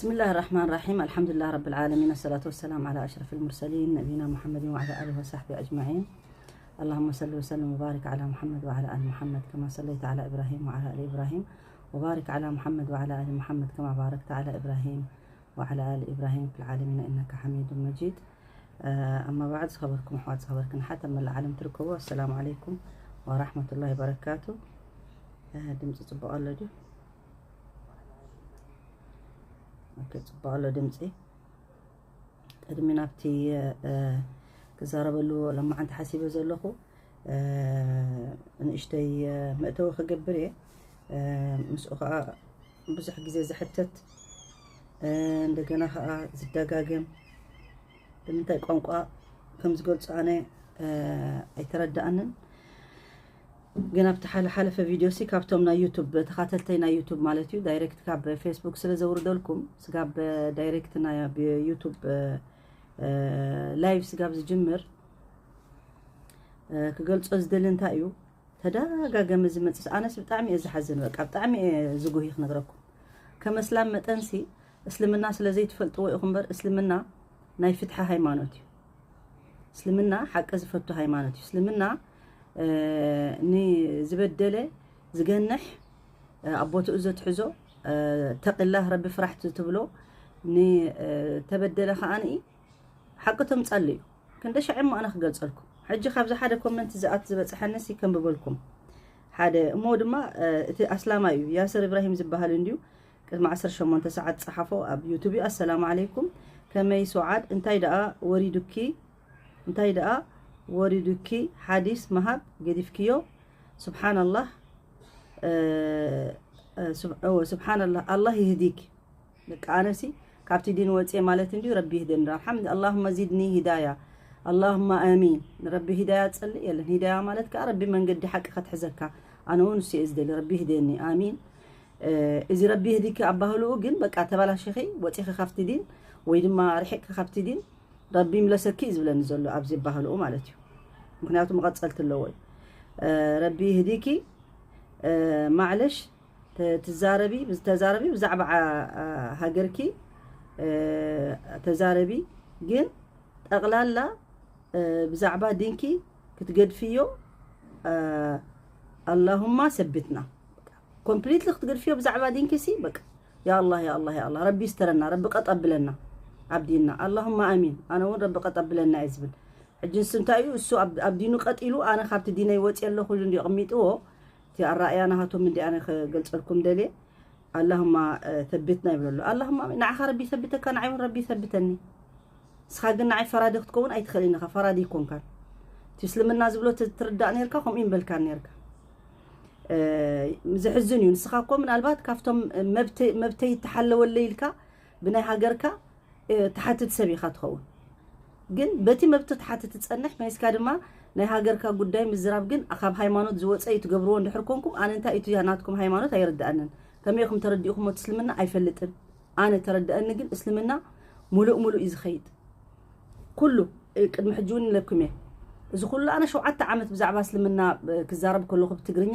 بسم الله الرحمن الرحيم. الحمد لله رب العالمين. الصلاة والسلام على أشرف المرسلين نبينا محمد وعلى آله وصحبه أجمعين. اللهم صل وسلم وبارك على محمد وعلى آل محمد كما صليت على إبراهيم وعلى آل إبراهيم وبارك على محمد وعلى آل محمد كما باركت على إبراهيم وعلى آل إبراهيم في العالمين إنك حميد مجيد. أما بعد، ዝኸበርኩም ኣሕዋት ዝኸበርክን ሓት ኣብ መላእ ዓለም ትርከቡ፣ ኣሰላሙ ዓለይኩም ወራሕመቱላሂ ወበረካቱ። ድምፂ ፅቡቕ ኣሎ ድዩ? ኦኬ፣ ፅቡቕ ኣሎ ድምፂ። ቅድሚ ናብቲ ክዛረበሉ ለማዓንቲ ሓሲበ ዘለኹ ንእሽተይ መእተዊ ክገብር እየ። ምስኡ ከዓ ብዙሕ ግዜ ዝሕተት፣ እንደገና ከዓ ዝደጋገም፣ ብምንታይ ቋንቋ ከም ዝገልጾ ኣነ ኣይተረዳኣንን። ግን ኣብቲ ሓለ ሓለፈ ቪድዮ ሲ ካብቶም ናይ ዩቱብ ተኻተልተይ ናይ ዩቱብ ማለት እዩ፣ ዳይሬክት ካብ ፌስቡክ ስለ ዘውርደልኩም፣ ስጋብ ዳይሬክት ናይ ኣብ ዩቱብ ላይቭ ስጋብ ዝጅምር ክገልጾ ዝደሊ እንታይ እዩ፣ ተደጋጋሚ ዝመጽእ ኣነስ ብጣዕሚ እየ ዝሓዝን። በቃ ብጣዕሚ እየ ዝጉሂ ክነግረኩም። ከም እስላም መጠንሲ እስልምና ስለ ዘይትፈልጥዎ ኢኹም እምበር፣ እስልምና ናይ ፍትሒ ሃይማኖት እዩ። እስልምና ሓቂ ዝፈቱ ሃይማኖት እዩ። እስልምና ንዝበደለ ዝገንሕ፣ ኣብ ቦትኡ ዘትሕዞ፣ ተቂላህ ረቢ ፍራሕ ትብሎ፣ ንተበደለ ከዓኒ ሓቂ ተምጻሉ እዩ። ክንደ ሻዕ እሞ ኣነ ክገልጸልኩም። ሕጂ ካብዚ ሓደ ኮመንት ዝኣት ዝበጽሐኒ ሲ ከንብበልኩም። ሓደ እሞ ድማ እቲ ኣስላማይ እዩ፣ ያስር ኢብራሂም ዝበሃል እንድዩ። ቅድሚ ዓሰርተ ሸሞንተ ሰዓት ጸሓፎ ኣብ ዩቱብ እዩ። ኣሰላሙ ዓለይኩም፣ ከመይ ሱዓድ፣ እንታይ ደኣ ወሪዱኪ? እንታይ ደኣ ወሪዱኪ? ሓዲስ መሃብ ገዲፍክዮ። ስብሓንላህ፣ ስብሓንላህ፣ ኣላህ ይህዲክ። በቃ ኣነሲ ካብቲ ዲን ወፅየ ማለት እንድዩ። ረቢ ይህደኒ። ኣልሓምድ ኣላሁመ ዚድኒ ሂዳያ። ኣላሁመ ኣሚን። ንረቢ ሂዳያ ትፀልእ የለን። ሂዳያ ማለት ከዓ ረቢ መንገዲ ሓቂ ከትሕዘካ። ኣነ እውን እሱ እየ ዝደሊ። ረቢ ይህደኒ። ኣሚን። እዚ ረቢ ይህዲኪ ኣባህልኡ ግን በቃ ተባላሽኺ ወፂኺ ካብቲ ዲን ወይ ድማ ርሒቅኪ ካብቲ ዲን ረቢ ይምለሰኪ እዩ ዝብለኒ ዘሎ ኣብዚ ኣባህልኡ ማለት እዩ። ምክንያቱ መቐፀልቲ ኣለዎ እዩ። ረቢ ይህዲኪ። ማዕለሽ ትዛረቢ ተዛረቢ ብዛዕባ ሃገርኪ ተዛረቢ፣ ግን ጠቕላላ ብዛዕባ ዲንኪ ክትገድፍዮ። ኣላሁማ ሰብትና። ኮምፕሊትሊ ክትገድፍዮ ብዛዕባ ዲንኪ ሲ በቃ። ያ ኣላህ፣ ያ ኣላህ፣ ያ ኣላህ፣ ረቢ ይስተረና፣ ረቢ ቀጠብለና ኣብ ዲንና። ኣላሁማ ኣሚን። ኣነ እውን ረቢ ቀጠብለና እየ ዝብል። ሕጂ ንሱ እንታይ እዩ፣ እሱ ኣብ ዲኑ ቀጢሉ፣ ኣነ ካብቲ ዲነይ ወፂ ኣለኹ ኢሉ እንዲ ኣቕሚጥዎ። እቲ ኣረኣእያ ናሃቶም እንዲ ኣነ ክገልፀልኩም ደልየ። ኣላሁማ ተብትና ይብለሉ። ኣላሁማ ኣሚን። ንዓኻ ረቢ ይሰብተካ፣ ንዓይ እውን ረቢ ይሰብተኒ። ንስኻ ግን ንዓይ ፈራዲ ክትከውን ኣይትኽእልን ኢኻ፣ ፈራዲ ይኮንካን። እቲ እስልምና ዝብሎ ትርዳእ ነርካ፣ ከምኡ ይንበልካን ነርካ። ዝሕዝን እዩ። ንስኻ እኮ ምናልባት ካብቶም መብተይ ተሓለወለይ ኢልካ ብናይ ሃገርካ ትሓትት ሰብ ኢኻ ትኸውን። ግን በቲ መብት ትሓትት ትጸንሕ መይስካ ድማ ናይ ሃገርካ ጉዳይ ምዝራብ ግን ካብ ሃይማኖት ዝወጸ እዩ ትገብርዎ እንድሕር ኮንኩም፣ ኣነ እንታይ እዩ ናትኩም ሃይማኖት ኣይርድኣንን። ከመይ ኢኹም ተረዲእኹሞ እቲ እስልምና ኣይፈልጥን። ኣነ ተረድኣኒ ግን እስልምና ሙሉእ ሙሉእ እዩ ዝኸይድ። ኩሉ ቅድሚ ሕጂ እውን ኢለኩም እየ። እዚ ኩሉ ኣነ ሸውዓተ ዓመት ብዛዕባ እስልምና ክዛረብ ከለኹ ብትግርኛ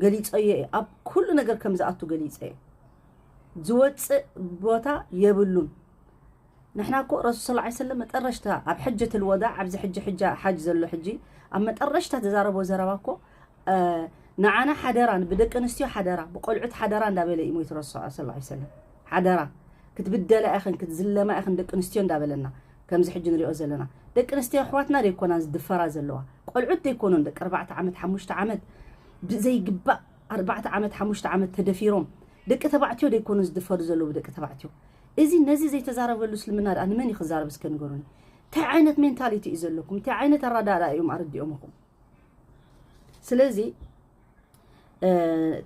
ገሊጸዮ እየ። ኣብ ኩሉ ነገር ከም ዝኣቱ ገሊጸ እየ። ዝወፅእ ቦታ የብሉን። ንሕና እኮ ረሱል ሰለላሁ ዐለይሂ ወሰለም መጠረሽታ ኣብ ሕጀት ልወዳዕ ኣብዚ ሕጂ ሕጃ ሓጅ ዘሎ ሕጂ ኣብ መጠረሽታ ተዛረቦ ዘረባ እኮ ንዓና ሓደራ፣ ብደቂ ኣንስትዮ ሓደራ፣ ብቆልዑት ሓደራ እንዳበለ እዩ ሞይቱ ረሱል ሰለላሁ ዐለይሂ ወሰለም። ሓደራ ክትብደላ ኢኽን ክትዝለማ ኢኽን ደቂ ኣንስትዮ እንዳበለና ከምዚ ሕጂ ንሪኦ ዘለና። ደቂ ኣንስትዮ ኣሕዋትና ደይኮናን ዝድፈራ ዘለዋ፣ ቆልዑት ደይኮኑን ደቂ ኣርባዕተ ዓመት ሓሙሽተ ዓመት ብዘይግባእ ኣርባዕተ ዓመት ሓሙሽተ ዓመት ተደፊሮም ደቂ ተባዕትዮ ደይኮኑን ዝድፈሩ ዘለዉ ደቂ ተባዕትዮ። እዚ ነዚ ዘይተዛረበሉ እስልምና ደኣ ንመን እዩ ክዛረብ እስከ ንገሩኒ። እንታይ ዓይነት ሜንታሊቲ እዩ ዘለኩም? እንታይ ዓይነት ኣረዳድኣ እዮም ኣረዲኦምኹም? ስለዚ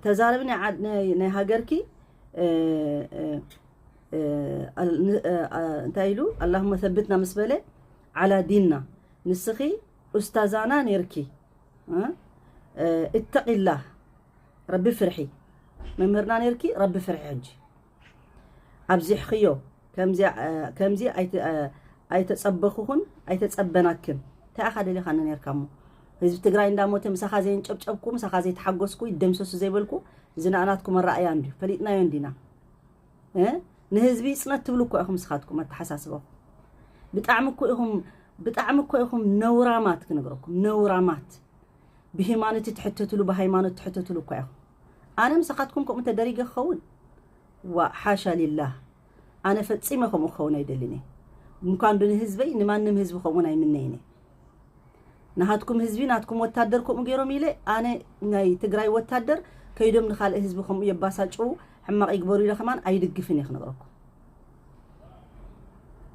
ተዛረቢ ናይ ሃገርኪ እንታይ ኢሉ ኣላሁመ ሰብትና ምስ በለ ዓላ ዲንና ንስኺ ኡስታዛና ነርኪ። እተቂላህ ረቢ ፍርሒ። መምህርና ነርኪ ረቢ ፍርሒ። ሕጂ ኣብዚሕኽዮ ከምዚ ኣይተጸበኹኹን ኣይተጸበናክን። እንታይ ኢኻ ደሊኻኒ ነርካ እሞ ህዝቢ ትግራይ እንዳሞተ ምሳኻ ዘየንጨብጨብኩ ምሳኻ ዘይተሓጎስኩ ይደምሰሱ ዘይበልኩ እዚ ንኣናትኩም ኣረኣያ እንድዩ ፈሊጥናዮ እንዲና። ንህዝቢ ይጽነት ትብሉ እኮ ኢኹም ንስኻትኩም ኣተሓሳስባኹም። ብጣዕሚ እኮ ኢኹም፣ ብጣዕሚ እኮ ኢኹም ነውራማት ክነግረኩም፣ ነውራማት። ብሃይማኖት ትሕተትሉ፣ ብሃይማኖት ትሕተትሉ እኮ ኢኹም። ኣነ ምሳኻትኩም ከምኡ ተደሪገ ክኸውን? ዋ፣ ሓሻ ሊላህ። ኣነ ፈጺመ ከምኡ ክኸውን ኣይደልን እየ። እንኳን ዶ ንህዝበይ፣ ንማንም ህዝቢ ከምኡን ኣይምነይን እየ። ናሃትኩም ህዝቢ፣ ናትኩም ወታደር ከምኡ ገይሮም ኢለ፣ ኣነ ናይ ትግራይ ወታደር ከይዶም ንኻልእ ህዝቢ ከምኡ የባሳጭው፣ ሕማቕ ይግበሩ ኢለ ከማን ኣይድግፍን እየ ክነግረኩም።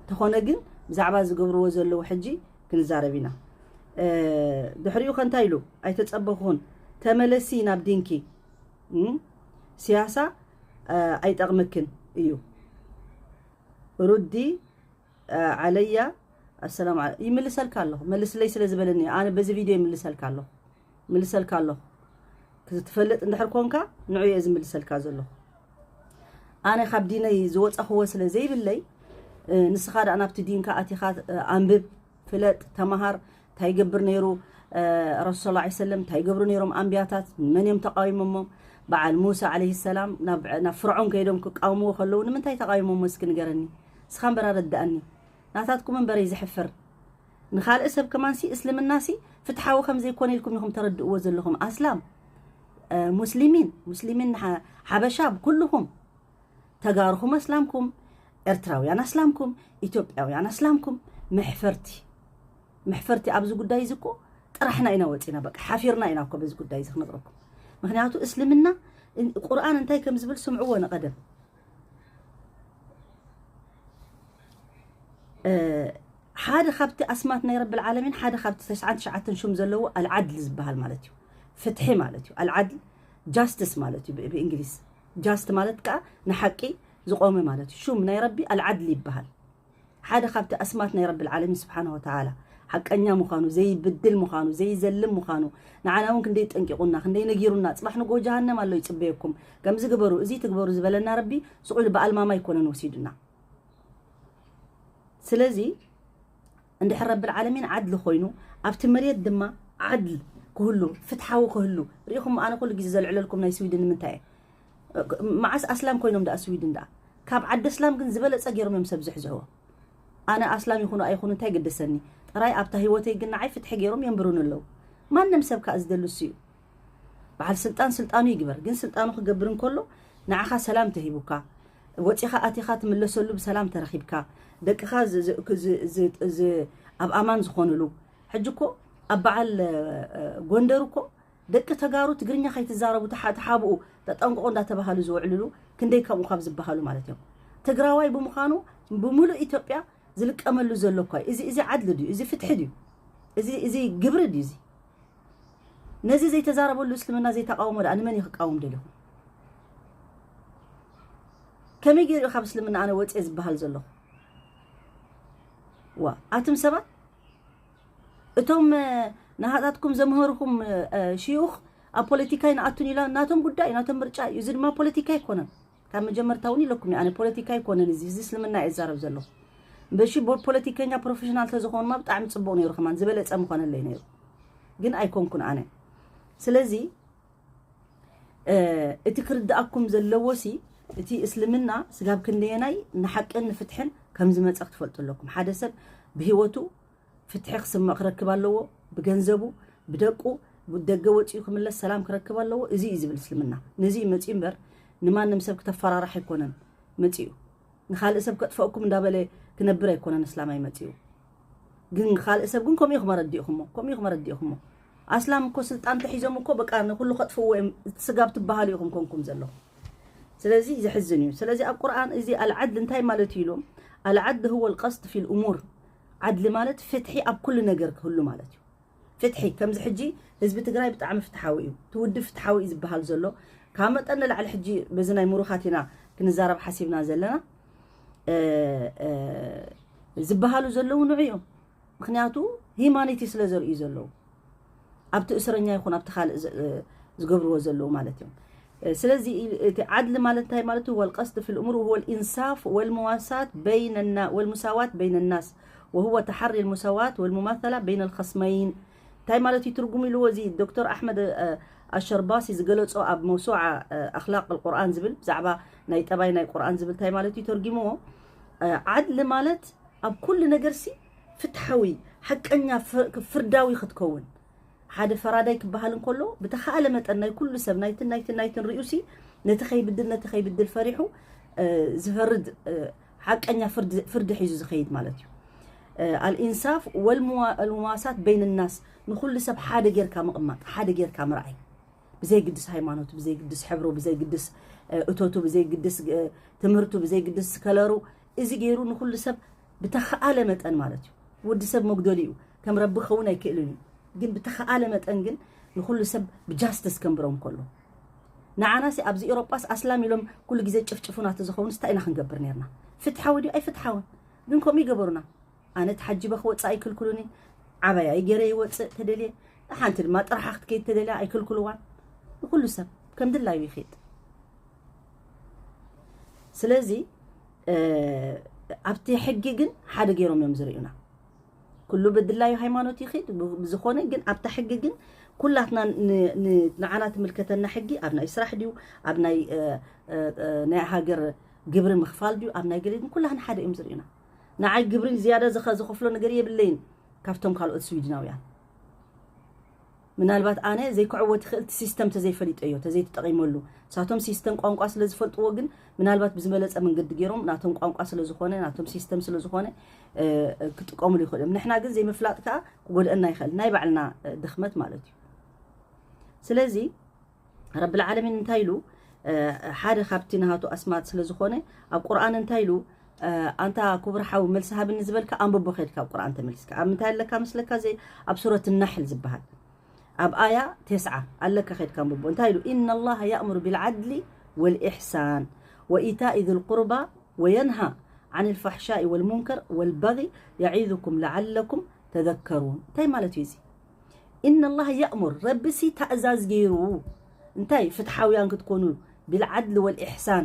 እንተኾነ ግን ብዛዕባ ዝገብርዎ ዘለዉ ሕጂ ክንዛረብ ኢና። እ፣ ድሕሪኡ ከ እንታይ ኢሉ? ኣይተጸበኹን። ተመለሲ ናብ ዲንኪ። እም? ሲያሳ፣ እ፣ ኣይጠቕመክን እዩ። ሩዲ፣ እ፣ ዓለያ፣ ኣሰላም ዓለ-፣ ይምልሰልካ ኣለኹ። መልስለይ ስለ ዝበለኒ፣ ኣነ በዚ ቪድዮ ይምልሰልካ ኣለኹ። ይምልሰልካ ኣለኹ። ክትፈልጥ እንድሕር ኮንካ፣ ንዑ እየ ዝምልሰልካ ዘለኹ። ኣነ ካብ ዲነይ ዝወጻኽዎ ስለ ዘይብለይ፣ እ፣ ንስኻ ደኣ ናብቲ ዲንካ ኣቲኻ፣ እ፣ ኣንብብ፣ ፍለጥ፣ ተማሃር፣ እንታይ ይገብር ነይሩ፣ እ፣ ረሱል ሰለላሁ ዐለይሂ ወሰለም፣ እንታይ ይገብሩ ነይሮም ኣንብያታት፣ መን እዮም ተቃዊሞሞም? በዓል ሙሳ ዐለይሂ ሰላም ናብ፣ ናብ ፍርዖን ከይዶም ክቃወምዎ ከለዉ ንምንታይ ተቃዊሞሞ እስኪ ንገረኒ። ንስኻ እምበር ኣረድኣኒ። ናታትኩም እምበረይ ዘሕፍር። ንኻልእ ሰብ ከማንሲ እስልምናሲ ፍትሓዊ ከም ዘይኮነ ኢልኩም ኢኹም ተረድእዎ ዘለኹም። ኣስላም፣ እ፣ ሙስሊሚን፣ ሙስሊሚን ሓ-፣ ሓበሻ ብኩልኹም። ተጋሩኹም ኣስላምኩም፣ ኤርትራውያን ኣስላምኩም፣ ኢትዮጵያውያን ኣስላምኩም። መሕፈርቲ፣ መሕፈርቲ ኣብዚ ጉዳይ እዚ እኮ ጥራሕና ኢና ወፂና። በቃ ሓፊርና ኢና እኮ በዚ ጉዳይ እዚ ክነግረኩም። ምክንያቱ እስልምና፣ እ፣ ቁርኣን እንታይ ከም ዝብል ስምዕዎ ንቐደም። እ፣ ሓደ ካብቲ ኣስማት ናይ ረብል ዓለሚን፣ ሓደ ካብቲ ተስዓን ትሽዓተን ሹም ዘለዎ ኣልዓድል ዝበሃል ማለት እዩ። ፍትሒ ማለት እዩ። ኣልዓድል ጃስትስ ማለት እዩ ብ-፣ ብእንግሊዝ። ጃስት ማለት ከዓ ንሓቂ ዝቆመ ማለት እዩ። ሹም ናይ ረቢ ኣልዓድል ይበሃል። ሓደ ካብቲ ኣስማት ናይ ረብል ዓለሚን ስብሓነ ወተዓላ ሓቀኛ ምዃኑ፣ ዘይብድል ምዃኑ፣ ዘይዘልም ምዃኑ፣ ንዓና እውን ክንደይ ጠንቂቑና፣ ክንደይ ነጊሩና፣ ጽባሕ ንጎ ጀሃነም ኣሎ ይጽበየኩም፣ ከምዚ ግበሩ፣ እዚ ትግበሩ ዝበለና ረቢ ስቕ ኢሉ ብኣልማማ ኣይኮነን ወሲዱና። ስለዚ እንድሕር ረብል ዓለሚን ዓድሊ ኮይኑ፣ ኣብቲ መሬት ድማ ዓድል ክህሉ፣ ፍትሓዊ ክህሉ፣ ርኢኹም፣ ኣነ ኩሉ ግዜ ዘልዕለልኩም ናይ ስዊድን ንምንታይ እየ? መዓስ ኣስላም ኮይኖም ደኣ ስዊድን ደኣ? ካብ ዓዲ ኣስላም ግን ዝበለጸ ገይሮም እዮም ሰብ ዝሕዝሕዎ። ኣነ ኣስላም ይኹኑ ኣይኹኑ እንታይ ገደሰኒ? ጥራይ ኣብታ ህይወተይ ግን ንዓይ ፍትሒ ገይሮም የንብሩኒ ኣለዉ። ማንም ሰብ ከኣ ዝደሊ እሱ እዩ። በዓል ስልጣን ስልጣኑ ይግበር፣ ግን ስልጣኑ ክገብር እንከሎ ንዓኻ ሰላም ተሂቡካ፣ ወጺኻ ኣቲኻ ትምለሰሉ ብሰላም ተረኺብካ፣ ደቅኻ ዝ-፣ ዝ-፣ ዝ-፣ ዝ-፣ ዝ-፣ ኣብ ኣማን ዝኾኑሉ። ሕጂ እኮ ኣብ በዓል፣ እ፣ ጎንደር እኮ ደቂ ተጋሩ ትግርኛ ከይትዛረቡ ተሓ-፣ ተሓብኡ ተጠንቅቑ እንዳተባሃሉ ዝውዕልሉ ክንደይ ከምኡ ካብ ዝበሃሉ ማለት እዮም። ትግራዋይ ብምዃኑ ብምሉእ ኢትዮጵያ ዝልቀመሉ ዘሎ እኳ እዩ። እዚ፣ እዚ ዓድሊ ድዩ? እዚ ፍትሒ ድዩ? እዚ፣ እዚ ግብሪ ድዩ? እዚ ነዚ ዘይተዛረበሉ እስልምና ዘይተቃወሞ ደኣ ንመን እዩ ክቃወም ደሊኹም? ከመይ ገይሩ እዩ ካብ እስልምና ኣነ ወፅየ ዝበሃል ዘለኹ? ዋ፣ ኣቱም ሰባት፣ እቶም፣ እ፣ ናሃጣትኩም ዘምሀርኹም፣ እ፣ ሽዩኽ ኣብ ፖለቲካ ይንኣቱን ኢላ ናቶም ጉዳይ፣ ናቶም ምርጫ እዩ። እዚ ድማ ፖለቲካ ኣይኮነን። ካብ መጀመርታ እውን ኢለኩም እየ፣ ኣነ ፖለቲካ ኣይኮነን እዚ፣ እዚ እስልምና እየ ዝዛረብ ዘለኹ። በሺ ቦ-፣ ፖለቲከኛ ፕሮፌሽናል ተዝኾኑማ ብጣዕሚ ጽቡቕ ነይሩ፣ ከማን ዝበለጸ ምኾነለይ ነይሩ። ግን ኣይኮንኩን ኣነ። ስለዚ፣ እ፣ እቲ ክርድኣኩም ዘለዎ ሲ፣ እቲ እስልምና ስጋብ ክንደየናይ ንሓቅን ንፍትሕን ከም ዝመጸ ክትፈልጡ ኣለኩም። ሓደ ሰብ ብህይወቱ ፍትሒ ክስምዕ ክረክብ ኣለዎ። ብገንዘቡ፣ ብደቁ፣ ብደገ ወጺኡ ክምለስ ሰላም ክረክብ ኣለዎ። እዚ እዩ ዝብል እስልምና። ነዚ እዩ መጺኡ እምበር ንማንም ሰብ ክተፈራራሕ ኣይኮነን መጺኡ። ንኻልእ ሰብ ከጥፈእኩም እንዳበለ ክነብር ኣይኮነን እስላማይ መጺኡ። ግን ካልእ ሰብ ግን ከምኡ ኢኹም ኣረዲእኹሞ፣ ከምኡ ኢኹም ኣረዲእኹሞ። ኣስላም እኮ ስልጣን ተሒዞም እኮ በቃ ንኹሉ ከጥፍእዎ እዮም። እቲ ስጋብ ትበሃሉ ኢኹም ኮንኩም ዘለኹም። ስለዚ ዘሕዝን እዩ። ስለዚ ኣብ ቁርኣን እዚ ኣልዓድል እንታይ ማለት እዩ ኢሎም? ኣልዓድል ሁወ ልቀስድ ፊል እሙር። ዓድሊ ማለት ፍትሒ ኣብ ኩሉ ነገር ክህሉ ማለት እዩ። ፍትሒ፣ ከምዚ ሕጂ ህዝቢ ትግራይ ብጣዕሚ ፍትሓዊ እዩ። እቲ ውድብ ፍትሓዊ እዩ ዝበሃል ዘሎ። ካብ መጠን ንላዕሊ ሕጂ በዚ ናይ ምሩኻት ኢና ክንዛረብ ሓሲብና ዘለና። እ፣ እ፣ ዝበሃሉ ዘለዉ ንዑ እዮም። ምኽንያቱ ሂማኒቲ ስለ ዘርእዩ ዘለዉ። ኣብቲ እስረኛ ይኹን ኣብቲ ካልእ ዝ-፣ እ፣ ዝገብርዎ ዘለዉ ማለት እዮም። እ፣ ስለዚ ኢ-፣ እቲ ዓድሊ ማለት እንታይ ማለት እዩ? ወልቀስድ ፊል እሙር ወሁወ ልኢንሳፍ ወልሙዋሳት በይነ ና-፣ ወልሙሳዋት በይነ ናስ ወሁወ ተሓሪ ልሙሳዋት ወልሙማሰላ በይነ ልኸስመይን። እንታይ ማለት እዩ ትርጉሙ ኢልዎ እዚ ዶክተር ኣሕመድ፣ እ፣ ኣሸርባሲ ዝገለጾ ኣብ መውሱዓ ኣኽላቅ ቁርኣን ዝብል ብዛዕባ ናይ ጠባይ ናይ ቁርኣን ዝብል እንታይ ማለት እዩ ተርጊምዎ? ዓድሊ ማለት ኣብ ኩሉ ነገርሲ ፍትሓዊ፣ ሓቀኛ፣ ፍርዳዊ ክትከውን፣ ሓደ ፈራዳይ ክበሃል እንከሎ ብተኻእለ መጠን ናይ ኩሉ ሰብ ናይትን ናይትን ናይትን ሪኡሲ ነቲ ከይብድል ነቲ ከይብድል ፈሪሑ ዝፈርድ ሓቀኛ ፍርዲ ሒዙ ዝኸይድ ማለት እዩ። ኣልኢንሳፍ ወልሙዋሳት በይን ናስ፣ ንኹሉ ሰብ ሓደ ጌርካ ምቕማጥ፣ ሓደ ጌርካ ምርኣይ፣ ብዘይግድስ ሃይማኖቱ፣ ብዘይግድስ ሕብሩ፣ ብዘይግድስ እቶቱ፣ ብዘይግድስ ትምህርቱ፣ ብዘይግድስ ከለሩ፣ እዚ ገይሩ ንኹሉ ሰብ ብተኸኣለ መጠን ማለት እዩ። ወዲ ሰብ መጉደሊ እዩ፣ ከም ረቢ ክኸውን ኣይክእልን እዩ። ግን ብተኸኣለ መጠን ግን ንኹሉ ሰብ ብጃስትስ ከንብሮም ከሎ፣ ንዓናሲ ኣብዚ ኤሮጳስ ኣስላም ኢሎም ኩሉ ግዜ ጭፍጭፉና ተዝኸውንስ እንታይ ኢና ክንገብር ነርና? ፍትሓዊ ድዩ ኣይፍትሓውን? ግን ከምኡ ይገበሩና። ኣነ ተሓጂበ ክወፅእ ኣይክልክሉኒ። ዓባያይ ገይረ ይወፅእ ተደልየ፣ ሓንቲ ድማ ጥርሓ ክትከይድ ተደልያ ኣይክልክልዋን። ንኩሉ ሰብ ከም ድላዩ ይኸይድ። ስለዚ ኣብቲ ሕጊ ግን ሓደ ገይሮም እዮም ዝርእዩና። ኩሉ ብድላዩ ሃይማኖት ይኺድ ብዝኾነ ግን ኣብታ ሕጊ ግን ኩላትና ንዓና ትምልከተና ሕጊ ኣብ ናይ ስራሕ ድዩ ኣብ ናይ ናይ ሃገር ግብሪ ምኽፋል ድዩ ኣብ ናይ ገለ ኩላህና ሓደ እዮም ዝርእዩና። ንዓይ ግብሪ ዝያዳ ዝኸፍሎ ነገር የብለይን ካብቶም ካልኦት ስዊድናውያን። ምናልባት ኣነ ዘይክዕዎ ትኽእል እቲ ሲስተም ተዘይፈሊጠዮ ተዘይተጠቒመሉ፣ ንሳቶም ሲስተም ቋንቋ ስለ ዝፈልጥዎ ግን ምናልባት ብዝበለፀ መንገዲ ገይሮም ናቶም ቋንቋ ስለ ዝኾነ ናቶም ሲስተም ስለ ዝኾነ ክጥቀምሉ ይኽእል እዮም። ንሕና ግን ዘይምፍላጥ ከዓ ክጎድአና ይኽእል፣ ናይ ባዕልና ድኽመት ማለት እዩ። ስለዚ ረብል ዓለሚን እንታይ ኢሉ? ሓደ ካብቲ ናሃቱ ኣስማት ስለ ዝኾነ ኣብ ቁርኣን እንታይ ኢሉ? ኣንታ ክቡር ሓው መልሲ ሃብኒ ዝበልካ ኣንብቦ ከድካ ኣብ ቁርኣን ተመልስካ ኣብ ምንታይ ኣለካ መስለካ? ዘይ ኣብ ሱረት ናሕል ዝበሃል ኣብ ኣያ ተስዓ ኣለካ ከድካ ኣንብቦ። እንታይ ኢሉ? إن الله يأمر بالعدل والإحسان وإيتاء ذي القربى وينهى عن الفحشاء والمنكر والبغي يعظكم لعلكم تذكرون። እንታይ ማለት እዩ እዚ? إن الله يأمر፣ ረቢሲ ታእዛዝ ገይሩ እንታይ ፍትሓውያን ክትኮኑ بالعدل والإحسان፣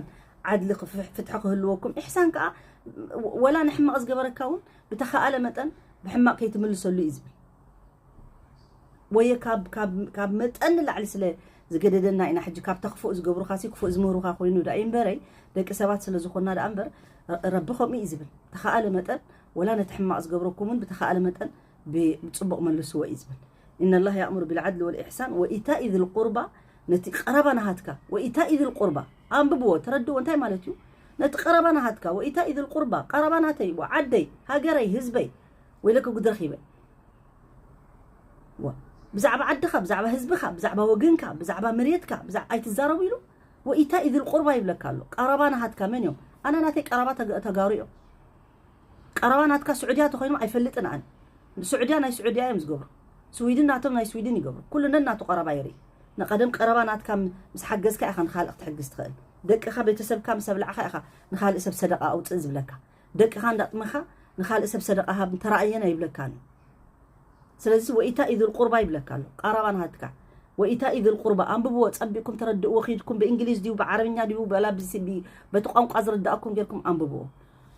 ዓድሊ ፍትሒ ክህልወኩም፣ ኢሕሳን ከዓ ወላ ንሕማቕ ዝገበረካ እውን ብተኸኣለ መጠን ብሕማቕ ከይትምልሰሉ እዩ ዝብል። ወየ ካብ መጠን ንላዕሊ ስለ ዝገደደና ኢና ሕጂ ካብታ ክፉእ ዝገብሩኻ ሲ ክፉእ ዝምህሩኻ ኮይኑ ዳ እምበረይ ደቂ ሰባት ስለ ዝኾንና ዳ እምበር ረቢ ከምኡ እዩ ዝብል። ተኸኣለ መጠን ወላ ነቲ ሕማቕ ዝገብረኩምን ብተኸኣለ መጠን ብፅቡቕ መልስዎ እዩ ዝብል። إن الله يأمر بالعدل والإحسان وإيتاء ذي القربى፣ ነቲ ቀረባ ናሃትካ وإيتاء ذي القربى ኣንብብዎ ተረድዎ እንታይ ማለት እዩ? ነቲ ቀረባ ናሃትካ وإيتاء ذي القربى ቀረባ ናተይ ዓደይ ሃገረይ ህዝበይ ወይለከ ጉድ ረኺበ ብዛዕባ ዓድኻ ብዛዕባ ህዝብኻ ብዛዕባ ወገንካ ብዛዕባ መሬትካ ኣይትዛረቡ ኢሉ وإيتاء ذي القربى ይብለካ ኣሎ። ቀረባ ናሃትካ መን እዮም? ኣነ ናተይ ቀረባ ተጋሩ እዮም። ቀረባ ናትካ ስዑድያ ተኮይኖም ኣይፈልጥን ኣነ። ስዑድያ ናይ ስዑድያ እዮም ዝገብሩ። ስዊድን ናቶም ናይ ስዊድን ይገብሩ። ኩሉ ነናቱ ቀረባ ይርኢ። ንቀደም ቀረባ ናትካ ምስ ሓገዝካ ኢኻ ንኻልእ ክትሕግዝ ትኽእል። ደቅኻ ቤተሰብካ ምስ ኣብላዕኻ ኢኻ ንኻልእ ሰብ ሰደቃ ኣውፅእ ዝብለካ። ደቅኻ እንዳጥመኻ ንኻልእ ሰብ ሰደቃ ሃብ ተራእየን ኣይብለካን እዩ። ስለዚ وإيتاء ذي القربى ይብለካ ኣሎ። ቀረባ ናትካ وإيتاء ذي القربى ኣንብብዎ፣ ጸቢቕኩም ተረድእዎ፣ ኺድኩም ብእንግሊዝ ድዩ ብዓረብኛ ድዩ በላ በቲ ቋንቋ ዝርዳእኩም ጌርኩም ኣንብብዎ።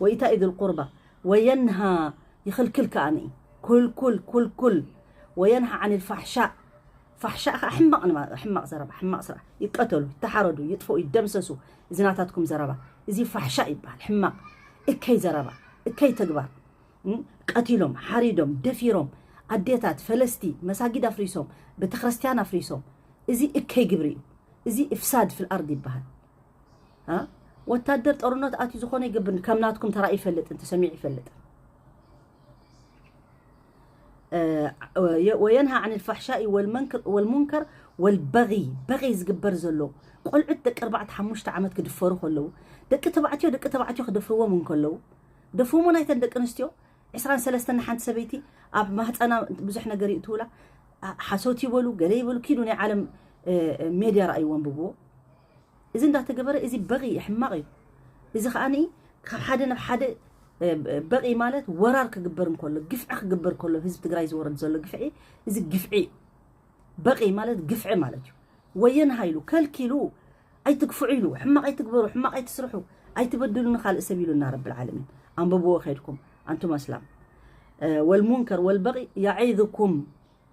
وإيتاء ذي القربى وينهى ይኽልክል ከኣኒ ኩልኩል ኩልኩል وينهى عن الفحشاء ፋሕሻእ ከዓ ሕማቕ ሕማቕ ዘረባ ሕማቕ ስራሕ ይቀተሉ ይተሓረዱ ይጥፈኡ ይደምሰሱ። እዚ ናታትኩም ዘረባ እዚ ፋሕሻእ ይበሃል። ሕማቕ እከይ ዘረባ እከይ ተግባር ቀቲሎም ሓሪዶም ደፊሮም ኣዴታት ፈለስቲ መሳጊድ ኣፍሪሶም ቤተክርስትያን ኣፍሪሶም እዚ እከይ ግብሪ እዩ። እዚ إفساد في الأرض ይበሃል። ወታደር ጦርነት ኣትዩ ዝኾነ ይገብር ከም ናትኩም ተራእዩ ይፈልጥን ተሰሚዑ ይፈልጥን። وينهى عن الفحشاء والمنكر والبغي በغي ዝግበር ዘሎ ቆልዑት ደቂ ኣርባዕተ ሓሙሽተ ዓመት ክድፈሩ ከለዉ ደቂ ተባዕትዮ ደቂ ተባዕትዮ ክደፍርዎም እንከለዉ ደፍርሞ ናይተን ደቂ ኣንስትዮ ዕስራን ሰለስተን ሓንቲ ሰበይቲ ኣብ ማህፀና ብዙሕ ነገር ይእትውላ ሓሶት ይበሉ ገለ ይበሉ ኪዱ ናይ ዓለም ሜድያ ረኣይዎ ኣንብብዎ። እዚ እንዳተገበረ እዚ በቂ ሕማቕ እዩ። እዚ ከዓኒ ካብ ሓደ ናብ ሓደ በቂ ማለት ወራር ክግበር እንከሎ ግፍዒ ክግበር ከሎ ህዝቢ ትግራይ ዝወረድ ዘሎ ግፍዒ እዚ ግፍዒ እዩ። በቂ ማለት ግፍዒ ማለት እዩ። ወየን ሃይሉ ከልኪሉ ኣይትግፍዑ ኢሉ ሕማቕ ኣይትግበሩ ሕማቕ ኣይትስርሑ ኣይትበድሉ ንኻልእ ሰብ ኢሉና ረብል ዓለሚን። ኣንብብዎ ከይድኩም ኣንቱም ኣስላም። والمنكر والبغي يعظكم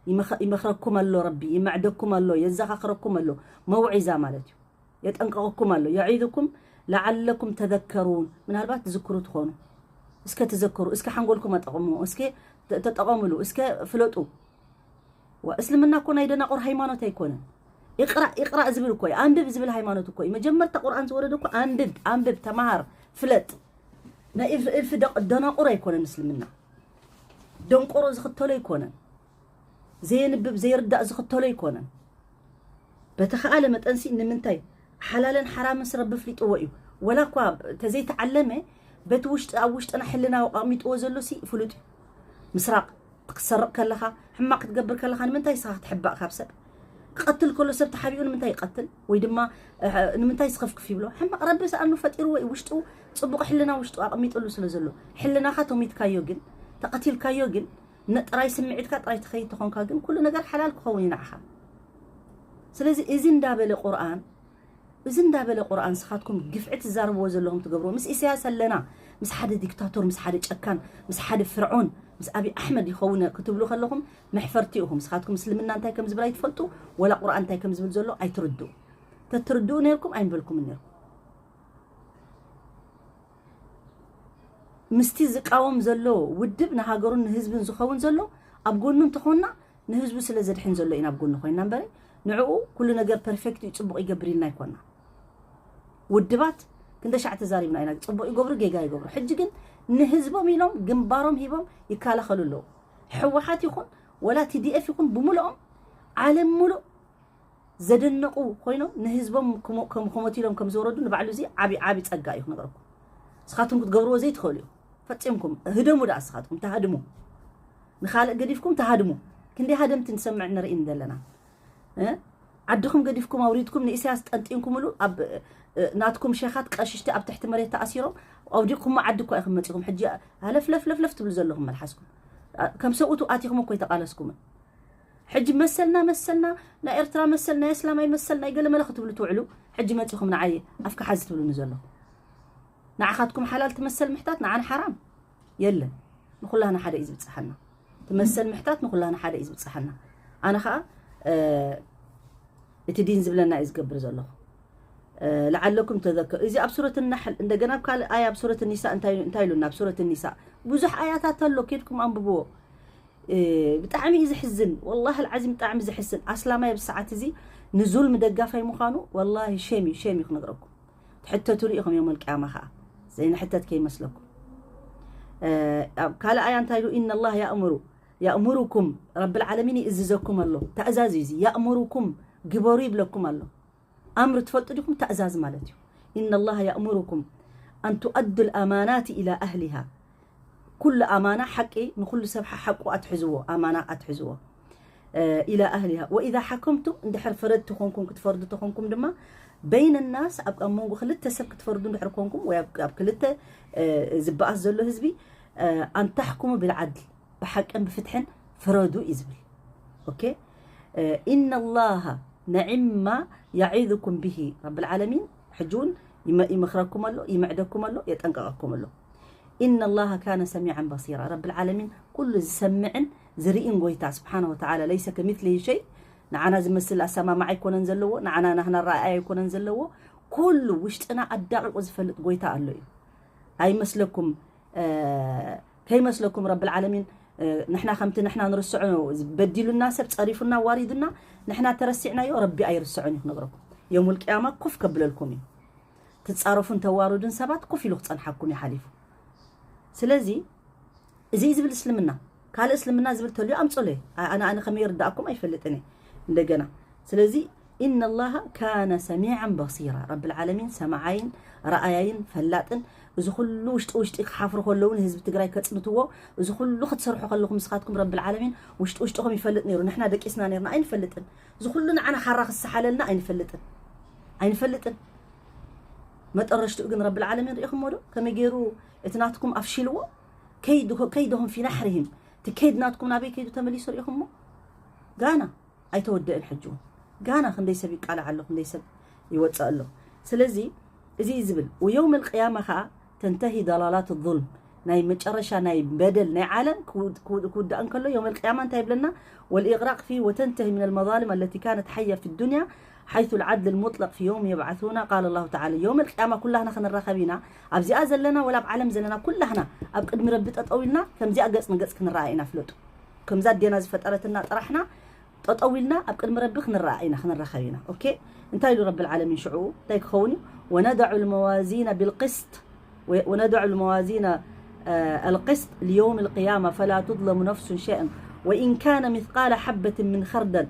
ይመኸ- ይመኽረኩም ኣሎ ረቢ፣ ይመዕደኩም ኣሎ፣ የዘኻኽረኩም ኣሎ። መውዒዛ ማለት እዩ። የጠንቀቐኩም ኣሎ። የዒዙኩም ለዓለኩም ተዘከሩን፣ ምናልባት ትዝክሩ ትኾኑ። እስከ ተዘከሩ፣ እስከ ሓንጎልኩም ኣጠቕሙ፣ እስከ ተ- ተጠቐምሉ፣ እስከ ፍለጡ። ዋ፣ እስልምና እኮ ናይ ደናቑር ሃይማኖት ኣይኮነን። ኢቕራእ ኢቕራእ ዝብል እኮ እዩ። ኣንብብ ዝብል ሃይማኖት እኮ እዩ። መጀመርታ ቁርኣን ዝወረደ እኮ ኣንብብ፣ ኣንብብ፣ ተማሃር፣ ፍለጥ። ናይ እልፍ እልፍ ደቕ- ደናቑር ኣይኮነን እስልምና። ደንቆሮ ዝኽተሎ ኣይኮነን። ዘየንብብ ዘይርዳእ ዝኽተሎ ኣይኮነን። በተኸኣለ መጠንሲ ንምንታይ ሓላልን ሓራምን ስረብ ፍሊጥዎ እዩ። ወላ እኳ ተዘይተዓለመ በቲ ውሽጢ ኣብ ውሽጥና ሕልና ኣቕሚጥዎ ዘሎ ሲ ፍሉጥ እዩ። ምስራቕ ክትሰርቕ ከለኻ፣ ሕማቕ ክትገብር ከለኻ ንምንታይ ስኻ ክትሕባእ ካብ ሰብ? ክቐትል ከሎ ሰብ ተሓቢኡ ንምንታይ ይቐትል? ወይ ድማ እ፣ ንምንታይ ስኸፍክፍ ይብሎ? ሕማቕ ረቢ ሰኣኑ ፈጢርዎ እዩ። ውሽጡ ጽቡቕ ሕልና ውሽጡ ኣቕሚጥሉ ስለ ዘሎ። ሕልናኻ ተሚትካዮ ግን፣ ተቐቲልካዮ ግን፣ ነ ጥራይ ስምዒትካ ጥራይ ትኸይድ ተኾንካ ግን ኩሉ ነገር ሓላል ክኸውን እዩ ንዓኻ። ስለዚ እዚ እንዳበለ ቁርኣን እዚ እንዳበለ ቁርኣን ንስኻትኩም ግፍዒ ትዛረብዎ ዘለኹም ትገብርዎ ምስ ኢሳያስ ኣለና፣ ምስ ሓደ ዲክታቶር፣ ምስ ሓደ ጨካን፣ ምስ ሓደ ፍርዖን፣ ምስ ኣብይ ኣሕመድ ይኸውን ክትብሉ ከለኹም መሕፈርቲ ኢኹም። ንስኻትኩም እስልምና እንታይ ከም ዝብል ኣይትፈልጡ፣ ወላ ቁርኣን እንታይ ከም ዝብል ዘሎ ኣይትርድኡ። ተትርድኡ ነርኩም ኣይምበልኩምን ነርኩም። ምስቲ ዝቃወም ዘሎ ውድብ ንሃገሩን ንህዝብን ዝኸውን ዘሎ ኣብ ጎኑ እንተኾንና ንህዝቡ ስለ ዘድሕን ዘሎ ኢና ኣብ ጎኑ ኮይንና እምበረ ንዕኡ ኩሉ ነገር ፐርፌክት እዩ ጽቡቕ ይገብር ኢልና ኣይኮና። ውድባት ክንደ ሻዕ ተዛሪብና ኢና፣ ጽቡቕ ይገብሩ ጌጋ ይገብሩ። ሕጂ ግን ንህዝቦም ኢሎም ግንባሮም ሂቦም ይከላኸሉ ኣለዉ። ህወሓት ይኹን ወላ ቲዲኤፍ ይኹን ብምልኦም ዓለም ሙሉእ ዘደነቑ ኮይኖም ንህዝቦም ክሞ- ከም ክሞት ኢሎም ከም ዝወረዱ ንባዕሉ እዚ ዓቢ ዓቢ ጸጋ እዩ ክነግረኩም። ንስኻትኩም ክትገብርዎ ዘይትኽእሉ እዩ ፈጺምኩም። ህደሙ ደኣ ንስኻትኩም ተሃድሙ። ንኻልእ ገዲፍኩም ተሃድሙ። ክንደይ ሃደምቲ ንሰምዕ ንርኢ ዘለና። እ? ዓድኹም ገዲፍኩም ኣውሪድኩም ንኢሳያስ ጠንጢንኩምሉ ኣብ እ፣ ናትኩም ሸኻት ቀሽሽቲ ኣብ ትሕቲ መሬት ተኣሲሮም ኣውዲቕኩሞ ዓዲ እኳ ኢኹም መጺኹም። ሕጂ ሃለፍለፍለፍለፍ ትብሉ ዘለኹም መልሓስኩም። ኣ፣ ከም ሰብኡቱ ኣቲኹም እኮ ኣይተቓለስኩምን። ሕጂ መሰልና መሰልና ናይ ኤርትራ መሰል ናይ እስላማይ መሰል ናይ ገለመለ ክትብሉ ትውዕሉ። ሕጂ መጺኹም ንዓይ ኣፍካ ሓዚ ትብሉኒ ዘለኹም። ንዓኻትኩም ሓላል ትመሰል ምሕታት ንዓና ሓራም የለን። ንኹላና ሓደ እዩ ዝብጽሓና። ትመሰል ምሕታት ንኹላና ሓደ እዩ ዝብጽሓና። ኣነ ኸኣ እ፣ እቲ ዲን ዝብለና እዩ ዝገብር ዘለኹ። እ፣ ለዓለኩም ተዘከሩ። እዚ ኣብ ሱረት ናሕል እንደገና ኣብ ካልእ ኣያ ኣብ ሱረት ኒሳ እንታይ እንታይ ኢሉና? ኣብ ሱረት ኒሳ ብዙሕ ኣያታት ኣሎ፣ ኬድኩም ኣንብብዎ። እ፣ ብጣዕሚ እዩ ዝሕዝን። ወላሂ ኣልዓዚም ብጣዕሚ ዘሕስን። ኣስላማይ ኣብ ሰዓት እዚ ንዙልም ደጋፋይ ምዃኑ ወላሂ ሼም እዩ፣ ሼም እዩ ክነግረኩም። ትሕተቱሉ ኢኹም የውመል ቅያማ ኸኣ። ዘይንሕተት ከይመስለኩም። እ፣ ኣብ ካልእ ኣያ እንታይ ኢሉ? ኢነ ላህ ያእምሩ፣ ያእምሩኩም፣ ረብል ዓለሚን ይእዝዘኩም ኣሎ። ተእዛዝ እዩ እዚ። ያእምሩኩም፣ ግበሩ ይብለኩም ኣሎ። ኣምር ትፈልጡ ዲኹም? ተእዛዝ ማለት እዩ። ኢነ ላህ ያእምሩኩም ኣን ቱኣዱ ልኣማናት ኢላ ኣህሊሃ። ኩሉ ኣማና ሓቂ ንኹሉ ሰብ ሓ- ሓቁ ኣትሕዝዎ፣ ኣማና ኣትሕዝዎ። እ፣ ኢላ ኣህሊሃ ወኢዛ ሓከምቱም፣ እንድሕር ፈረድቲ ኮንኩም ክትፈርዱ ተኾንኩም ድማ በይነ ናስ ኣብ ኣብ መንጎ ክልተ ሰብ ክትፈርዱ እንድሕር ኮንኩም ወይ ኣብ ኣብ ክልተ እ፣ ዝበኣስ ዘሎ ህዝቢ እ፣ ኣን ታሕኩሙ ብልዓድል ብሓቅን ብፍትሕን ፍረዱ እዩ ዝብል። ኦኬ። እ፣ ኢነ ላሃ ነዒማ ያዒዙኩም ብሂ ረብል ዓለሚን ሕጂ እውን ይመ- ይመኽረኩም ኣሎ፣ ይምዕደኩም ኣሎ፣ የጠንቀቐኩም ኣሎ። ኢነ ላሃ ካነ ሰሚዓን በሲራ ረብል ዓለሚን ኩሉ ዝሰምዕን ዝርእን ጎይታ ስብሓነ ወተዓላ ለይሰ ከሚስሊሂ ሸይ። ንዓና ዝመስል ኣሰማማዕ ኣይኮነን ዘለዎ፣ ንዓና ናህና ረኣያ ኣይኮነን ዘለዎ። ኩሉ ውሽጥና ኣዳቂቑ ዝፈልጥ ጎይታ ኣሎ እዩ። ኣይመስለኩም እ፣ ከይመስለኩም ረብል ዓለሚን እ፣ ንሕና ከምቲ ንሕና ንርስዖ በዲሉና ሰብ ጸሪፉና ዋሪዱና ንሕና ተረሲዕናዮ ረቢ ኣይርስዖን እዩ ክነግረኩም። የውሙል ቅያማ ኮፍ ከብለልኩም እዩ። ትጻረፉን ተዋርዱን ሰባት ኮፍ ኢሉ ክጸንሓኩም እዩ ሓሊፉ። ስለዚ እዚ እዩ ዝብል እስልምና። ካልእ እስልምና ዝብል ተልዩ ኣምጾለይ። ኣነ ኣነ ከመይ ይርዳእኩም ኣይፈልጥን እየ። እንደገና ስለዚ ኢነ ላሃ ካነ ሰሚዓን በሲራ ረብል ዓለሚን ሰማዓይን ረኣያይን ፈላጥን። እዚ ኩሉ ውሽጢ ውሽጢ ክሓፍሩ ከለዉ ንህዝቢ ትግራይ ከጽንትዎ እዚ ኩሉ ክትሰርሑ ከለኹም ንስኻትኩም ረብል ዓለሚን ውሽጢ ውሽጥኹም ይፈልጥ ነይሩ። ንሕና ደቂስና ነርና ኣይንፈልጥን። እዚ ኩሉ ንዓና ሓራ ክሰሓለልና ኣይንፈልጥን ኣይንፈልጥን። መጠረሽትኡ ግን ረብል ዓለሚን ርኢኹሞ ዶ ከመይ ገይሩ እቲ ናትኩም ኣፍሽልዎ? ከይድኹ- ከይድኹም ፊ ናሕርሂም እቲ ከይድ ናትኩም ናበይ ከይዱ ተመሊሱ ርኢኹሞ? ጋና ኣይተወደእን ሕጂ እውን ጋና ክንደይ ሰብ ይቃላዕ ኣሎ፣ ክንደይ ሰብ ይወፅእ ኣሎ። ስለዚ እዚ እዩ ዝብል ወየውም ልቅያማ ከዓ ተንተሂ ضلالات الظلم ናይ መጨረሻ ናይ በደል ናይ ዓለም ክውድ- ክውድ- ክውዳእ እንከሎ የውመል ቅያማ እንታይ ይብለና? والإغراق فيه وتنتهي من المظالم التي كانت حية في الدنيا حيث العدل المطلق في يوم يبعثون قال الله تعالى የውመል ቅያማ ኩላህና ክንራኸብ ኢና። ኣብዚኣ ዘለና ወላ ኣብ ዓለም ዘለና ኩላህና ኣብ ቅድሚ ረቢ ጠጠው ኢልና ከምዚኣ ገጽ ንገጽ ክንረኣ ኢና። ፍለጡ፣ ከምዛ ኣዴና ዝፈጠረትና ጥራሕና ጠጠው ኢልና ኣብ ቅድሚ ረቢ ክንረኣ ኢና፣ ክንራኸብ ኢና። ኦኬ፣ እንታይ ኢሉ ረቢ ዓለሚን ሽዑ እንታይ ክኸውን እዩ? ونضع الموازين بالقسط و- ونضع الموازين آه، القسط ليوم القيامة فلا تظلم نفس شيئا وإن كان مثقال حبة من خردل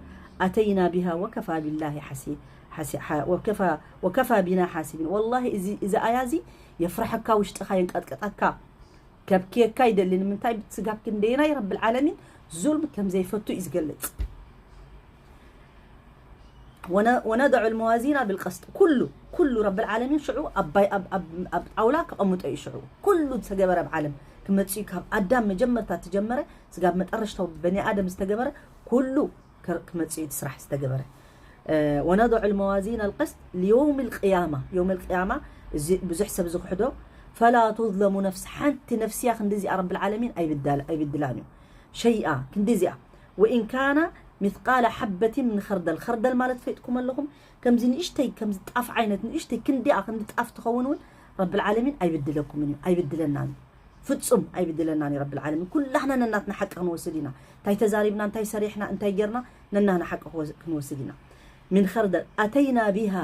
أتينا بها وكفى بالله حسي حسي ح- وكفى وكفى بنا حاسبين. والله እዚ እዚ ኣያ እዚ የፍርሐካ፣ ውሽጥኻ የንቀጥቀጠካ። ከብክየካ ይደሊ። ንምንታይ? ስጋብ ክንደየናይ ረብል ዓለሚን ዙልም ከም ዘይፈቱ እዩ ዝገልጽ። ወነ- ወነደዑ ልመዋዚና ብልቀስጥ ኩሉ ኩሉ ረብል ዓለሚን ሽዑ ኣባይ ኣብ- ኣብ ኣብ ጣውላ ከቐምጦ እዩ። ሽዑ ኩሉ ዝተገበረ ኣብ ዓለም ክመጽእ እዩ። ካብ ኣዳም መጀመርታ ተጀመረ ስጋብ መጠረሽታው በኒ ኣደም ዝተገበረ ኩሉ ከ- ክመጽእ እዩ እቲ ስራሕ ዝተገበረ። ወነضع الموازين القسط ليوم القيامة يوم القيامة ብዙሕ ሰብ ዝኽሕዶ ፈላ ቱዝለሙ ነፍስ ሓንቲ ነፍስያ ክንዲዚኣ ረብል ዓለሚን ኣይብዳል- ኣይብድላን እዩ ሸይኣ ክንዲዚኣ ወኢን ካነ ሚስቃለ ሓበቲን ምን ኸርደል ኸርደል ማለት ፈይጥኩም ኣለኹም ከምዚ ንእሽተይ ከምዚ ጣፍ ዓይነት ንእሽተይ ክንዲኣ ክንዲ ጣፍ ትኸውን እውን ረብል ዓለሚን ኣይብድለኩምን እዩ ኣይብድለናን እዩ ፍጹም ኣይብድለናን እዩ ረብል ዓለሚን ኩላህና ነናትና ሓቂ ክንወስድ ኢና እንታይ ተዛሪብና እንታይ ሰሪሕና እንታይ ጌርና ነናህና ሓቂ ክንወስድ ኢና ምን ኸርደል ኣተይና ቢሃ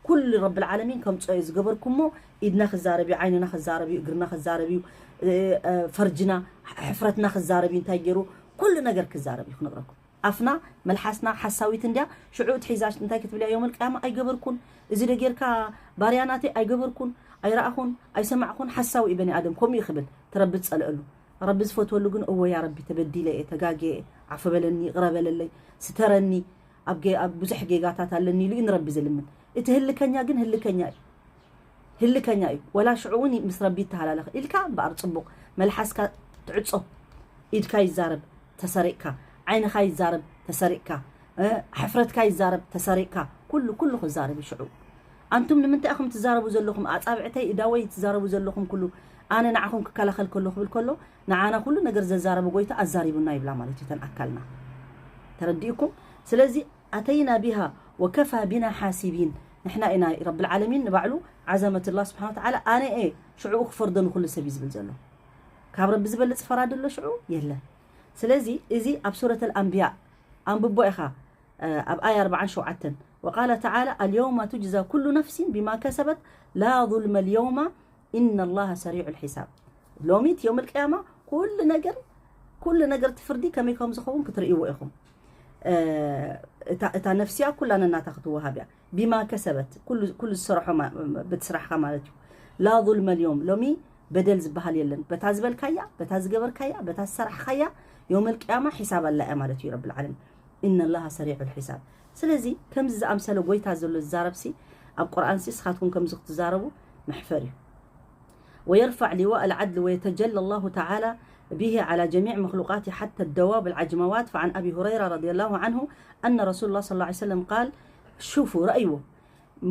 ኩሉ ረብል ዓለሚን ከምፅኦ እዩ ዝገበርኩሞ ኢድና ክዛረብ እዩ ዓይንና ክዛረብ እዩ እግርና ክዛረብ እዩ ፈርጅና ሕፍረትና ክዛረብ እዩ እንታይ ገይሩ ኩሉ ነገር ክዛረብ እዩ ክነግረኩም ኣፍና መልሓስና ሓሳዊት እንድያ ሽዑ እቲ ሒዛ እንታይ ክትብል እያ ዮም ልቅያማ ኣይገበርኩን እዚ ደጌርካ ባርያ ናተይ ኣይገበርኩን ኣይረኣኹን ኣይሰማዕኩን ሓሳዊ እዩ በኒ ኣደም ከምኡ እዩ ክብል ትረቢ ዝፀልአሉ ረቢ ዝፈትወሉ ግን እወ ያ ረቢ ተበዲለ እየ ተጋግየ እየ ዓፈ በለኒ ይቕረ በለለይ ስተረኒ ኣብ ጌ- ኣብ ብዙሕ ጌጋታት ኣለኒ ኢሉ እዩ ንረቢ ዝልምን እቲ ህልከኛ ግን ህልከኛ እዩ ህልከኛ እዩ ወላ ሽዑ እውን ምስ ረቢ ይተሃላለኽ ኢልካ እምበኣር ፅቡቕ መልሓስካ ትዕፆ ኢድካ ይዛረብ ተሰሪቕካ ዓይንኻ ይዛረብ ተሰሪቕካ እ፣ ሕፍረትካ ይዛረብ ተሰሪቕካ ኩሉ ኩሉ ክዛረብ እዩ ሽዑ ኣንቱም ንምንታይ ኢኹም ትዛረቡ ዘለኹም ኣፃብዕተይ እዳወይ ትዛረቡ ዘለኹም ኩሉ ኣነ ንዓኹም ክከላኸል ከሎ ክብል ከሎ ንዓና ኩሉ ነገር ዘዛረበ ጎይታ ኣዛሪቡና ይብላ ማለት እዩ ተን ኣካልና ተረዲእኩም ስለዚ ኣተይና ቢሃ ወከፋ ቢና ሓሲቢን ንሕና ኢና ረብል ዓለሚን ንባዕሉ ዓዘመትላ ስብሓን ወተዓላ ኣነ እየ ሽዑኡ ክፈርዶ ንኩሉ ሰብ እዩ ዝብል ዘሎ ካብ ረቢ ዝበልፅ ፈራዲ ኣሎ ሽዑ የለን ስለዚ እዚ ኣብ ሱረት ኣልኣንብያ ኣንብቦ ኢኻ ኣብ ኣያ ኣርብዓን ሸውዓተን وقال تعالى اليوم تجزى كل نفس بما كسبت لا ظلم اليوم إن الله سريع الحساب ሎሚ እቲ ዮም ልቅያማ ኩሉ ነገር ኩሉ ነገር እቲ ፍርዲ ከመይ ከም ዝኸውን ክትርእይዎ ኢኹም እታ ነፍስያ ኩላ ነናታ ክትወሃብ እያ ቢማ ከሰበት ኩሉ ዝሰርሖ ብቲ ስራሕካ ማለት እዩ ላ ظልመ ልዮም ሎሚ በደል ዝበሃል የለን በታ ዝበልካያ በታ ዝገበርካያ በታ ዝሰራሕካያ ዮም ልቅያማ ሒሳብ ኣላ እያ ማለት እዩ ረቢ ልዓለሚን إن الله سريع الحساب ስለዚ ከምዚ ዝኣምሰለ ጎይታ ዘሎ ዝዛረብሲ ኣብ ቁርኣንሲ እስኻትኩም ከምዚ ክትዛረቡ መሕፈር እዩ ويرفع لواء العدل ويتجلى الله تعالى به على جميع مخلوقاته حتى الدواب العجموات فعن أبي هريرة رضي الله عنه أن رسول الله صلى الله عليه وسلم قال شوفوا رأيوا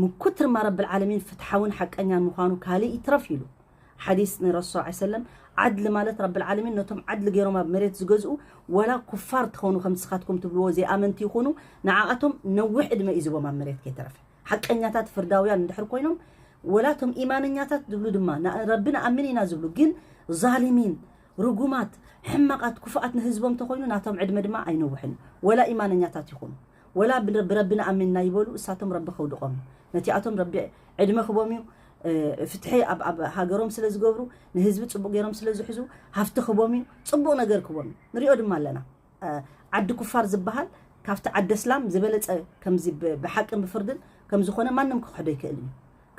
من كتر ما رب العالمين فتحون حق أن ينمخانوا كالي يترفيلوا ሓዲስ ንረሱል ስ ሰለም ዓድሊ ማለት ረብል ዓለሚን ነቶም ዓድሊ ገይሮም ኣብ መሬት ዝገዝኡ ወላ ኩፋር ትኾኑ ከም ንስኻትኩም ትብልዎ ዘይኣመንቲ ይኹኑ ንዓኣቶም ነዊሕ ዕድመ እዩ ዝቦም ኣብ መሬት ከይተረፈ ሓቀኛታት ፍርዳውያን እንድሕር ኮይኖም ወላ ቶም ኢማነኛታት ዝብሉ ድማ ረቢ ንኣምን ኢና ዝብሉ ግን ዛሊሚን ርጉማት ሕማቓት ክፉኣት ንህዝቦም ተኾይኑ ናቶም ዕድመ ድማ ኣይነውሕን ወላ ኢማነኛታት ይኹኑ ወላ ብረቢ ንኣምን ኢና ይበሉ እሳቶም ረቢ ከውድቖም ነቲኣቶም ረቢ ዕድመ ክቦም እዩ ፍትሒ ኣብ ሃገሮም ስለ ዝገብሩ ንህዝቢ ፅቡቅ ገይሮም ስለ ዝሕዙ ሃፍቲ ክቦም እዩ ፅቡቅ ነገር ክቦም እዩ ንሪኦ ድማ ኣለና ዓዲ ኩፋር ዝበሃል ካብቲ ዓዲ እስላም ዝበለፀ ከምዚ ብሓቅን ብፍርድን ከምዝኾነ ማንም ክክሕዶ ይክእል እዩ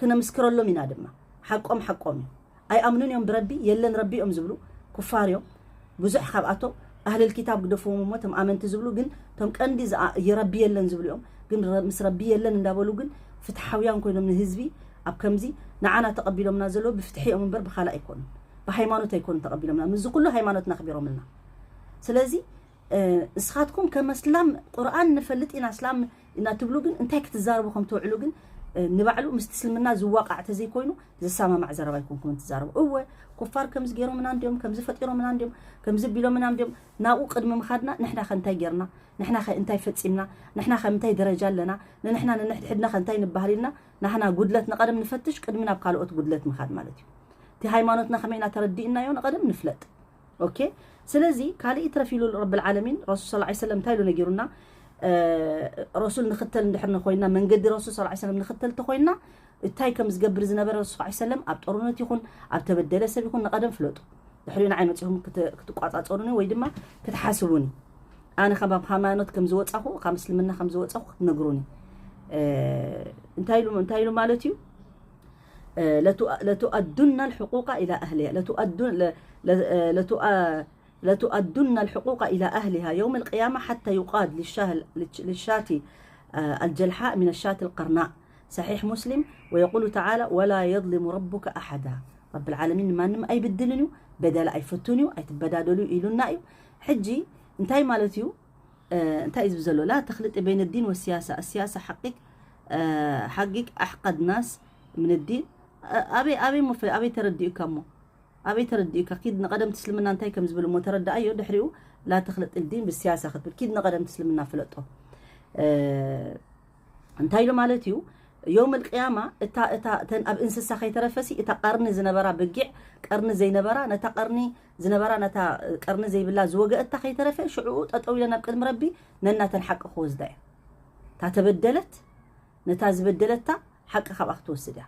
ክነምስክረሎም ኢና ድማ ሓቆም ሓቆም እዩ ኣይኣምኑን እዮም ብረቢ የለን ረቢ እዮም ዝብሉ ኩፋር እዮም ብዙሕ ካብኣቶም ኣህልል ኪታብ ግደፍዎም እሞ እቶም ኣመንቲ ዝብሉ ግን እቶም ቀንዲ ረቢ የለን ዝብሉ እዮም ግን ምስ ረቢ የለን እንዳበሉ ግን ፍትሓውያን ኮይኖም ንህዝቢ ኣብ ከምዚ ንዓና ተቐቢሎምና ዘለዉ ብፍትሒ እዮም እምበር ብኻልእ ኣይኮኑን ብሃይማኖት ኣይኮኑን ተቐቢሎምና ምስዚ ኩሉ ሃይማኖትና ኣኽቢሮምልና ስለዚ ንስኻትኩም ከም ኣስላም ቁርኣን ንፈልጥ ኢና ኣስላም ኢና ትብሉ ግን እንታይ ክትዛረቡ ከም ትውዕሉ ግን ንባዕሉ ምስቲ እስልምና ዝዋቃዕ ተዘይኮይኑ ዝሰማማዕ ዘረባ ኣይኮንኩም ትዛረቡ። እወ፣ ኩፋር ከምዚ ገይሮምና እንዲዮም፣ ከምዚ ፈጢሮምና እንዲዮም፣ ከምዚ ቢሎምና እንዲዮም። ናብኡ ቅድሚ ምኻድና ንሕና ከ እንታይ ገርና? ንሕና ከ እንታይ ፈጺምና? ንሕና ከ ምንታይ ደረጃ ኣለና? ንንሕና ንንሕድሕድና ከ እንታይ ንበሃል ኢልና ናህና ጉድለት ንቐደም ንፈትሽ፣ ቅድሚ ናብ ካልኦት ጉድለት ምኻድ ማለት እዩ። እቲ ሃይማኖትና ከመይ ኢና ተረዲእናዮ ንቐደም ንፍለጥ። ኦኬ። ስለዚ ካልእ ይትረፍ ኢሉ ረብል ዓለሚን ረሱል ሰለላሁ ዐለይሂ ወሰለም እንታይ ኢሉ ነጊሩና? ረሱል ንኽተል እንድሕር ኮይና፣ መንገዲ ረሱል ሰለላሁ ዐለይሂ ወሰለም ንኽተል ተኾይና፣ እንታይ ከም ዝገብር ዝነበረ ረሱል ሰለላሁ ዐለይሂ ወሰለም ኣብ ጦርነት ይኹን ኣብ ተበደለ ሰብ ይኹን ንቐደም ፍለጡ። ድሕሪኡ ንዓይ መጺኹም ክት- ክትቋጻጸሩኒ ወይ ድማ ክትሓስቡኒ። ኣነ ካብ ሃይማኖት ከም ዝወጻኹ፣ ካብ እስልምና ከም ዝወጻኹ ክትነግሩኒ። እንታይ ኢሉ እንታይ ኢሉ ማለት እዩ? ለቱኣዱና ልሕቁቃ ኢላ ኣህሊሃ ለቱኣዱን ለቱኣዱና ልሕቁቃ ኢላ ኣህሊሃ የውም ልቅያማ ሓታ ዩቃድ ልሻቲ ኣልጀልሓ ምን ሻቲ ልቀርናእ። ሰሒሕ ሙስሊም። ወየቁሉ ተዓላ ወላ የظልሙ ረቡከ ኣሓዳ። ረብል ዓለሚን ንማንም ኣይብድልን እዩ፣ በደል ኣይፈቱን እዩ፣ ኣይትበዳደሉ ኢሉና እዩ። ሕጂ እንታይ ማለት እዩ? እንታይ እዩ ዝብል ዘሎ? ላ ተኽልጢ በይነ ዲን ወሲያሳ። السياسة حقك حقك أحقد ناس من الدين. ኣበይ ኣበይ ሙፈ ኣበይ ተረዲኡካ እሞ ኣበይ ተረዲኡካ? ኪድ ንቐደምቲ እስልምና እንታይ ከም ዝብል እሞ ተረዳኣዮ። ድሕሪኡ ላ ተኽልጢ ዲን ብሲያሳ ክትብል ኪድ ንቐደምቲ እስልምና ፍለጦ። እንታይ ኢሉ ማለት እዩ? ዮም ልቅያማ እታ እታ እተን ኣብ እንስሳ ከይተረፈሲ እታ ቀርኒ ዝነበራ በጊዕ ቀርኒ ዘይነበራ ነታ ቀርኒ ዝነበራ ነታ ቀርኒ ዘይብላ ዝወገእታ ከይተረፈ ሽዕኡ ጠጠው ኢለን ኣብ ቅድሚ ረቢ ነናተን ሓቂ ክወስዳ እያ። እታ ተበደለት ነታ ዝበደለታ ሓቂ ካብኣ ክትወስድ እያ።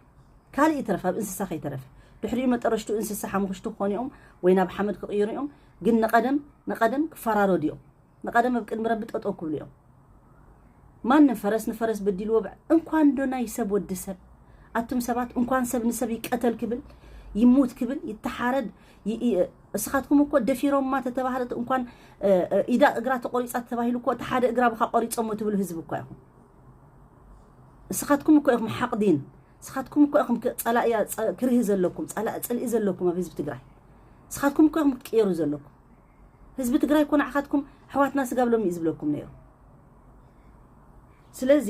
ካልእ ይትረፍ ኣብ እንስሳ ከይተረፈ ድሕሪኡ መጠረሽቱ እንስሳ ሓሙኽሽቲ ክኾኑ እዮም ወይ ናብ ሓመድ ክቕይሩ እዮም። ግን ንቐደም ንቐደም ክፈራረዱ እዮም። ንቐደም ኣብ ቅድሚ ረቢ ጠጠው ክብሉ እዮም። ማንም ፈረስ ንፈረስ በዲልዎ ብዕ እንኳን ዶ ናይ ሰብ ወዲ ሰብ ኣቱም ሰባት እንኳን ሰብ ንሰብ ይቀተል ክብል ይሙት ክብል ይተሓረድ ይ- ይ- እስኻትኩም እኮ ደፊሮማ ተተባህለት እንኳን እ፣ እ፣ ኢዳ እግራ ተቆሪፃ ተባሂሉ እኮ እቲ ሓደ እግራ ብካ ቆሪፆሞ ትብሉ ህዝቢ እኮ ኢኹም። እስኻትኩም እኮ ኢኹም ሓቕዲን እስኻትኩም እኮ ኢኹም ክ- ጸላእያ ጸ- ክርሂ ዘለኩም ጸላእ ጽልኢ ዘለኩም ኣብ ህዝቢ ትግራይ። እስኻትኩም እኮ ኢኹም ክትቅየሩ ዘለኩም። ህዝቢ ትግራይ እኮ ንዓኻትኩም ኣሕዋትና ስጋ ብሎም እዩ ዝብለኩም ነይሩ። ስለዚ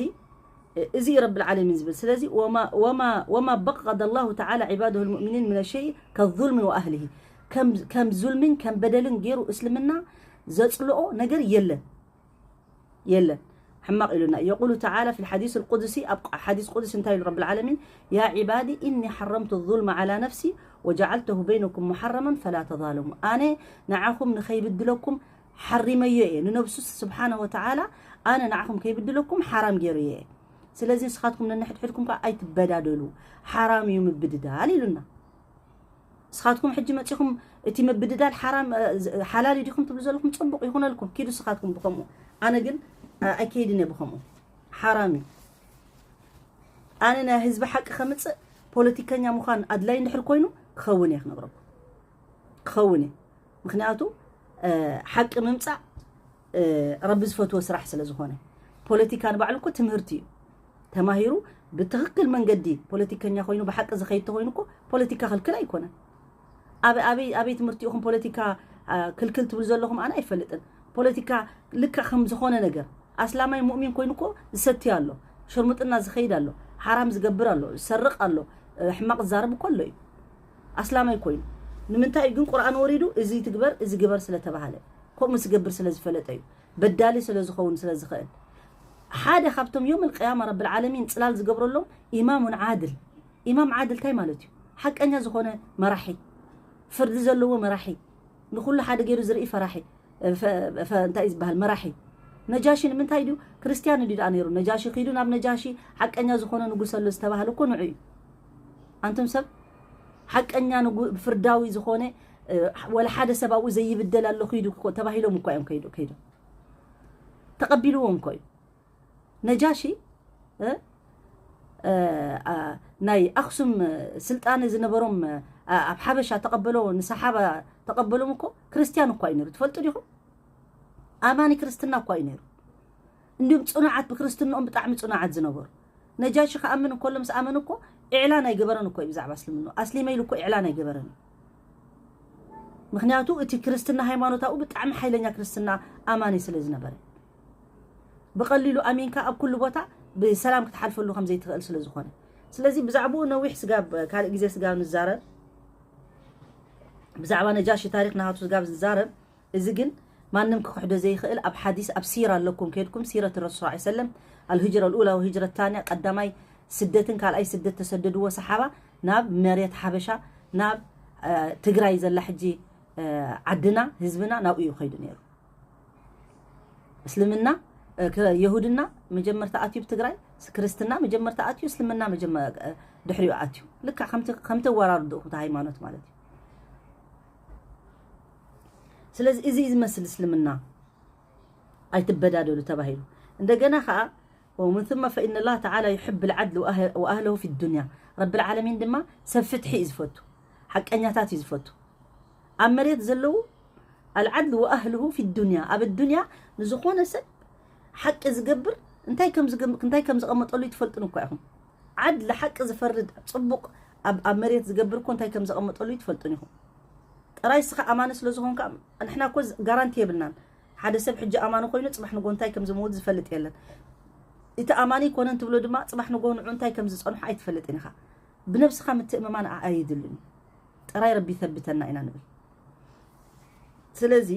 እዚ እዩ ረብል ዓለሚን ዝብል። ስለዚ ወማ በቀደ ላሁ ተዓላ ዒባደሁ ልሙእሚኒን ምን ሸይ ከዙልሚ ወኣህሊሂ፣ ከም ዙልሚን ከም በደልን ገይሩ እስልምና ዘፅልኦ ነገር የለን። የለን። ሕማቕ ኢሉና። የቁሉ ተዓላ ፊ ልሓዲስ ልቁድሲ፣ ኣብ ሓዲስ ቁድሲ እንታይ ኢሉ ረብል ዓለሚን? ያ ዒባዲ ኢኒ ሓረምቱ ዙልመ ዓላ ነፍሲ ወጀዓልተሁ በይነኩም ሙሓረመን ፈላ ተዛለሙ። ኣነ ንዓኹም ንኸይብድለኩም ሓሪመዮ እየ። ንነብሱ ስብሓነ ወተዓላ ኣነ ንዓኹም ከይብድለኩም ሓራም ገይሩ እየ። ስለዚ ንስኻትኩም ነንሕድሕድኩም ከዓ ኣይትበዳደሉ፣ ሓራም እዩ ምብድዳል ኢሉና። ንስኻትኩም ሕጂ መፂኹም እቲ ምብድዳል ሓራም ሓላል ዲኹም ትብሉ ዘለኹም ፅቡቕ ይኹነልኩም፣ ኪዱ ንስኻትኩም ብኸምኡ። ኣነ ግን ኣይከይድን እየ ብኸምኡ። ሓራም እዩ። ኣነ ናይ ህዝቢ ሓቂ ከምፅእ ፖለቲከኛ ምዃን ኣድላይ እንድሕር ኮይኑ ክኸውን እየ ክነግረኩም፣ ክኸውን እየ። ምክንያቱ ሓቂ ምምፃእ ረቢ ዝፈትዎ ስራሕ ስለ ዝኾነ። ፖለቲካ ንባዕሉ እኮ ትምህርቲ እዩ። ተማሂሩ ብትኽክል መንገዲ ፖለቲከኛ ኮይኑ ብሓቂ ዝኸይድ ተኮይኑ እኮ ፖለቲካ ክልክል ኣይኮነን። ኣበይ ኣበይ ኣበይ ትምህርቲ ኢኹም ፖለቲካ ክልክል ትብሉ ዘለኹም? ኣነ ኣይፈልጥን። ፖለቲካ ልክዕ ከም ዝኾነ ነገር ኣስላማይ ሙእሚን ኮይኑ እኮ ዝሰቲ ኣሎ፣ ሽርሙጥና ዝኸይድ ኣሎ፣ ሓራም ዝገብር ኣሎ፣ ዝሰርቕ ኣሎ፣ ሕማቕ ዝዛረብ እኮ ኣሎ እዩ ኣስላማይ ኮይኑ። ንምንታይ እዩ ግን ቁርኣን ወሪዱ እዚ ትግበር እዚ ግበር ስለተባሃለ? ከምኡ ዝገብር ስለዝፈለጠ እዩ። በዳሊ ስለዝኸውን ስለዝኽእል ሓደ ካብቶም ዮም ልቅያማ ረብል ዓለሚን ፅላል ዝገብረሎም ኢማሙን ዓድል። ኢማም ዓድል እንታይ ማለት እዩ? ሓቀኛ ዝኾነ መራሒ፣ ፍርዲ ዘለዎ መራሒ፣ ንኩሉ ሓደ ገይሩ ዝርኢ ፈራሒ፣ እንታይ ዝበሃል መራሒ። ነጃሺ ንምንታይ ድዩ? ክርስትያን ድዩ ደኣ ነይሩ? ነጃሺ ኪዱ ናብ ነጃሺ ሓቀኛ ዝኾነ ንጉስ ኣሎ ዝተባህለ እኮ ንዑ እዩ። ኣንቱም ሰብ ሓቀኛ ንጉ- ፍርዳዊ ዝኾነ ወላ ሓደ ሰብ ኣብኡ ዘይብደል ኣሎ ኪዱ ተባሂሎም እኳ እዮም ከይዱ ከይዶም ተቐቢልዎም እኮ እዩ። ነጃሺ ናይ ኣክሱም ስልጣነ ዝነበሮም ኣብ ሓበሻ ተቐበሎ ንሰሓባ ተቐበሎም እኮ ክርስትያን እኳ እዩ ነይሩ። ትፈልጡ ዲኹም? ኣማኒ ክርስትና እኳ እዩ ነይሩ። እንዲሁም ፅኑዓት ብክርስትንኦም ብጣዕሚ ፅኑዓት ዝነበሩ። ነጃሺ ክኣምን እንከሎ ምስ ኣመን እኮ ኢዕላን ኣይገበረን እኮ እዩ ብዛዕባ እስልምና ኣስሊመ ኢሉ እኮ ኢዕላን ኣይገበረን እዩ። ምክንያቱ እቲ ክርስትና ሃይማኖታዊ ብጣዕሚ ሓይለኛ ክርስትና ኣማኒ ስለ ዝነበረ ብቐሊሉ ኣሚንካ ኣብ ኩሉ ቦታ ብሰላም ክትሓልፈሉ ከም ዘይትኽእል ስለ ዝኾነ። ስለዚ ብዛዕባኡ ነዊሕ ስጋብ ካልእ ግዜ ስጋብ ንዛረብ፣ ብዛዕባ ነጃሺ ታሪኽ ናቱ ስጋብ ንዛረብ። እዚ ግን ማንም ክኽሕዶ ዘይኽእል ኣብ ሓዲስ ኣብ ሲራ ኣለኩም፣ ከድኩም ሲረት ረሱል ሰለላሁ ዐለይሂ ወሰለም፣ ኣልሂጅራ ልኡላ ወሂጅረት ታንያ፣ ቀዳማይ ስደትን ካልኣይ ስደት ተሰደድዎ ሰሓባ ናብ መሬት ሓበሻ፣ ናብ ትግራይ ዘላ ሕጂ ዓድና ህዝብና ናብኡ እዩ ከይዱ ነይሩ። እስልምና የሁድና መጀመርታ ኣትዩ ኣብ ትግራይ፣ ክርስትና መጀመርታ ኣትዩ፣ እስልምና ድሕሪኡ ኣትዩ። ልካ ከምቲ ወራርድኡ ሃይማኖት ማለት እዩ። ስለዚ እዚ ዝመስል እስልምና ኣይትበዳደሉ ተባሂሉ። እንደገና ከዓ ومن ثم فإن الله تعالى يحب العدل وأهله في الدنيا። ረብል ዓለሚን ድማ ሰብ ፍትሒ እዩ ዝፈቱ፣ ሓቀኛታት እዩ ዝፈቱ። ኣብ መሬት ዘለዉ العدل وأهله في الدنيا፣ ኣብ ዱንያ ንዝኾነ ሰብ ሓቂ ዝገብር እንታይ ከም ዝገም- እንታይ ከም ዝቐመጠሉ ይትፈልጡን እኳ ኢኹም። ዓድሊ ሓቂ ዝፈርድ ጽቡቕ ኣብ ኣብ መሬት ዝገብር እኮ እንታይ ከም ዘቐመጠሉ ይትፈልጡን ኢኹም። ጥራይ ስኻ ኣማኒ ስለ ዝኾንካ ንሕና እኮ ጋራንቲ የብልናን። ሓደ ሰብ ሕጂ ኣማኒ ኮይኑ ጽባሕ ንጎ እንታይ ከም ዝመውት ዝፈልጥ የለን። እቲ ኣማኒ ይኮነን ትብሎ ድማ ጽባሕ ንጎ ንዑ እንታይ ከም ዝጸንሑ ኣይትፈልጥን ኢኻ። ብነብስኻ ምትእምማን ኣይድልን። ጥራይ ረቢ ይሰብተና ኢና ንብል። ስለዚ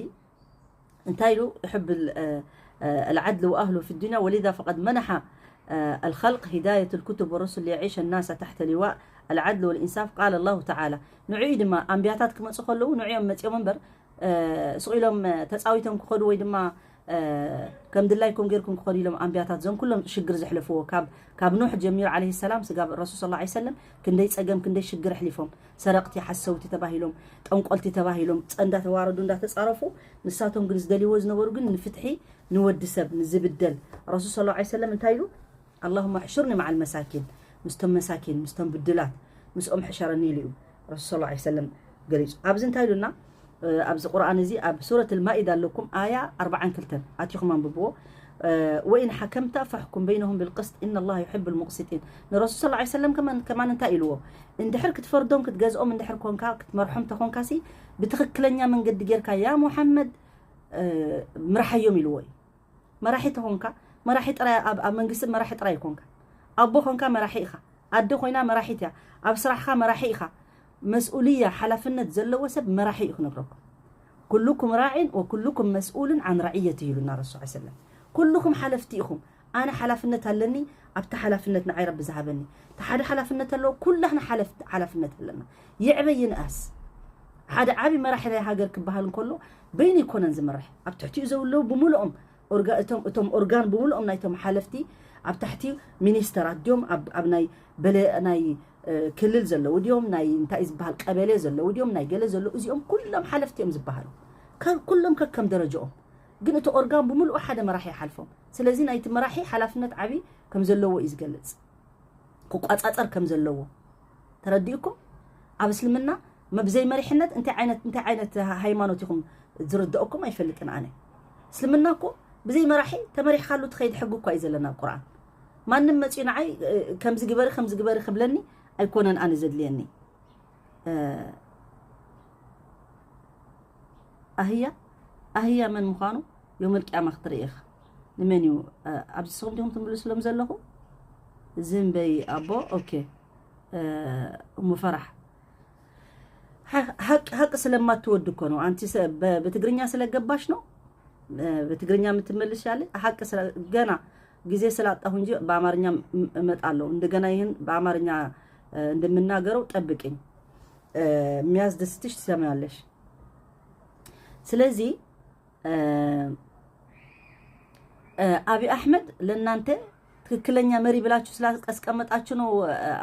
እንታይ ኢሉ يحب العدل وأهله في الدنيا ولذا فقد منح الخلق هداية الكتب والرسل ليعيش الناس تحت لواء العدل والإنصاف قال الله تعالى ንዑ ድማ ኣንቢያታት ክመፁ ከለዉ ንዑ እዮም መፅኦም እምበር ስቕ ኢሎም ተፃዊቶም ክኸዱ ወይ ድማ ከም ድላይኩም ጌርኩም ክኸዱ ኢሎም ኣንቢያታት እዞም ኩሎም ሽግር ዘሕለፍዎ ካብ ኑሕ ጀሚሩ ዓለይሂ ሰላም ስጋብ ረሱል ሰለላሁ ዐለይሂ ወሰለም ክንደይ ፀገም ክንደይ ሽግር ኣሕሊፎም። ሰረቕቲ ሓሰውቲ ተባሂሎም፣ ጠንቆልቲ ተባሂሎም፣ ጸንዳ ተዋረዱ እንዳተጻረፉ፣ ንሳቶም ግን ዝደልይዎ ዝነበሩ ግን ንፍትሒ ንወዲ ሰብ ንዝብደል ረሱል ሰለላሁ ዐለይሂ ወሰለም እንታይ ኢሉ? اللهم احشرني مع المساكين፣ ምስቶም መሳኪን ምስቶም ብድላት ምስኦም ሕሸረኒ ኢሉ እዩ ረሱል ሰለላሁ ዐለይሂ ወሰለም ገሊጹ። ኣብዚ እንታይ ኢሉና? ኣብዚ ቁርኣን እዚ ኣብ ሱረት ልማኢዳ ኣለኩም ኣያ ኣርባዓን ክልተን ኣቲኹም ኣንብብዎ። وإن حكمت فاحكم بينهم بالقسط إن الله يحب المقسطين። ንረሱል ሰለላሁ ዐለይሂ ወሰለም ከማን እንታይ ኢልዎ? እንድሕር ክትፈርዶም ክትገዝኦም እንድሕር ኮንካ ክትመርሖም ተኾንካሲ ብትኽክለኛ መንገዲ ጌርካ ያ ሙሓመድ ምርሓዮም ኢልዎ እዩ። መራሒ ተኾንካ መራሒ ጥራይ ኣብ መንግስቲ መራሒ ጥራይ ይኮንካ። ኣቦ ኾንካ መራሒ ኢኻ። ኣደ ኮይና መራሒት እያ። ኣብ ስራሕኻ መራሒ ኢኻ። መስኡልያ ሓላፍነት ዘለዎ ሰብ መራሒ እዩ ክነግረኩም። ኩሉኩም ራዒን ወኩሉኩም መስኡልን ዓን ረዕየት ይሉና ረሱ ሰለም። ኩሉኹም ሓለፍቲ ኢኹም። ኣነ ሓላፍነት ኣለኒ። ኣብቲ ሓላፍነት ንዓይ ረቢ ዝሃበኒ እቲ ሓደ ሓላፍነት ኣለዎ። ኩላህና ሓላፍነት ኣለና። ይዕበ ይንኣስ ሓደ ዓቢ መራሒ ናይ ሃገር ክበሃል እንከሎ በይኑ ይኮነን ዝምራሕ። ኣብ ትሕቲኡ ዘውለዉ ብምልኦም እቶም ኦርጋን ብምልኦም ናይቶም ሓለፍቲ ኣብ ታሕቲ ሚኒስተራት ድዮም ኣብ ናይ በለ ናይ ክልል ዘለዉ ድዮም ናይ እንታይ ዝበሃል ቀበሌ ዘለዉ ድዮም ናይ ገለ ዘለዉ እዚኦም ኩሎም ሓለፍቲ እዮም ዝበሃሉ። ኩሎም ከከም ደረጃኦም ግን እቲ ኦርጋን ብምልኡ ሓደ መራሒ ይሓልፎም። ስለዚ ናይቲ መራሒ ሓላፍነት ዓቢ ከም ዘለዎ እዩ ዝገልጽ። ክቋጻጸር ከም ዘለዎ ተረዲእኩም። ኣብ እስልምና መብዘይ መሪሕነት እንታይ ዓይነት እንታይ ዓይነት ሃይማኖት ኢኹም ዝርድኦኩም ኣይፈልጥን ኣነ። እስልምና እኮ ብዘይ መራሒ ተመሪሕካሉ ትኸይድ ሕጊ እኳ እዩ ዘለና ኣብ ቁርኣን። ማንም መፂኡ ንዓይ ከምዚ ግበሪ ከምዚ ግበሪ ክብለኒ ኣይኮነን ኣነ ዘድልየኒ። ኣህያ ኣህያ መን ምዃኑ ዮመል ቅያማ ክትርኢ ኢኻ። ንመን እዩ ኣብዚ ስኹም ዲኹም ትምልስሎም ዘለኹ? ዝንበይ ኣቦ ኦኬ። እሙ ፈራሕ ሓቂ ስለማትወድ እኮ ነው። ኣንቲ ብትግርኛ ስለገባሽ ነው በትግርኛ የምትመልሽ ያለ ሓቂ ገና ጊዜ ስላጣሁ እንጂ በአማርኛ እመጣለሁ። እንደገና ይህን በአማርኛ እንደምናገረው ጠብቅኝ። የሚያስደስትሽ ትሰማያለሽ። ስለዚህ አብይ አህመድ ለእናንተ ትክክለኛ መሪ ብላችሁ ስላስቀመጣችሁ ነው።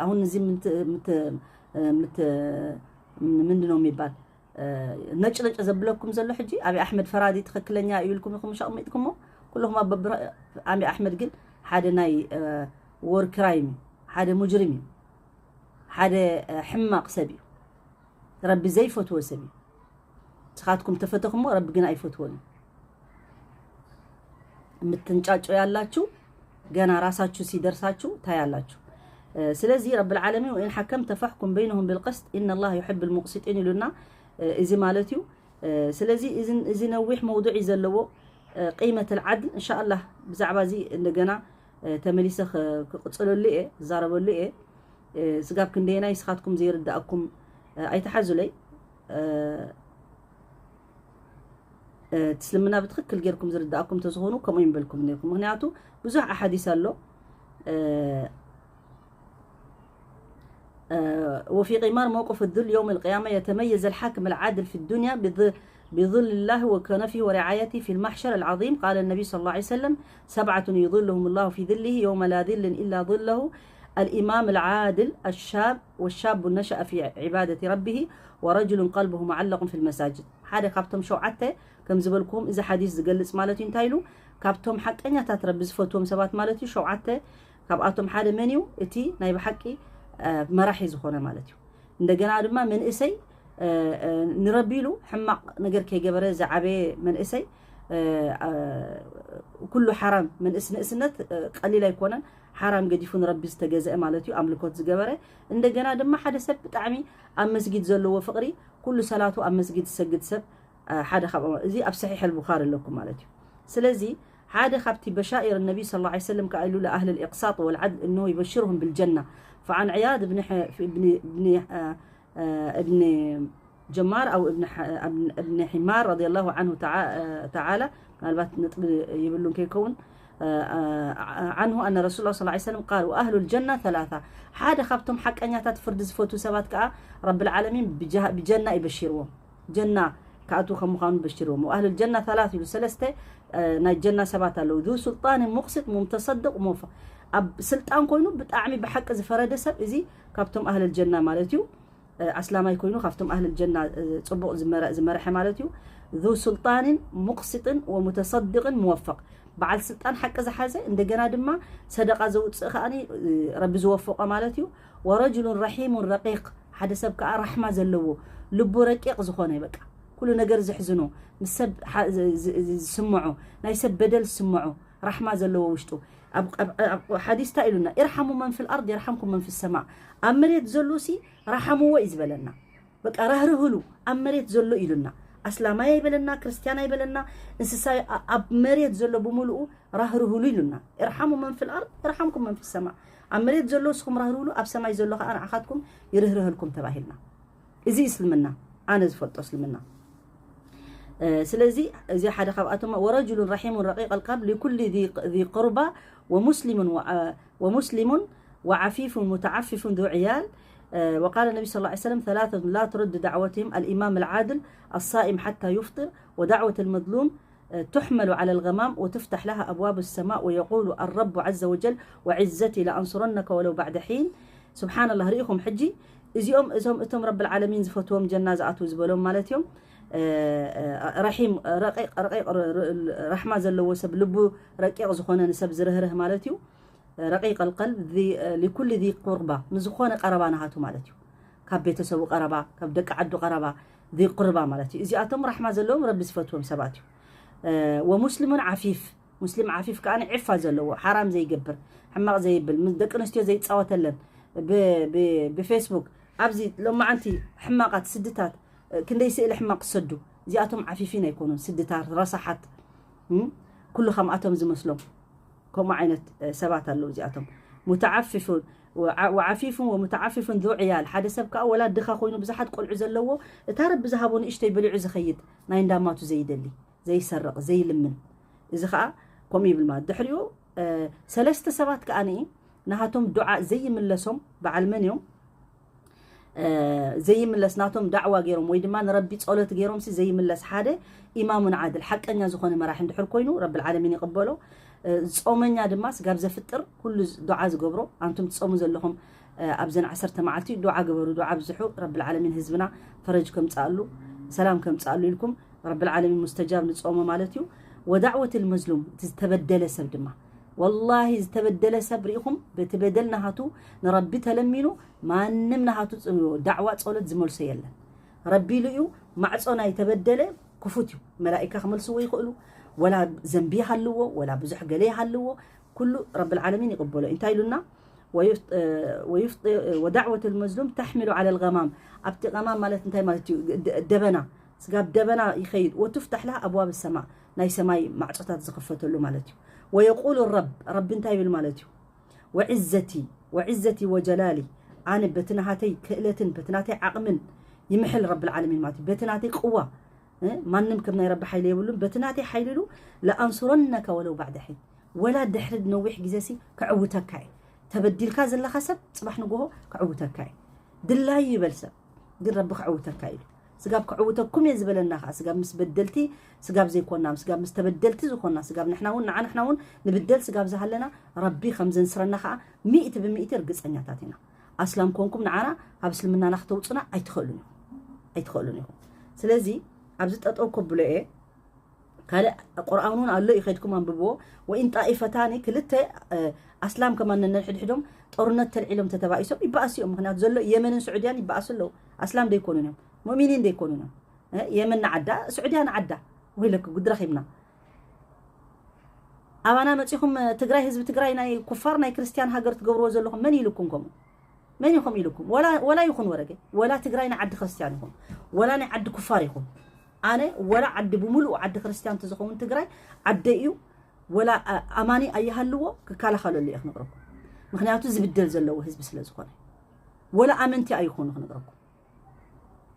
አሁን እዚህ ምንድን ነው የሚባል ነጭ ነጭ ዘብለኩም ዘሎ ሕጂ ኣብይ ኣሕመድ ፈራዲ ትኽክለኛ እዩ ኢልኩም ኢኹም ሸቕሚጥኩሞ። ኩልኹም ኣብ በብረ ኣብይ ኣሕመድ ግን ሓደ ናይ ወር ክራይም እዩ። ሓደ ሙጅሪም እዩ። ሓደ ሕማቕ ሰብ እዩ። ረቢ ዘይፈትዎ ሰብ እዩ። ንስኻትኩም ተፈተኹሞ ረቢ ግን ኣይፈትዎን እዩ። የምትንጫጩ ያላችሁ ገና ራሳችሁ ሲደርሳችሁ ታያላችሁ። ስለዚህ ረብል ዓለሚን ወኢን ሐከምተ ፈሕኩም በይነሁም ቢልቅስጥ ኢነላህ ዩሕብል ሙቅሲጢን ኢሉና። እዚ ማለት እዩ። ስለዚ እዚ ነዊሕ መውዱዕ እዩ ዘለዎ። ቂመት ልዓድል እንሻኣላህ ብዛዕባ እዚ እንደገና ተመሊሰ ክቕፅለሉ እየ፣ ክዛረበሉ እየ። ስጋብ ክንደየናይ ንስኻትኩም ዘይርዳእኩም ኣይትሓዙለይ። እቲ እስልምና ብትኽክል ጌርኩም ዝርዳእኩም ተዝኾኑ ከምኡ ይምበልኩም ነይርኩም። ምክንያቱ ብዙሕ ኣሓዲስ ኣሎ። وفي غمار موقف الذل يوم القيامة يتميز الحاكم العادل في الدنيا بظل الله وكنفه ورعايته في المحشر العظيم. قال النبي صلى الله عليه وسلم: سبعة يظلهم الله في ظله يوم لا ظل إلا ظله: الإمام العادل الشاب والشاب نشأ في عبادة ربه ورجل قلبه معلق في المساجد. ሓደ ካብቶም ሸውዓተ ከም ዝበልኩም እዚ ሓዲስ ዝገልጽ ማለት እዩ። እንታይ ኢሉ? ካብቶም ሓቀኛታት ረቢ ዝፈትዎም ሰባት ማለት እዩ። ሸውዓተ ካብኣቶም ሓደ መን እዩ? እቲ ናይ ብሓቂ መራሒ ዝኾነ ማለት እዩ። እንደገና ድማ መንእሰይ ንረቢ ኢሉ ሕማቕ ነገር ከይገበረ ዝዓበየ መንእሰይ፣ ኩሉ ሓራም፣ መንእስ ንእስነት ቀሊል ኣይኮነን። ሓራም ገዲፉ ንረቢ ዝተገዘአ ማለት እዩ፣ ኣምልኮት ዝገበረ። እንደገና ድማ ሓደ ሰብ ብጣዕሚ ኣብ መስጊድ ዘለዎ ፍቕሪ፣ ኩሉ ሰላቱ ኣብ መስጊድ ዝሰግድ ሰብ ሓደ ካብኦም፣ እዚ ኣብ ሰሒሕ ኣልቡኻሪ ኣለኩም ማለት እዩ። ስለዚ ሓደ ካብቲ በሻኢር ነቢ صلى الله عليه وسلم ከኣ ኢሉ: لأهل الإقساط والعدل إنه يبشرهم بالجنة. فعن عياض بن ح- بن بن ابن جمار أو ابن ح- ابن حمار رضي الله عنه تعالى، ምናልባት ነጥቢ ይብሉን ከይከውን عنه أن رسول الله صلى الله عليه وسلم قال: وأهل الجنة ثلاثة. ሓደ ካብቶም ሓቀኛታት ፍርዲ ዝፈቱ ሰባት ከኣ ረብል ዓለሚን ብጀና ይበሽርዎም። ጀና ክኣትዉ ከም ምዃኑ በሽርዎም። وأهل الجنة ثلاث ኢሉ ሰለስተ ናይ ጀና ሰባት ኣለዉ። ذو سلطان مقسط متصدق موفق። ኣብ ስልጣን ኮይኑ ብጣዕሚ ብሓቂ ዝፈረደ ሰብ እዚ ካብቶም ኣህለል ጀና ማለት እዩ። ኣስላማይ ኮይኑ ካብቶም ኣህለል ጀና ጽቡቕ ዝመርሐ ማለት እዩ። ذو سلطان مقسط ومتصدق موفق። በዓል ስልጣን ሓቂ ዝሓዘ፣ እንደገና ድማ ሰደቃ ዘውፅእ ከኣ ረቢ ዝወፈቆ ማለት እዩ። ورجل رحيم رقيق፣ ሓደ ሰብ ከኣ ራሕማ ዘለዎ፣ ልቡ ረቂቕ ዝኾነ፣ በቃ ኩሉ ነገር ዝሕዝኖ፣ ምስ ሰብ ዝስምዖ፣ ናይ ሰብ በደል ዝስምዖ፣ ራሕማ ዘለዎ ውሽጡ። ኣብ ሓዲስ እንታይ ኢሉና? ارحموا من في الأرض يرحمكم من في السماء። ኣብ መሬት ዘሎ ሲ ራሕምዎ እዩ ዝበለና። በቃ ራህርህሉ ኣብ መሬት ዘሎ ኢሉና። ኣስላማይ ኣይበለና፣ ክርስትያን ኣይበለና፣ እንስሳ ኣብ መሬት ዘሎ ብምልኡ ራህርህሉ ኢሉና። ارحموا من في الأرض يرحمكم من في السماء። ኣብ መሬት ዘሎ ንስኹም ራህርህሉ፣ ኣብ ሰማይ ዘሎ ከዓ ንዓኻትኩም ይርህርህልኩም ተባሂልና። እዚ እስልምና፣ ኣነ ዝፈልጦ እስልምና። ስለዚ እዚ ሓደ ካብኣቶም ورجل رحيم رقيق القلب لكل ذي قربى ومسلم ومسلم وعفيف متعفف ذو عيال. وقال النبي صلى الله عليه وسلم: ثلاثة لا ترد دعوتهم: الإمام العادل الصائم حتى يفطر، ودعوة المظلوم تحمل على الغمام وتفتح لها أبواب السماء ويقول الرب عز وجل: وعزتي لأنصرنك ولو بعد حين. سبحان الله، ርኢኹም ሕጂ እዚኦም እዞም እቶም ረብል ዓለሚን ዝፈትዎም ጀና ዝኣትዉ ዝበሎም ማለት እዮም። ረሒም ረቂቕ ረቂቕ ራሕማ ዘለዎ ሰብ፣ ልቡ ረቂቕ ዝኾነ ንሰብ ዝርህርህ ማለት እዩ። ረቂቅ ኣልቀልብ ذي- لكل ذي قربى፣ ንዝኾነ ቀረባ ናሃቱ ማለት እዩ። ካብ ቤተሰቡ ቀረባ፣ ካብ ደቂ ዓዱ ቀረባ ذي قربى ማለት እዩ። እዚኣቶም ራሕማ ዘለዎም ረቢ ዝፈትዎም ሰባት እዩ። ومسلم عفيف፣ ሙስሊም ዓፊፍ ከዓ ዒፋ ዘለዎ፣ ሓራም ዘይገብር፣ ሕማቕ ዘይብል፣ ምስ ደቂ ኣንስትዮ ዘይፃወተለን፣ ብ- ብ- ብፌስቡክ ኣብዚ ሎማዓንቲ ሕማቓት ስድታት ክንደይ ስእሊ ሕማቕ ክሰዱ። እዚኣቶም ዓፊፊን ኣይኮኑን፣ ስድታት ረሳሓት፣ እም? ኩሉ ከምኣቶም ዝመስሎም ከምኡ ዓይነት ሰባት ኣለዉ። እዚኣቶም متعفف وعفيف ومتعفف ذو عيال። ሓደ ሰብ ከዓ ወላ ድኻ ኮይኑ ብዙሓት ቆልዑ ዘለዎ፣ እታ ረቢ ዝሃቦ ንእሽተይ በሊዑ ዝኸይድ፣ ናይ እንዳማቱ ዘይደሊ፣ ዘይሰርቕ፣ ዘይልምን፣ እዚ ከዓ ከምኡ ይብል ማለት። ድሕሪኡ ሰለስተ ሰባት ከዓ ንኢ ናሃቶም ዱዓ ዘይምለሶም በዓል መን እዮም? ዘይምለስ ናቶም ዳዕዋ ገይሮም ወይ ድማ ንረቢ ጸሎት ገይሮም ሲ ዘይምለስ ሓደ ኢማሙን ዓድል ሓቀኛ ዝኾነ መራሒ እንድሕር ኮይኑ ረብል ዓለሚን ይቕበሎ። ጾመኛ ድማ ስጋብ ዘፍጥር ኩሉ ዱዓ ዝገብሮ፣ ኣንቱም ትጾሙ ዘለኹም ኣብዘን ዓሰርተ መዓልቲ ዱዓ ግበሩ፣ ዱዓ ኣብዝሑ፣ ረብል ዓለሚን ህዝብና ፈረጅ ከምጽኣሉ፣ ሰላም ከምጽኣሉ ኢልኩም ረብል ዓለሚን ሙስተጃብ ንጾሞ ማለት እዩ። ወዳዕወት ልመዝሉም፣ እቲ ዝተበደለ ሰብ ድማ ወላሂ ዝተበደለ ሰብ ርኢኹም በቲ በደል ናሃቱ ንረቢ ተለሚኑ ማንም ናሃቱ ዳዕዋ ጸሎት ዝመልሶ የለን። ረቢ ኢሉ እዩ። ማዕጾ ናይ ተበደለ ክፉት እዩ። መላኢካ ክመልስዎ ይኽእሉ። ወላ ዘንቢ ይሃልዎ፣ ወላ ብዙሕ ገለ ይሃልዎ፣ ኩሉ ረብል ዓለሚን ይቕበሎ። እንታይ ኢሉና? ወዳዕወት ልመዝሉም ተሕሚሉ ዓለ ልገማም። ኣብቲ ቀማም ማለት እንታይ ማለት እዩ? ደበና፣ ስጋብ ደበና ይኸይድ። ወቱፍታሕ ለሃ ኣብዋብ ሰማ፣ ናይ ሰማይ ማዕጾታት ዝኽፈተሉ ማለት እዩ። ويقول الرب، ረቢ እንታይ ይብል ማለት እዩ? وعزتي وعزتي وجلالي، ኣነ በቲ ናሃተይ ክእለትን በቲ ናተይ ዓቕምን ይምሕል ረብል ዓለሚን ማለት እዩ። በቲ ናተይ ቅዋ፣ እ፣ ማንም ከም ናይ ረቢ ሓይሊ የብሉን። በቲ ናተይ ሓይሊ ኢሉ لأنصرنك ولو بعد حين፣ ወላ ድሕሪ ነዊሕ ግዜ ሲ ክዕውተካ እየ። ተበዲልካ ዘለኻ ሰብ ጽባሕ ንጎሆ ክዕውተካ እየ። ድላይ ይበል ሰብ፣ ግን ረቢ ክዕውተካ ኢሉ። ስጋብ ክዕውተኩም እየ ዝበለና ከዓ፣ ስጋብ ምስ በደልቲ፣ ስጋብ ዘይኮና፣ ስጋብ ምስ ተበደልቲ ዝኾና፣ ስጋብ ንሕና እውን፣ ንዓ ንሕና እውን ንብደል ስጋብ ዝሃለና፣ ረቢ ከም ዘንስረና ከዓ ሚእቲ ብሚእቲ ርግጸኛታት ኢና። ኣስላም ኮንኩም ንዓና ካብ እስልምናና ክተውጹና ኣይትኽእሉን ኢኹም። ኣይትኽእሉን ኢኹም። ስለዚ ኣብዚ ጠጠው ከብሎ እየ። ካልእ ቁርኣን እውን ኣሎ፣ ይኸድኩም ኣንብብዎ። ወኢን ጣኢፈታኒ፣ ክልተ፣ እ፣ ኣስላም ከማን ነንሕድሕዶም ጦርነት ተልዒሎም ተተባኢሶም ይበኣሱ እዮም። ምኽንያቱ ዘሎ የመንን ስዑድያን ይበኣሱ ኣለዉ። ኣስላም ደይኮኑን እዮም፣ ሙእሚኒን ደይኮኑን እዮም። እ፣ የመን ንዓዳ፣ ስዑድያ ንዓዳ። ወይለክ ጉድ ረኺብና። ኣባና መጺኹም፣ እ፣ ትግራይ፣ ህዝቢ ትግራይ ናይ ኩፋር ናይ ክርስትያን ሃገር ትገብርዎ ዘለኹም መን ኢሉኩም ከምኡ? መን ኢኹም ኢሉኩም? ወላ፣ ወላ ይኹን ወረገ፣ ወላ ትግራይ ናይ ዓዲ ክርስትያን ይኹን፣ ወላ ናይ ዓዲ ኩፋር ይኹን፣ ኣነ ወላ ዓዲ ብምሉኡ ዓዲ ክርስትያን ተዝኸውን ትግራይ ዓደይ እዩ፣ ወላ፣ አ-፣ ኣማኒ ኣይሃልዎ ክከላኸለሉ እየ ክነግረኩም። ምኽንያቱ ዝብደል ዘለዎ ህዝቢ ስለ ዝኾነ፣ ወላ ኣመንቲ ኣይኾኑ ክነግረኩም።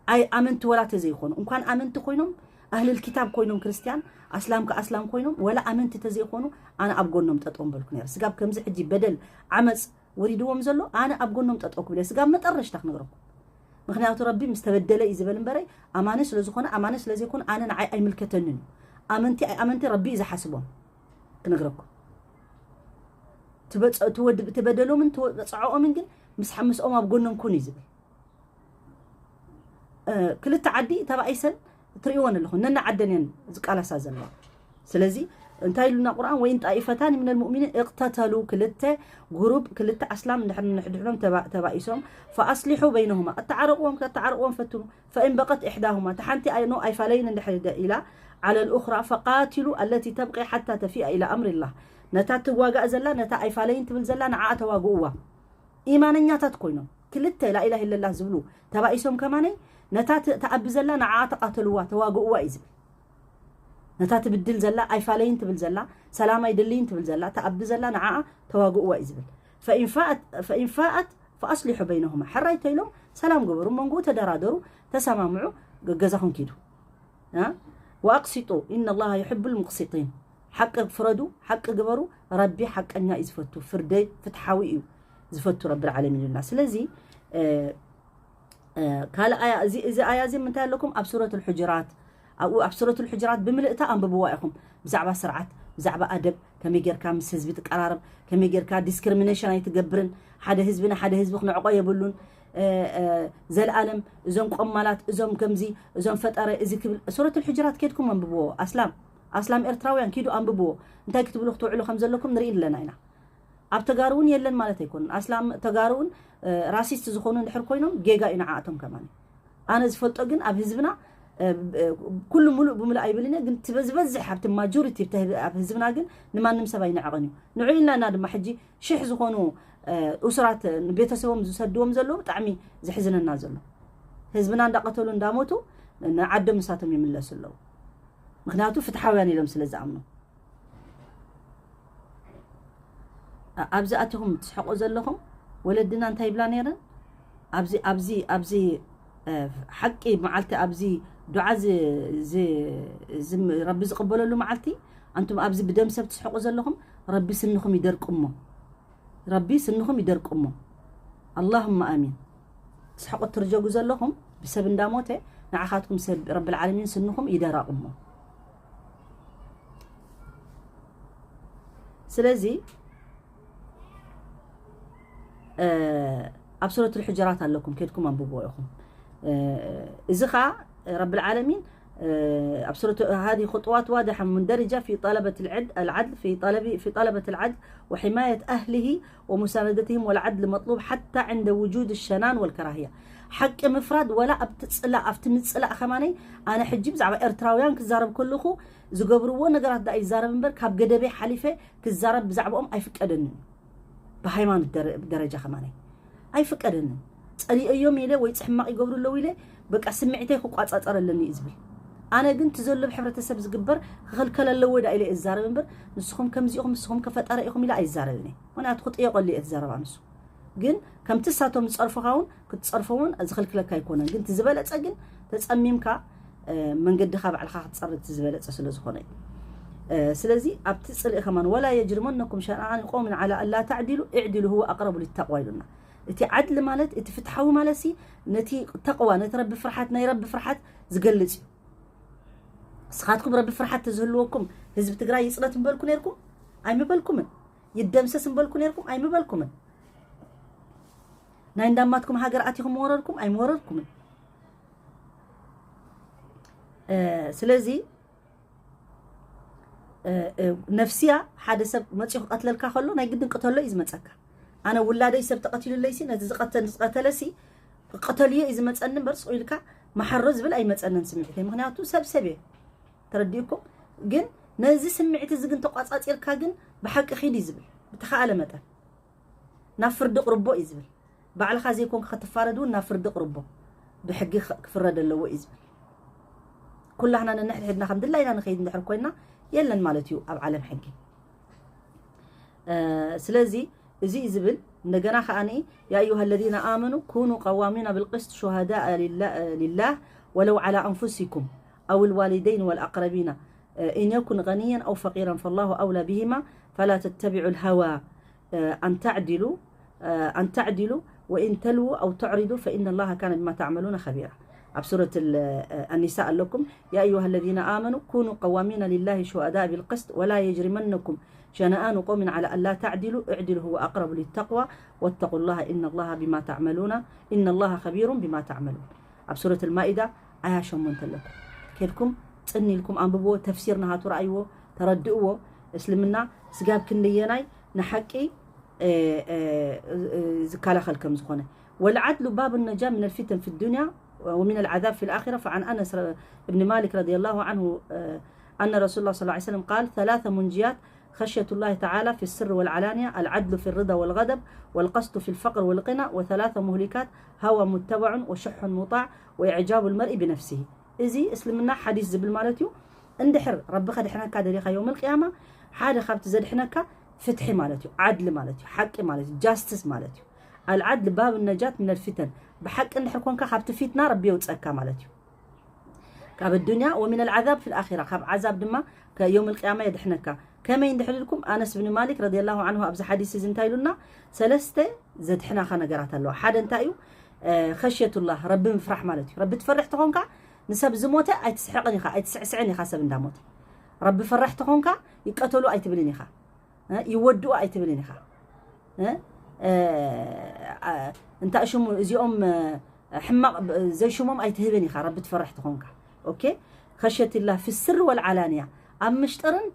ኣይ ኣመንቲ ወላ ተዘይኾኑ፣ እንኳን ኣመንቲ ኮይኖም፣ ኣህልል ኪታብ ኮይኖም ክርስትያን፣ ኣስላም ከኣስላም ኮይኖም፣ ወላ ኣመንቲ ተዘይኾኑ፣ ኣነ ኣብ ጎኖም ጠጠው በልኩ ነይረ። ስጋብ ከምዚ ሕጂ በደል፣ ዓመፅ ወሪድዎም ዘሎ፣ ኣነ ኣብ ጎኖም ጠጠው ክብል እየ። ስጋብ መጠረሽታ ክነግረኩም። ምኽንያቱ ረቢ ምስ ተበደለ እዩ ዝበል እምበረ፣ ኣማኒ ስለ ዝኾነ፣ ኣማኒ ስለ ዘይኮነ፣ ኣነ ንዓይ ኣይምልከተንን እዩ። ኣመንቲ ኣይኣመንቲ ረቢ እዩ ዝሓስቦም። ክነግረኩም። ትበጽ-፣ ትወድ-፣ ትበደሎምን ትወ-፣ ትበጽዖኦምን ግን ምስ ሓ-፣ ምስኦም ኣብ ጎኖም ኩን እዩ ዝብል። እ፣ ክልተ ዓዲ ተባኢሰን ትርእይወን ኣለኹም። ነንዓደን እየን ዝቃላሳ ዘለዋ። ስለዚ እንታይ ኢሉና ቁርኣን? "ወኢን ጣኢፈታኒ ሚነል ሙእሚኒን እቅተተሉ"፣ ክልተ ጉሩብ፣ ክልተ ኣስላም እንድሕር ንሕድሕዶም ተባ-፣ ተባኢሶም፣ "ፈኣስሊሑ በይነሁማ"፣ ኣተዓረቕዎም፣ ከተዓረቕዎም ፈትኑ። "ፈኢን በቀት ኢሕዳሁማ"፣ እታ ሓንቲ ኣይ-፣ ኖ ኣይፋለይን እንድሕር ደ-፣ ኢላ፣ "ዓለል ኡኽራ ፈቃትሉ ኣለቲ ተብቂ ሓታ ተፊኣ ኢላ ኣምሪላህ"፣ ነታ ትዋጋእ ዘላ፣ ነታ ኣይፋለይን ትብል ዘላ ንዓኣ ተዋግእዋ። ኢማነኛታት ኮይኖም፣ ክልተ ላኢላህ ኢለላህ ዝብሉ ተባኢሶም ከማነይ፣ ነታ ት-፣ ትኣቢ ዘላ ንዓኣ ተቃተልዋ፣ ተዋግእዋ እዩ ዝብል። ነታ ትብድል ዘላ፣ ኣይፋለይን ትብል ዘላ፣ ሰላም ኣይደልይን ትብል ዘላ፣ ትኣቢ ዘላ ንዓኣ ተዋግእዋ እዩ ዝብል። ፈኢን ፋኣት፣ ፈኢን ፋኣት ፈኣስሊሑ በይነሁማ። ሕራይ ተይሎም ሰላም ግበሩ፣ መንጎኡ ተደራደሩ፣ ተሰማምዑ፣ ገ-፣ ገዛኹም ኪዱ። እ? "ወኣቅሲጡ ኢነላሃ ዩሕቡል ሙቅሲጢን"፣ ሓቂ ፍረዱ፣ ሓቂ ግበሩ። ረቢ ሓቀኛ እዩ ዝፈቱ፣ ፍርደይ ፍትሓዊ እዩ ዝፈቱ ረብል ዓለሚን ኢሉና። ስለዚ፣ እ፣ እ፣ ካልእ ኣያ፣ እዚ፣ እዚ ኣያ እዚ ምንታይ ኣለኩም? ኣብ ሱረቱል ሑጅራት፣ ኣብኡ ኣብ ሱረቱል ሑጅራት ብምልእታ ኣንብብዋ ኢኹም። ብዛዕባ ስርዓት፣ ብዛዕባ ኣደብ፣ ከመይ ጌርካ ምስ ህዝቢ ትቀራረብ፣ ከመይ ጌርካ ዲስክሪሚኔሽን ኣይትገብርን፣ ሓደ ህዝቢ ንሓደ ህዝቢ ክነዕቆ የብሉን። እ፣ እ፣ ዘለኣለም እዞም ቆማላት፣ እዞም ከምዚ፣ እዞም ፈጠረ፣ እዚ ክብል፣ ሱረቱል ሑጅራት ኬድኩም ኣንብብዎ። ኣስላም፣ ኣስላም ኤርትራውያን ኪዱ ኣንብብዎ። እንታይ ክትብሉ ክትውዕሉ ከም ዘለኩም ንርኢ ኣለና ኢና። ኣብ ተጋሩ እውን የለን ማለት ኣይኮነን። ኣስላም ተጋሩ እውን፣ እ፣ ራሲስት ዝኾኑ እንድሕር ኮይኖም ጌጋ እዩ ንዓኣቶም ከማን። ኣነ ዝፈልጦ ግን ኣብ ህዝብና፣ እ፣ እ፣ ኩሉ ሙሉእ ብምሉእ ኣይብልን እየ፣ ግን ትበ-፣ ዝበዝሕ ኣብቲ ማጆሪቲ ኣብቲ ህብ-፣ ኣብ ህዝብና ግን ንማንም ሰብ ኣይንዕቕን እዩ። ንዑ ኢልና ኢና ድማ ሕጂ ሽሕ ዝኾኑ፣ እ፣ እሱራት ንቤተሰቦም ዝሰድዎም ዘለዉ ብጣዕሚ ዘሕዝነና ዘሎ። ህዝብና እንዳቐተሉ እንዳሞቱ ንዓዶም ንሳቶም ይምለሱ ኣለዉ። ምኽንያቱ ፍትሓውያን ኢሎም ስለ ዝኣምኑ። ኣ-፣ ኣብዚ ኣቲኹም ትስሕቁ ዘለኹም ወለድና እንታይ ይብላ ነይረን? ኣብዚ፣ ኣብዚ፣ ኣብዚ፣ እ፣ ሓቂ መዓልቲ፣ ኣብዚ ዱዓ ዝ-፣ ዝ-፣ ዝም-፣ ረቢ ዝቕበለሉ መዓልቲ፣ ኣንቱም ኣብዚ ብደም ሰብ ትስሕቁ ዘለኹም፣ ረቢ ስንኹም ይደርቁሞ። ረቢ ስንኹም ይደርቁሞ። ኣላሁመ ኣሚን። ትስሕቁ ትርጀጉ ዘለኹም ብሰብ እንዳሞተ፣ ንዓኻትኩም ሰብ ረብል ዓለሚን ስንኹም ይደራቑሞ። ስለዚ፣ እ፣ ኣብ ሱረቱል ሑጅራት ኣለኩም፣ ኬድኩም ኣንብብዎ ኢኹም። እ፣ እዚ ኸኣ ረብል ዓለሚን፣ እ፣ ኣብ ሱረቱ፣ ሃዚ ኹጥዋት ዋድሐ ሙንደሪጃ ፊ ጠለበት ልዕድ-፣ ኣልዓድል ፊ ጠለቢ፣ ፊ ጠለበት ልዓድል ወሒማየት ኣህሊሂ ወሙሳነደትህም ወልዓድል መጥሉብ ሓታ ዕንደ ውጁድ ሸናን ወልከራህያ። ሓቂ ምፍራድ ወላ ኣብቲ ጽላእ፣ ኣብቲ ምጽላእ ኸማነይ፣ ኣነ ሕጂ ብዛዕባ ኤርትራውያን ክዛረብ ከለኹ ዝገብርዎ ነገራት ደኣ ይዛረብ እምበር፣ ካብ ገደበይ ሓሊፈ ክዛረብ ብዛዕባኦም ኣይፍቀደንን። ብሃይማኖት ደረ-፣ ደረጃ ኸማነይ ኣይፍቀደንን። ጸሊኦዮም ኢለ ወይ ሕማቕ ይገብሩ ኣለዉ ኢለ፣ በቃ ስምዒተይ ክቋጻጸር ኣለኒ እዩ ዝብል። ኣነ ግን እቲ ዘሎ ብሕብረተሰብ ዝግበር ክኽልከል ኣለዎ ዳ ኢለ እዛረብ እምበር፣ ንስኹም ከምዚኹም፣ ንስኹም ከፈጠረ ኢኹም ኢለ ኣይዛረብን እየ። ምክንያቱ ክጥየቀሉ እየ ዝዛረብ ኣንሱ። ግን ከምቲ እሳቶም ዝጸርፉኻ እውን ክትጸርፎ እውን ዝኽልክለካ ኣይኮነን። ግን እቲ ዝበለጸ ግን ተጸሚምካ መንገድኻ ባዕልኻ ክትጸርግ ዝበለጸ ስለ ዝኾነ እዩ። ስለዚ ኣብቲ ጽልኢ ከማን ወላ የጅርመነኩም ሸንኣን ቆምን ዓላ ኣላ ተዕዲሉ እዕዲሉ ሁወ ኣቅረቡ ሊተቅዋ ኢሉና። እቲ ዓድሊ ማለት እቲ ፍትሓዊ ማለት ሲ ነቲ ተቅዋ ነቲ ረቢ ፍርሓት ናይ ረቢ ፍርሓት ዝገልጽ እዩ። ንስኻትኩም ረቢ ፍርሓት ተዝህልወኩም ህዝቢ ትግራይ ይፅነት ምበልኩ ነርኩም ኣይምበልኩምን። ይደምሰስ ምበልኩ ነርኩም ኣይምበልኩምን። ናይ እንዳማትኩም ሃገር ኣቲኹም ምወረርኩም ኣይምወረርኩምን። ስለዚ ነፍስያ ሓደ ሰብ መፂኡ ክቀትለልካ ከሎ ናይ ግድን ቅተሎ እዩ ዝመፀካ። ኣነ ውላደይ ሰብ ተቀቲሉለይሲ ነቲ ዝቀተለሲ ክቀተልዮ እዩ ዝመፀኒ እምበር ስቕ ኢልካ መሓሮ ዝብል ኣይመፀንን ስምዒተይ። ምክንያቱ ሰብ ሰብ እየ። ተረዲእኩም? ግን ነዚ ስምዒት እዚ ግን ተቋፃፂርካ ግን ብሓቂ ኺድ እዩ ዝብል። ብተኸኣለ መጠን ናብ ፍርዲ ቅርቦ እዩ ዝብል። ባዕልኻ ዘይኮንካ ክትፋረድ እውን ናብ ፍርዲ ቅርቦ ብሕጊ ክፍረድ ኣለዎ እዩ ዝብል። ኩላህና ነንሕድሕድና ከም ድላይና ንኸይድ እንድሕር ኮይና የለን ማለት እዩ ኣብ ዓለም ሕጊ። ስለዚ እዚ እዩ ዝብል። እንደገና ከዓኒ يا أيها الذين آمنوا كونوا قوامين بالقسط شهداء لله ولو على أنفسكم أو الوالدين والأقربين إن يكن غنيا أو فقيرا فالله أولى بهما فلا تتبعوا الهوى أن تعدلوا أن تعدلوا وإن تلووا أو تعرضوا فإن الله كان بما تعملون خبيرا. ኣብ ሱረት ኣኒሳ ኣለኩም يا أيها الذين آمنوا كونوا قوامين لله شهداء بالقسط ولا يجرمنكم شنآن قوم على ألا تعدلوا اعدلوا هو أقرب للتقوى واتقوا الله إن الله بما تعملون إن الله خبير بما تعملون. ኣብ ሱረት ልማኢዳ ኣያ ሸሞንተ ኣለኩም። ከድኩም ፅን ኢልኩም ኣንብብዎ፣ ተፍሲር ናሃቱ ረኣይዎ፣ ተረድእዎ። እስልምና ስጋብ ክንደየናይ ንሓቂ ዝከላኸል ከም ዝኾነ والعدل باب النجاة من الفتن في الدنيا ومن العذاب في الآخرة. فعن أنس بن مالك رضي الله عنه أن رسول الله صلى الله عليه وسلم قال ثلاث منجيات خشية الله تعالى في السر والعلانية، العدل في الرضا والغضب، والقسط في الفقر والغنى، وثلاث مهلكات هوى متبع وشح مطاع وإعجاب المرء بنفسه. እዚ እስልምና ሓዲስ ዝብል ማለት እዩ። እንድሕር ረቢ ከድሕነካ ደሊኻ የውም ልቅያማ ሓደ ካብቲ ዘድሕነካ ፍትሒ ማለት እዩ፣ ዓድሊ ማለት እዩ፣ ሓቂ ማለት እዩ፣ ጃስትስ ማለት እዩ። العدل باب النجاة من الفتن ብሓቂ እንድሕር ኮንካ ካብቲ ፊትና ረቢ የውፀካ ማለት እዩ። ካብ ዱንያ ومن العذاب في الآخرة ካብ ዓዛብ ድማ የውም ልቅያማ የድሕነካ። ከመይ እንድሕር ኢልኩም ኣነስ ብን ማሊክ ረዲየላሁ ዓንሁ ኣብዚ ሓዲስ እዚ እንታይ ኢሉና? ሰለስተ ዘድሕናኻ ነገራት ኣለዋ። ሓደ እንታይ እዩ? ኸሽየቱላህ ረቢ ምፍራሕ ማለት እዩ። ረቢ ትፈርሕ ተኾንካ ንሰብ ዝሞተ ኣይትስሕቕን ኢኻ ኣይትስዕስዕን ኢኻ። ሰብ እንዳሞተ ረቢ ፈራሕ ተኾንካ ይቀተሉ ኣይትብልን ኢኻ። ይወድኡ ኣይትብልን ኢኻ። እንታይ ሽሙ እዚኦም ሕማቕ ዘይሽሞም ኣይትህብን ኢኻ። ረቢ ትፈርሕ ተኾንካ ኦኬ። ኸሽየቲላ ፊ ስር ወልዓላንያ ኣብ ምሽጥርን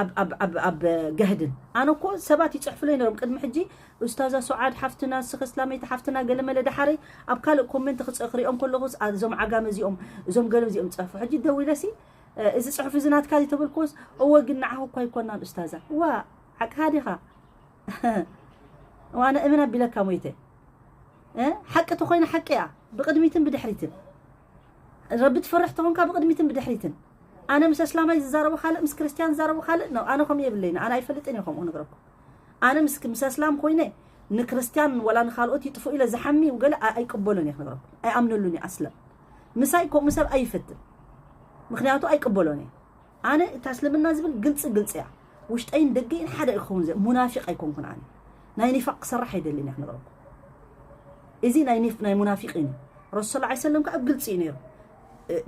ኣብ ገህድን። ኣነ እኮ ሰባት ይፅሕፉለይ ነሮም ቅድሚ ሕጂ ኡስታዛ ሱዓድ ሓፍትና ስኽ እስላመይቲ ሓፍትና ገለመለ ደሓረይ ኣብ ካልእ ኮሜንት ክሪኦም ከለኹ እዞም ዓጋመ እዚኦም እዞም ገለ እዚኦም ፀፉ ሕጂ ደዊለሲ እዚ ፅሑፍ እዚ ናትካ ተበልኩስ እወ ግን ንዓኹ እኳ ኣይኮናን ኡስታዛ ዋ ሓቅኻ ዲኻ ዋነ እምን ኣቢለካ ሞይተ ሓቂ ተኾይነ ሓቂ እያ ብቅድሚትን ብድሕሪትን ረቢ ትፈርሕ ተኾንካ ብቅድሚትን ብድሕሪትን ኣነ ምስ እስላማይ ዝዛረቡ ካልእ ምስ ክርስትያን ዝዛረቡ ካልእ ነው ኣነ ከም የብለይና ኣነ ኣይፈልጥን ይኸምኡ ነግረኩም ኣነ ምስ ምስ እስላም ኮይነ ንክርስትያን ወላ ንካልኦት ይጥፉ ኢለ ዝሓሚ ገለ ኣይቅበሉን እየ ክነግረኩም ኣይኣምነሉን እየ ኣስለም ምሳይ ከምኡ ሰብ ኣይፈትን ምክንያቱ ኣይቅበሎን እየ ኣነ እታ እስልምና ዝብል ግልፂ ግልፂ እያ ውሽጠይን ደገይን ሓደ ክኸውን ሙናፊቅ ኣይኮንኩን ኣነ ናይ ኒፋቅ ክሰርሕ ኣይደልን እየ ክነግረኩም እዚ ናይ ሙናፊቂን እዩ ረሱል ላ ሰለም ከዓ ግልፂ እዩ ነይሩ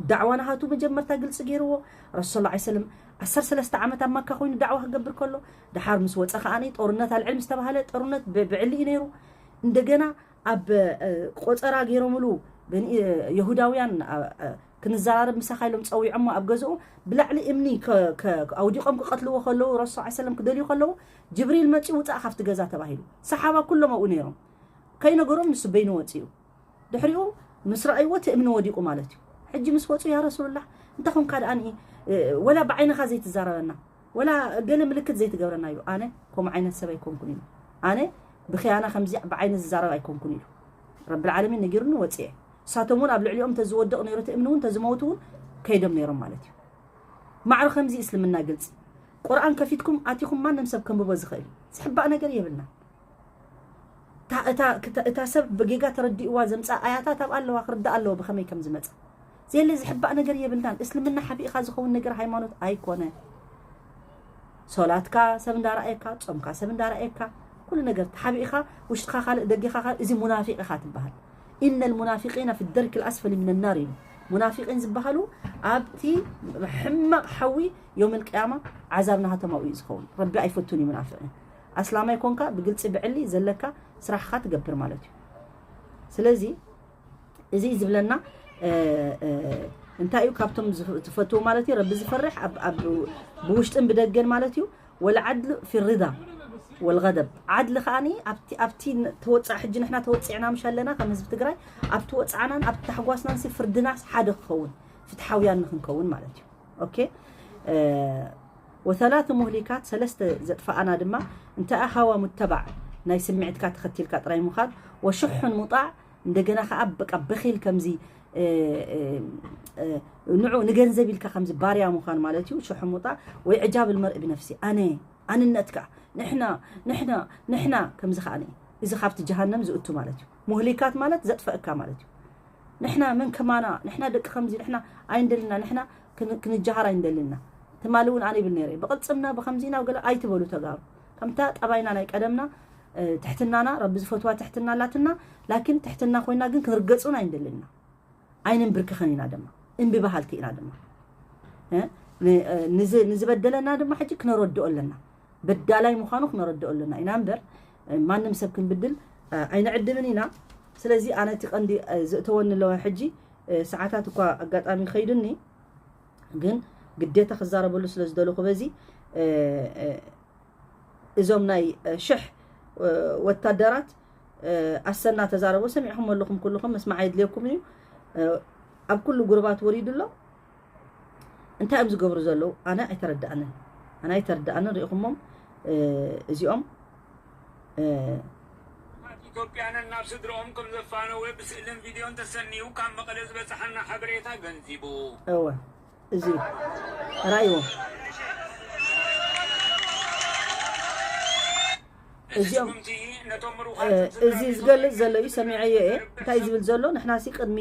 ዳዕዋ ናሃቱ መጀመርታ ግልፂ ገይርዎ ረሱል ላ ሰለም ዓሰርተ ሰለስተ ዓመት ኣብ ማካ ኮይኑ ዳዕዋ ክገብር ከሎ ድሓር ምስ ወፀ ከዓ ጦርነት ኣልዕል ምስ ተባሃለ ጦርነት ብዕሊ እዩ ነይሩ እንደገና ኣብ ቆፀራ ገይሮምሉ የሁዳውያን ክንዘራረብ ምሳኻ ኢሎም ፀዊዖሞ ኣብ ገዝኡ ብላዕሊ እምኒ ኣውዲቖም ክቐትልዎ ከለዉ ረሱ ሰለም ክደልዩ ከለዉ ጅብሪል መፂኡ ውፃእ ካብቲ ገዛ ተባሂሉ ሰሓባ ኩሎም ኣብኡ ነይሮም ከይነገሮም ንሱ በይኑ ወፂኡ ድሕሪኡ ምስ ረኣይዎ እቲ እምኒ ወዲቑ ማለት እዩ ሕጂ ምስ ወፁ ያ ረሱሉላህ እንታይ ኮንካ ደኣ ወላ ብዓይንኻ ዘይትዛረበና ወላ ገለ ምልክት ዘይትገብረና እዩ ኣነ ከምኡ ዓይነት ሰብ ኣይኮንኩን ኢሉ ኣነ ብክያና ከምዚ ብዓይኒ ዝዛረብ ኣይኮንኩን ኢሉ ረቢ ዓለሚን ነጊሩኒ ወፅኤ እሳቶም እውን ኣብ ልዕሊኦም ተዝወድቕ ነይሩ እቲ እምኒ እውን ተዝመውቱ እውን ከይዶም ነይሮም ማለት እዩ። ማዕረ ከምዚ እስልምና ግልፂ፣ ቁርኣን ከፊትኩም ኣቲኹም ማንም ሰብ ከንብቦ ዝኽእል እዩ። ዝሕባእ ነገር የብልና። እታ- እታ- ክተ- እታ ሰብ ብጌጋ ተረዲእዋ ዘምፃ ኣያታት ኣብ ኣለዋ፣ ክርዳእ ኣለዎ ብኸመይ ከም ዝመፃ። ዘየለ ዝሕባእ ነገር የብልናን። እስልምና ሓቢእኻ ዝኸውን ነገር ሃይማኖት ኣይኮነ። ሶላትካ ሰብ እንዳረኣየካ፣ ጾምካ ሰብ እንዳረኣየካ፣ ኩሉ ነገር ተሓቢእኻ፣ ውሽጥኻ ካልእ ደጌኻ ካልእ፣ እዚ ሙናፊቕ ኢኻ ትበሃል። ኢነ ልሙናፊቂና ፊ ደርክ ልኣስፈሊ ምን ናር ኢሉ። ሙናፊቂን ዝበሃሉ ኣብቲ ሕማቕ ሓዊ ዮም ልቅያማ ዓዛብ ናሃቶም ኣብኡ እዩ ዝኸውን። ረቢ ኣይፈቱን እዩ ሙናፊቂን። ኣስላማይ ኮንካ ብግልፂ ብዕሊ ዘለካ ስራሕኻ ትገብር ማለት እዩ። ስለዚ እዚ እዩ ዝብለና እንታይ እዩ ካብቶም ዝፈትዎ ማለት እዩ ረቢ ዝፈርሕ ብውሽጥን ብደገን ማለት እዩ። ወልዓድል ፊ ሪዳ ወልገደብ፣ ዓድሊ ከዓኒ ኣብቲ ተወፃእ ሕጂ ንሕና ተወፂዕና ምሽ ኣለና ከም ህዝቢ ትግራይ፣ ኣብቲ ወፅዓናን ኣብቲ ታሕጓስናን ሲ ፍርድናስ ሓደ ክኸውን፣ ፍትሓውያን ንክንከውን ማለት እዩ። ኦኬ። ወተላተ ሙህሊካት፣ ሰለስተ ዘጥፋኣና ድማ እንታይ ሃዋ ሙተባዕ፣ ናይ ስምዒትካ ተኸቲልካ ጥራይ ምኻድ፣ ወሽሑን ሙጣዕ፣ እንደገና ከዓ በቃ በኺል ከምዚ ንዑ ንገንዘብ ኢልካ ከምዚ ባርያ ምዃን ማለት እዩ። ሽሑ ሙጣዕ ወይ ዕጃብ ልመርኢ ብነፍሲ፣ ኣነ ኣንነትካ፣ ንሕና ንሕና ንሕና ከምዚ ከዓ እዚ ካብቲ ጀሃነም ዝእቱ ማለት እዩ። ሙህሊካት ማለት ዘጥፈእካ ማለት እዩ። ንሕና መን ከማና፣ ንሕና ደቂ ከምዚ፣ ንሕና ኣይንደልና፣ ንሕና ክንጀሃር ኣይንደልና። ትማሊ እውን ኣነ ይብል ነይረ ብቕልፅምና ብከምዚና ገለ ኣይትበሉ ተጋሩ። ከምታ ጠባይና ናይ ቀደምና ትሕትናና ረቢ ዝፈትዋ ትሕትና ኣላትና። ላኪን ትሕትና ኮይና ግን ክንርገፁን ኣይንደልና። ኣይንንብርክኸን ኢና ድማ፣ እምቢ በሃልቲ ኢና ድማ። ንዝበደለና ድማ ሕጂ ክነረድኦ ኣለና። በዳላይ ምዃኑ ክነረድኦ ኣለና ኢና እምበር ማንም ሰብ ክንብድል ኣይንዕድምን ኢና። ስለዚ ኣነ እቲ ቀንዲ ዝእተወኒ ኣለዋ ሕጂ፣ ሰዓታት እኳ ኣጋጣሚ ከይዱኒ፣ ግን ግዴታ ክዛረበሉ ስለ ዝደለኹ በዚ እዞም ናይ ሽሕ ወታደራት ኣሰና ተዛረቦ ሰሚዕኹም ኣለኹም፣ ኩልኹም መስማዕ የድልየኩም እዩ። ኣብ ኩሉ ጉርባት ወሪዱ ኣሎ። እንታይ እዮም ዝገብሩ ዘለዉ? ኣነ ኣይተረዳእንን፣ ኣነ ኣይተረዳእንን። ሪኢኹሞም እዚኦም ኢትዮጵያንን ናብ ስድረኦም ከም ዘፋነወ ብስእልን ቪድዮን ተሰኒዩ ካብ መቐለ ዝበፅሓና ሓበሬታ ገንዚቡ። እወ እዚ ራእይዎ እዚኦም እዚ ዝገልጽ ዘሎ እዩ። ሰሚዐዮ እየ እንታይ ዝብል ዘሎ። ንሕና ሲ ቅድሚ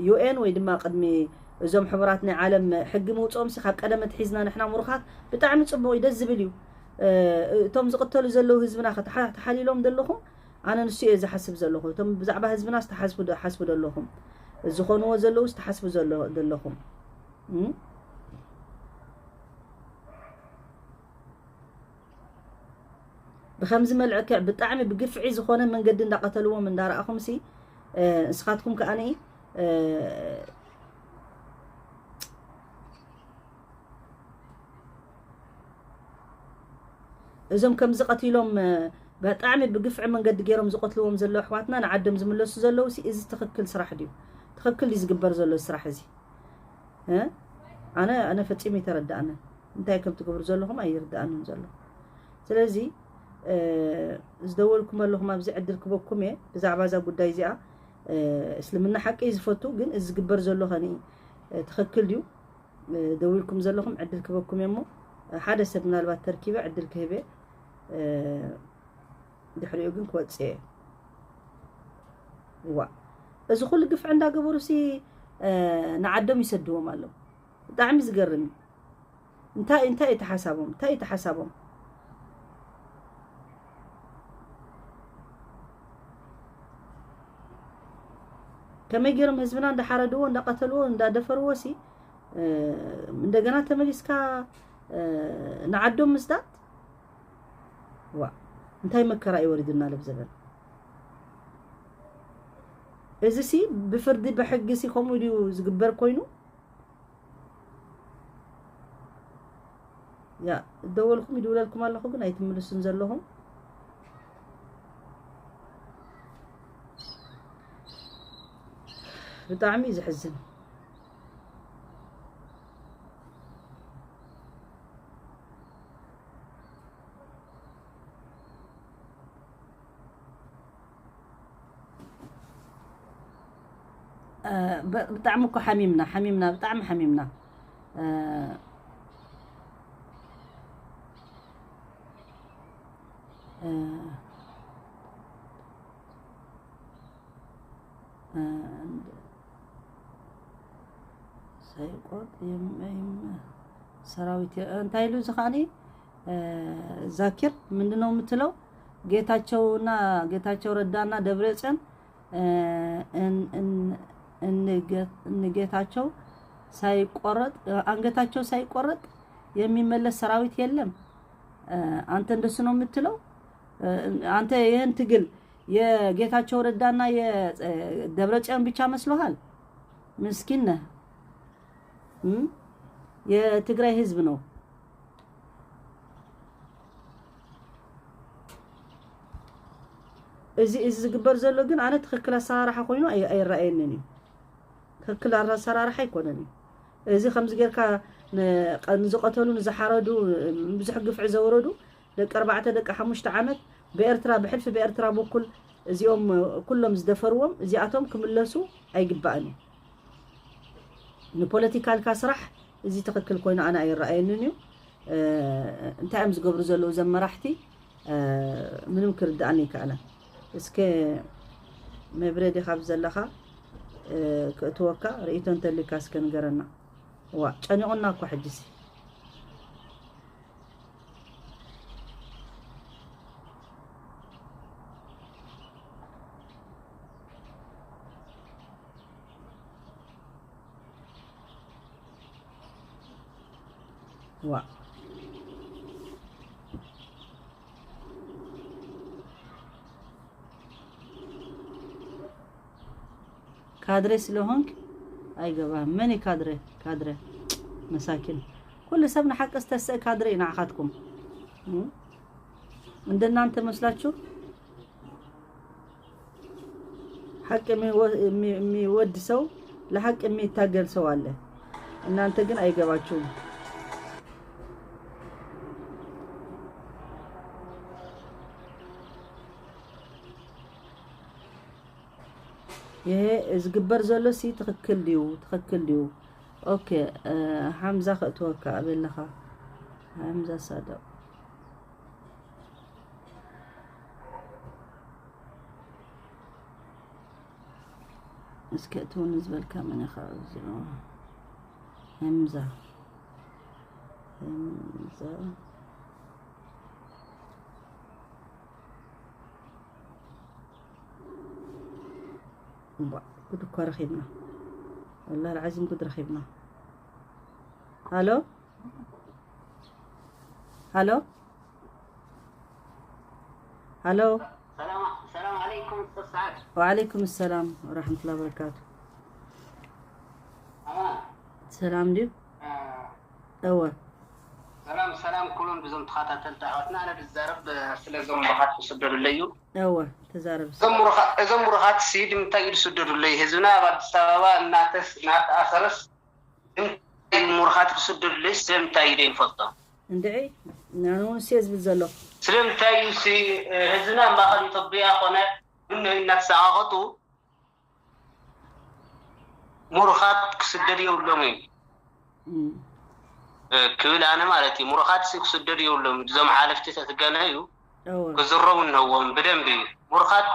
ዩኤን ወይ ድማ ቅድሚ እዞም ሕቡራት ናይ ዓለም ሕጊ ምውፅኦም ሲ ካብ ቀደመ ትሒዝና ንሕና ምሩኻት ብጣዕሚ ፅቡቕ እዩ፣ ደስ ዝብል እዩ። እቶም ዝቕተሉ ዘለዉ ህዝብና ተሓሊሎም ዘለኹም ኣነ ንሱ እየ ዝሓስብ ዘለኹ። እቶም ብዛዕባ ህዝብና ዝተሓስቡ ሓስቡ ዘለኹም፣ ዝኾንዎ ዘለዉ ዝተሓስቡ ዘለኹም ብከምዚ መልዕክዕ ብጣዕሚ ብግፍዒ ዝኾነ መንገዲ እንዳቐተልዎም እንዳረኣኹም ሲ ንስኻትኩም ከኣ እዞም ከምዚ ቀቲሎም ብጣዕሚ ብግፍዒ መንገዲ ገይሮም ዝቐትልዎም ዘለዉ ኣሕዋትና ንዓዶም ዝምለሱ ዘለዉ ሲ እዚ ትኽክል ስራሕ ድዩ? ትኽክል ድዩ ዝግበር ዘሎ ስራሕ እዚ? ኣነ ኣነ ፈጺሙ ይተረዳእንን እንታይ ከም ትገብሩ ዘለኹም ኣይርዳእንን ዘሎ። ስለዚ ዝደወልኩም ኣለኹም ኣብዚ ዕድል ክበኩም እየ ብዛዕባ እዛ ጉዳይ እዚኣ። እስልምና ሓቂ እዩ ዝፈቱ ግን እዚ ዝግበር ዘሎ ኸኒ ትኽክል ድዩ? ደዊልኩም ዘለኹም ዕድል ክበኩም እየ እሞ ሓደ ሰብ ምናልባት ተርኪበ ዕድል ክህበ ድሕሪኡ ግን ክወፅእ እየ። ዋ እዚ ኩሉ ግፍዒ እንዳገበሩ ሲ ንዓዶም ይሰድዎም ኣለዉ። ብጣዕሚ ዝገርም እዩ። እንታይ እንታይ እቲ ሓሳቦም እንታይ እቲ ሓሳቦም ከመይ ገይሮም ህዝብና እንዳሓረድዎ እንዳቀተልዎ እንዳደፈርዎ ሲ እንደገና ተመሊስካ ንዓዶም ምስዳድ ዋ እንታይ መከራ እዩ ወሪድና ለብዘበን እዚ ሲ ብፍርዲ ብሕጊ ሲ ከምኡ ድዩ ዝግበር ኮይኑ ያ ደወልኩም ይድውለልኩም ኣለኹ ግን ኣይትምልሱን ዘለኹም ብጣዕሚ እዩ ዝሕዝን እ፣ ብ-፣ ብጣዕሚ እኮ ሓሚምና፣ ሓሚምና፣ ብጣዕሚ ሓሚምና። እ፣ እ፣ እ፣ ሳይቆርጥ የም-፣ የም-፣ ሰራዊት የ-፣ እንታይ ኢሉ እዚ ከዓኒ፣ እ፣ ዛኪር ምንድን ነው የምትለው? ጌታቸውና፣ ጌታቸው ረዳና ደብረጽዮን፣ እ፣ እን-፣ እን-፣ እንገ-፣ እንጌታቸው ሳይቆረጥ፣ አንገታቸው ሳይቆረጥ የሚመለስ ሰራዊት የለም። እ፣ አንተ እንደሱ ነው የምትለው? እ፣ አንተ ይህን ትግል የጌታቸው ረዳና የደብረጽዮን ብቻ መስሎሃል? ምስኪን ነህ። እም? የትግራይ ህዝብ ነው። እዚ፣ እዚ ዝግበር ዘሎ ግን ኣነ ትኽክል ኣሰራርሓ ኮይኑ ኣይ-፣ ኣይረኣየንን እዩ። ትኽክል ኣሰራርሓ ኣይኮነን እዩ። እዚ ከምዚ ጌርካ ን-፣ ቀ-፣ ንዝቐተሉ፣ ንዝሓረዱ፣ ብዙሕ ግፍዒ ዘውረዱ ደቂ ኣርባዕተ፣ ደቂ ሓሙሽተ ዓመት ብኤርትራ፣ ብሕልፊ ብኤርትራ በኩል እዚኦም ኩሎም ዝደፈርዎም እዚኣቶም ክምለሱ ኣይግባእን እዩ። ንፖለቲካልካ ስራሕ እዚ ትኽክል ኮይኑ ኣነ ኣይረኣየንን እዩ። እ፣ እንታይ እዮም ዝገብሩ ዘለዉ እዞም መራሕቲ? እ፣ ምንም ክርድኣኒ ኣይከኣለን። እስከ መብሬ ዲኻ ኣብ ዘለኻ፣ እ፣ ክእትወካ ርእይቶ እንተሊካ እስከ ንገረና። ዋ፣ ጨኒቑና እኮ ሕጂሲ። ዋ። ካድሬ ስለሆንክ ኣይገባህም። መን እዩ ካድሬ? ካድሬ መሳኪን። ኩሉ ሰብ ንሓቂ ዝተስእ ካድሬ እዩ ንዓኻትኩም። እም? እንደናንተ መስላችሁ? ሐቅ የሚወ-፣ የሚ-፣ የሚወድ ሰው፣ ለሐቅ የሚታገል ሰው አለ። እናንተ ግን አይገባችሁም። ይሄ ዝግበር ዘሎ ሲ ትኽክል ድዩ? ትኽክል ድዩ? ኦኬ፣ እ፣ ሓምዛ ከእትወካ ኣበለኻ። ሓምዛ ሳደቕ። እስከ እትውን ዝበልካ መን ኢኻ? እዚ ሀምዛ፣ ሀምዛ። እምቧ፣ ጉድ እኮ ረኺብና። ወላሂ ልዓዚም ጉድ ረኺብና። ሃሎ? ሃሎ? ሃሎ? ሰላም፣ ሰላም ዓለይኩም ኡስታዝ ሰዓድ። ወዓለይኩም ሰላም ወራህመቱላሂ ወበረካቱ። ኣማን። ሰላም ድዩ? አ፣ እወ። ሰላም፣ ሰላም ኩሎም ብዞም ተኸታተልቲ ኣሕዋትና። ኣነ ዝዛረብ፣ እ፣ ስለ ዞም ምሩኻት ክስደዱለይ እዩ። እወ፣ ተዛረብ። እዞም ምሩኻ-፣ እዞም ምሩኻት ሲ ንምንታይ እዩ ዝስደዱለይ? ህዝብና ኣብ ኣዲስ ኣበባ እናተስ-፣ እናተኣሰረስ ንምንታይ እዩ ምሩኻት ክስደዱለይ? ስለምንታይ እዩ ዘይንፈልጦ? እንድዒ፣ ንዓና እውን እሱ እየ ዝብል ዘሎ። ስለምንታይ እዩ ሲ፣ እ፣ ህዝብና ኣብ ማእኸል ኢትዮጵያ ኮነ፣ ግን እናተሰቓቐጡ ምሩኻት ክስደድ የብሎምን እዩ። እም። እ፣ ክብል ኣነ ማለት እዩ። ምሩኻት ሲ ክስደድ የብሎም። እዞም ሓለፍቲ ተትገነዩ እወ። ክዝረቡ እነዎም ብደንቢ። ምሩኻት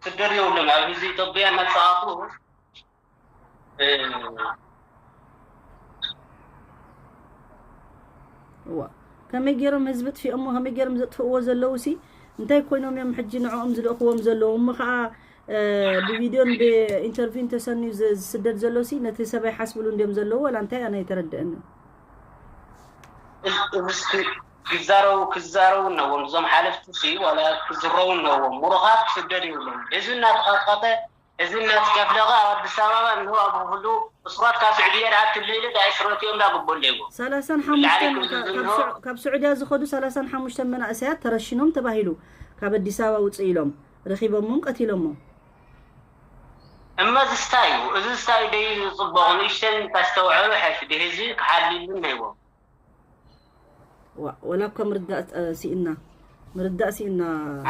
ክስደድ የብሎም። ኣብ ህዝቢ ኢትዮጵያ እናተሰቓቑ፣ እ፣ እዋ። ከመይ ገይሮም ህዝቢ ጥፊኦሞ፣ ከመይ ገይሮም ዘጥፍእዎ ዘለዉ ሲ፣ እንታይ ኮይኖም እዮም ሕጂ ንዕኦም ዝልእኽዎም ዘለዉ? እሞ ኸዓ፣ እ፣ ብቪድዮን ብኢንተርቪውን ተሰንዩ ዝ-፣ ዝስደድ ዘሎ ሲ፣ ነቲ ሰብ ኣይሓስብሉ እንድዮም ዘለዉ፣ ወላ እንታይ ኣነ ኣይተረድአንን። እዝ-፣ እዝስ ክ-፣ ክዛረቡ፣ ክዛረቡ እነዎም። እዞም ሓለፍቲ ሲ፣ ዋላ ክዝረቡ እነዎም። ምሩኻት ክስደድ የብሎም። ህዝቢ እናተቐጥቀጠ፣ ህዝቢ እናተጨፍለቐ ኣብ ኣዲስ ኣበባ እንሆ ኣብ ኩሉ እሱራት ካብ ስዑድያ ደኣ ትልኢሉ ደኣ እስሮት እዮም ደኣ ግቦ ኣለዎ። ሰላሳን ሓሙሽተን ልዓሊ ካብ፣ ካብ እንሆ ስዑ-፣ ካብ ስዑድያ ዝኸዱ ሰላሳን ሓሙሽተን መናእሰያት ተረሽኖም ተባሂሉ። ካብ ኣዲስ ኣበባ ውፅእ ኢሎም ረኺቦሞም ቀቲሎሞም። እመ እዚ ስታይ እዩ። እዚ ስታይ ደይ ዝፅበቑ ንእሽተን እንተስተውዐሉ ሕሽ ድህዚ ክሓልሉ ነይዎም። ዋ-፣ ወላ እኳ ምርዳእ፣ እ፣ ስኢንና። ምርዳእ ሲእና።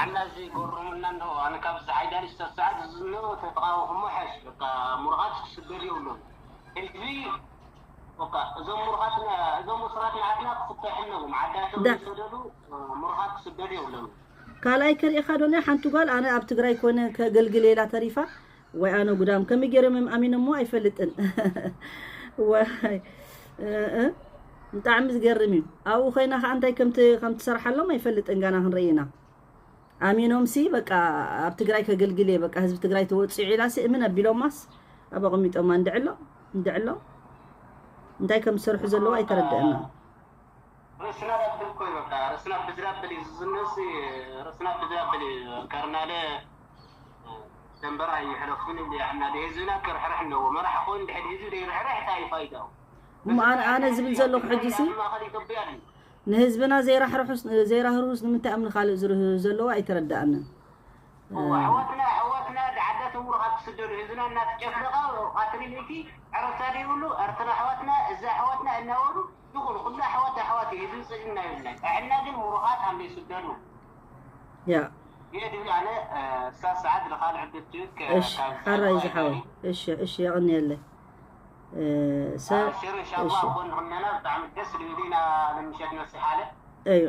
ኣና እዚ ጎረሙና እንሆ ኣነ ካብ ዝሓይዳሊ ዝተሰዓት ዝዝነው ተተቃወኹሞ ሓሽ በቃ ሙርኻት ክስደድ የብሎም። እዚ በቃ እዞም ሙርኻትና እዞም ሙስራት ንዓትና ክፍተሕ ኣለዎም። ዓዳቶም ዳ- ዝሰደዱ ሙርኻት ክስደድ የብሎም። ካልኣይ ከርእኻ ዶ ናይ ሓንቲ ጓል ኣነ ኣብ ትግራይ ኮነ ከገልግል የላ ተሪፋ ወይ ኣነ ጉዳም ከመይ ገይሮም እዮም ኣሚኖሞ ኣይፈልጥን። ወይ እ- እ፣ ብጣዕሚ ዝገርም እዩ። ኣብኡ ኮይና ከዓ እንታይ ከምቲ ከም ትሰርሓሎም ኣይፈልጥን። ጋና ክንርኢ ኢና። ኣሚኖም ሲ በቃ ኣብ ትግራይ ከገልግል እየ በቃ ህዝቢ ትግራይ ተወፂዑ ኢላ ሲ እምን ኣቢሎማስ ኣብ ኣቐሚጦማ እንድዕሎ እንድዕሎ እንታይ ከም ዝሰርሑ ዘለዎ ኣይተረድአና። ርእስና ዳብል እኮ እዩ በቃ ርእስና ብዝዳብል እዩ ዝዝነስ። ርእስና ብዝዳብል እዩ ከርናለ ደንበራ ይሕለፉን ይዓና ህዝብና ክርሕርሕ ኣለዎ። መራሕ ኮይኑ ድሕድ ህዝቢ ዘይርሕርሕ እንታይ እዩ ፋይዳው? እሞ ኣነ ኣነ ዝብል ዘለኹ ሕጂ ሲ ማእኸል ኢትዮጵያ ድዩ? ንህዝብና ዘይራሕርሑስ ዘይራህርሁስ ንምንታይ እዮም ንኻልእ ዝርህርሁ ዘለዎ ኣይተረዳኣንን። እዋ፣ ኣሕዋትና ኣሕዋትና ዓዳቶም ሩኻ ክስደዱ ህዝብና እናተጨፍለቐ ካትሪልቲ ዕረፍታ ዘይብሉ ኤርትራ ኣሕዋትና እዛ ኣሕዋትና እናበሉ ይኹን ኩሉ ኣሕዋት ኣሕዋት እዩ ህዝቢ ፅልእና ይብልና ኣሕና ግን ምሩኻት ኣም ይስደዱ ያ ይህ ድብል ኣነ እሳ ሰዓት ልኻል ዕድት እሺ ሓራይ ዝሓወይ እሺ እሺ የቐንየለይ። እ፣ ሰ- ሽር እንሻላ እሺ ኮን ንኽነና ብጣዕሚ ደስ ዝብል ኢና ንምሸት ነስሓለ እዩ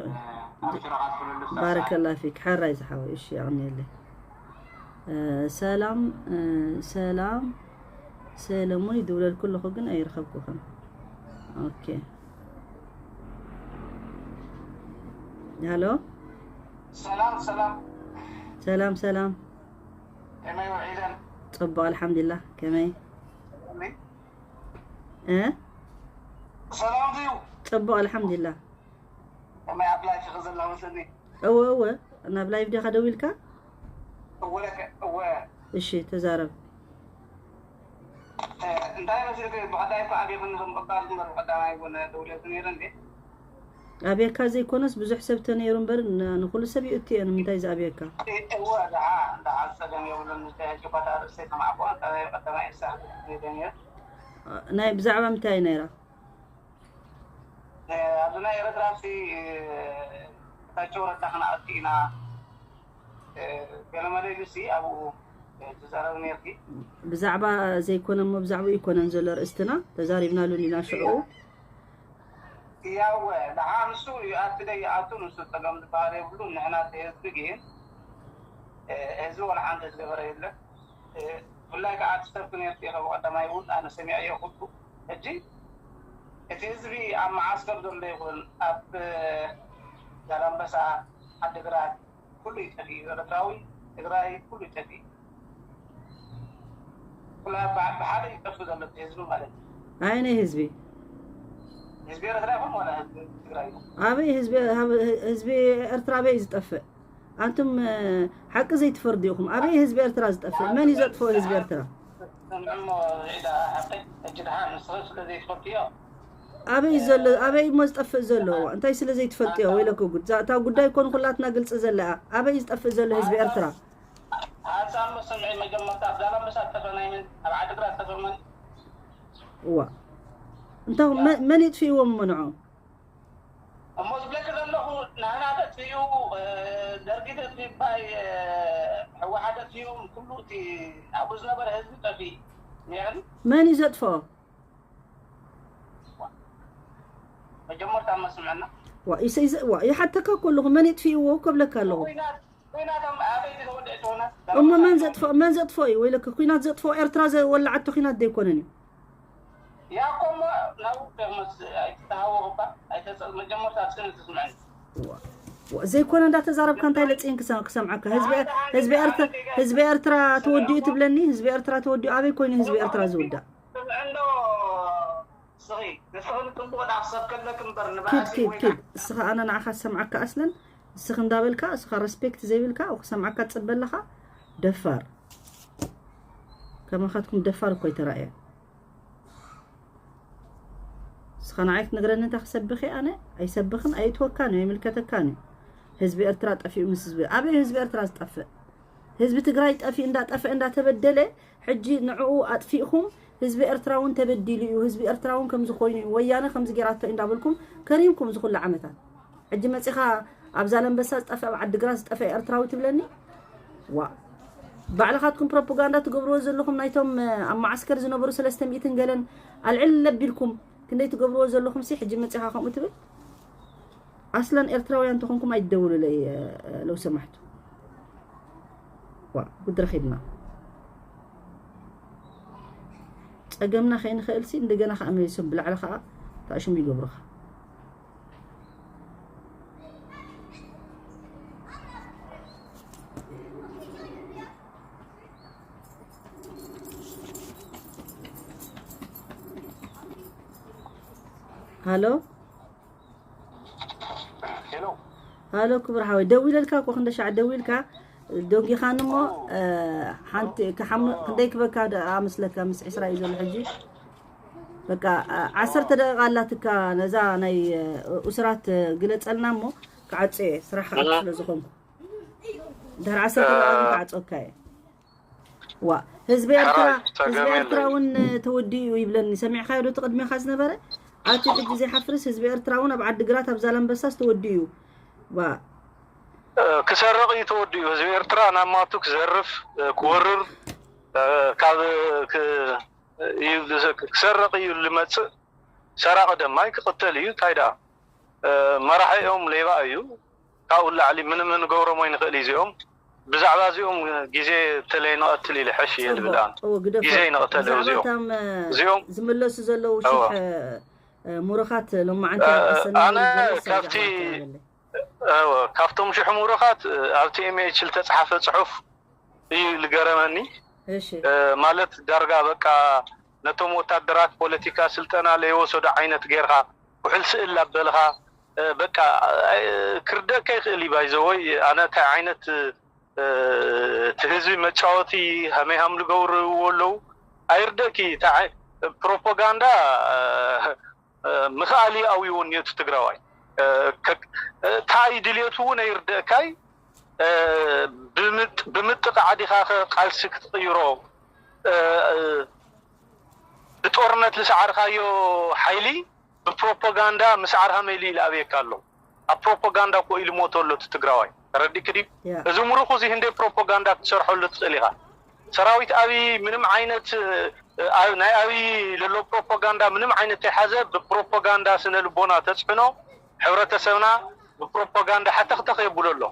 ኣብ ሽረኻ ዝፍለሉ ባረከላ ፊክ ሓራይ ዝሓወይ እሺ የቐንየለይ። እ፣ ሰላም እ፣ ሰላም ሰለሙን ይድውለልኩ ኣለኹ ግን ኣይረኸብኩኹም። ኦኬ ሃሎ ሰላም ሰላም ሰላም ሰላም ከመይ ውዒለን ጽቡቕ ኣልሓምዱሊላህ ከመይ እ ሰላም ድዩ ጽቡቕ ኣልሓምዱሊላህ ከመይ ኣብ ላይፍ ኢኺ ዘላ መስለኒ እወ እወ ናብ ላይቭ ዲኻ ደው ኢልካ እወ እወ እሺ ተዛረብ እንታይ መስልክ ብቐዳይ እኮ ኣብይ ክንኽም ቀባል ግበር ቀዳማይ እውን ደውለቱ ነይረ እንዴ ኣብየካ ዘይኮነስ ብዙሕ ሰብ ተነይሩ እምበር ን- ንኩሉ ሰብ ይእቱ እየ ንምንታይ ዝኣብየካ እወ ደዓ ደዓ ፀገም የብሉን ሕጂ ኮታ ርእሰይ ተማዕኮ ቀዳማይ እሳ ነይረ ናይ ብዛዕባ ምንታይ ነይራ ኣብዚ ናይ ኤረትራ ሲ ታቸው ረዳ ክነኣቱ ኢና ገለመለ ኢሉ ሲ ኣብኡ ትዛረብ ነርኪ ብዛዕባ ዘይኮነ እሞ ብዛዕባ ይኮነን ዘሎ ርእስትና ተዛሪብናሉ እንዲና ሽዑ ያወ ደሓ ንሱ ይኣቱ ደይኣቱ ንሱ ፀገም ዝበሃል የብሉ ንሕና ህዝቢ ግን ህዝቢ ወላ ሓንቲ ዝገበረ የለን ብፍላይ ከዓ ትሰብክ ነርኪ ካብ ቀዳማይ እውን ኣነ ሰሚዐዮ ኩሉ ሕጂ እቲ ህዝቢ ኣብ መዓስከር ዘሎ ይኹን ኣብ ዛላምበሳ ዓድግራት ኩሉ ይጠፊ ኤረትራዊ ትግራይ ኩሉ ይጠፊ ኩላ ብሓደ ይጠፍ ዘሎ ህዝቢ ማለት እዩ ኣይ ናይ ህዝቢ ህዝቢ ኤረትራ ይኹን ዋላ ህዝቢ ትግራይ ይኹን ኣበይ ህዝቢ ህዝቢ ኤርትራ ኣበይ ዝጠፍእ ኣንቱም ሓቂ ዘይትፈርዱ ኢኹም ኣበይ ህዝቢ ኤርትራ ዝጠፍእ መን እዩ ዘጥፍኦ ህዝቢ ኤርትራ ሰምዕሞ ዒዳ ሓቂ ሕጂ ድሓ ንስኺ ስለ ዘይትፈልጥዮ ኣበይ ዘሎ ኣበይ እሞ ዝጠፍእ ዘሎ እንታይ ስለ ዘይትፈልጥዮ ወይለኩ ጉድ እታ ጉዳይ ኮን ኩላትና ግልፂ ዘለኣ ኣበይ ዝጠፍእ ዘሎ ህዝቢ ኤርትራ ሓንሳብ መሰምዒ መጀመርታ ኣብ ዛላምበሳ ዝጠፈ ናይ መን ኣብ ዓድግራት ዝጠፈ መን እዋ እንታይ መን ይጥፍእዎም እሞ ንዖም እሞ ዝብለኪ ዘለኹ ናህና ተጥፊኡ ደርጊ ተጥፊባይ ሕወሓት ተጥፊኡ ኩሉ እቲ ኣብኡ ዝነበረ ህዝቢ ጠፊ ነይሩ መን እዩ ዘጥፍኦ መጀመርታ መስምዐና ይሓተካ ከለኹ መን የጥፍእዎ ከብለካ ኣለኹ ኩናት ኩናቶም ኣበይ ተወልዐ ትኾና እሞ መን ዘጥፍኦ መን ዘጥፍኦ እዩ ወይለከ ኩናት ዘጥፍኦ ኤርትራ ዘወላዓቶ ኩናት ዘይኮነን እዩ ያኮሞ ናብ ደመስ ኣይትተሃወቕባ መጀመርታ ፅን ትስምዐኒ ዘይኮነ እንዳተዛረብካ እንታይ ለፅን ክሰምዓካ ህዝቢ ኤርትራ ተወዲኡ ትብለኒ ህዝቢ ኤርትራ ተወዲኡ ኣበይ ኮይኑ ህዝቢ ኤርትራ ዝውዳእ ስምዕንዶ ስኺ ንስኺ ንጥቡቕ ናብ ሰብ ከለክ እምበር ኪድ ኪድ ኪድ እስኻ ኣነ ንዓኻ ዝሰምዓካ ኣስለን እስኺ እንዳበልካ እስኻ ረስፔክት ዘይብልካ ክሰምዓካ ትፅበ ኣለኻ ደፋር ከማኻትኩም ደፋር እኮ ይተራእየ እስኻ ንዓይ ክትነግረኒ እንታይ ክሰብኽ እየ ኣነ ኣይሰብኽን ኣይእትወካን እዩ ኣይምልከተካን እዩ ህዝቢ ኤርትራ ጠፊኡ ምስ ህዝቢ ኣበይ ህዝቢ ኤርትራ ዝጠፍእ ህዝቢ ትግራይ ጠፊኡ እንዳጠፍአ እንዳተበደለ ሕጂ ንዕኡ ኣጥፊእኹም ህዝቢ ኤርትራ እውን ተበዲሉ እዩ ህዝቢ ኤርትራ እውን ከምዚ ኮይኑ እዩ ወያነ ከምዚ ጌራቶ እዩ እንዳበልኩም ከሪምኩም ዝኩሉ ዓመታት ሕጂ መፂኻ ኣብ ዛላንበሳ ዝጠፍአ፣ ኣብ ዓዲግራት ዝጠፍአ ኤርትራዊ ትብለኒ? ዋ፣ ባዕልኻትኩም ፕሮፓጋንዳ ትገብርዎ ዘለኹም፣ ናይቶም ኣብ ማዓስከር ዝነበሩ ሰለስተ ሚእትን ገለን ኣልዕል ለቢልኩም ክንደይ ትገብርዎ ዘለኹም ሲ ሕጂ መጺኻ ከምኡ ትብል? ኣስለን ኤርትራውያን ተኾንኩም ኣይትደውሉለይ። ለው ሰማሕቱ፣ ዋ፣ ጉድ ረኺብና። ጸገምና ከይንኽእል ሲ እንደገና ከኣ መሊሶም ብላዕሊ ከኣ ተኣሽሙ ይገብሩኻ። ሃሎ። ሃሎ ክቡር ሓወይ፣ ደዊለልካ እኮ፣ ክንደ ሻዕ ደዊልካ፣ ደንጊኻኒ እሞ። ሓንቲ ክሓሙ ክንደይ ክበካ ደኣ መስለካ? ምስ ዕስራ እዩ ዘሎ ሕጂ። በቃ ዓሰርተ ደቂቃ ኣላትካ፣ ነዛ ናይ እሱራት ግለጸልና እሞ ክዓጽዮ እየ፣ ስራሕ ክኣቱ ስለ ዝኾንኩ። ድሕሪ ዓሰርተ ደቂቃ ግን ክዓጽወካ እየ። ዋ፣ ህዝቢ ኤርትራ፣ ሕራይ፣ ጸገም ህዝቢ ኤርትራ የለን። እውን ተወዲኡ እዩ ይብለኒ። ሰሚዕካዮ ዶ እቲ ቅድሜኻ ዝነበረ? ኣቲ ሕጂ ዘይሓፍርስ ህዝቢ ኤርትራ እውን ኣብ ዓዲግራት፣ ኣብ ዛላንበሳስ ተወዲኡ እዩ። ዋ። እ፣ ክሰርቕ እዩ ተወዲኡ። ህዝቢ ኤርትራ ናብ ማቱ ክዘርፍ፣ እ፣ ክወርር፣ እ፣ ካብ፣ ክ-፣ እዩ፣ ክሰርቕ እዩ ልመጽእ። ሰራቒ ደማይ ክቕተል እዩ። እንታይ ደኣ? እ፣ መራሒኦም ሌባ እዩ። ካብኡ ላዕሊ ምንም እንገብሮም ኣይንኽእል እዩ። እዚኦም ብዛዕባ እዚኦም ግዜ ተለይ ንቐትል ኢለ ሕሽ እየ ዝብል ኣነ። እዎ፣ ግደፎ። ግዜ ይንቐተል ብዛዕባ እዚኦም። እታም፣ እ፣ እዚኦም ዝምለሱ ዘለዉ እዎ። ሽሕ፣ እ፣ እ፣ ሙሩኻት ሎማዓንቲ እ፣ ኣሰና ኣነ ዝመለሱ ካብቲ፣ ብዛዕባ እታ በለ። እዎ፣ ካብቶም ሽሕ ሙሩኻት፣ እ፣ ኣብ ቲ ኤም ኤች ዝተጽሓፈ ጽሑፍ እዩ ልገረመኒ። እሺ። እ፣ ማለት ዳርጋ በቃ ነቶም ወታደራት ፖለቲካ ስልጠና ለይወሰዱ ዓይነት ጌርካ፣ ኩሕል ስእል ኣበልኻ፣ እ፣ በቃ፣ እ፣ ክርደእካ ይኽእል እዩ። ባይዘወይ ኣነ እንታይ ዓይነት፣ እ፣ እቲ ህዝቢ መጫወቲ ሃመይ ሃም ልገብርዎ ኣለዉ ኣይርደእኪ። እንታይ ዓይ-፣ ፕሮፓጋንዳ፣ እ፣ እ፣ ምኽኣል እዩ ኣውይዎ እኒኦ እቲ ትግራዋይ። እ፣ ከ-፣ እ፣ እንታይ ድልየቱ እውን ኣይርደእካይ። እ፣ ብምጥ-፣ ብምጥቃዕ ዲኻ ኸ ቃልሲ ክትቕይሮ? እ፣ እ፣ ብጦርነት ዝሰዓርካዮ ሓይሊ ብፕሮፓጋንዳ ምስዓር ሃመይ ኢሉ ይኣብየካ ኣሎ። ኣብ ፕሮፓጋንዳ እኮ ኢሉ ሞቶ ኣሎ እቲ ትግራዋይ። ተረዲእኪ ድዩ? ያ። እዚ ሙሩኽ እዚ ህንደይ ፕሮፓጋንዳ ክትሰርሐሉ ትኽእል ኢኻ። ሰራዊት ኣብይ ምንም ዓይነት፣ እ፣ ኣ-፣ ናይ ኣብይ ለሎ ፕሮፓጋንዳ ምንም ዓይነት ተይሓዘ ብፕሮፓጋንዳ ስነ ልቦና ተጽዕኖ፣ ሕብረተሰብና ብፕሮፓጋንዳ ሓተኽተኽ የብሎ ኣሎ።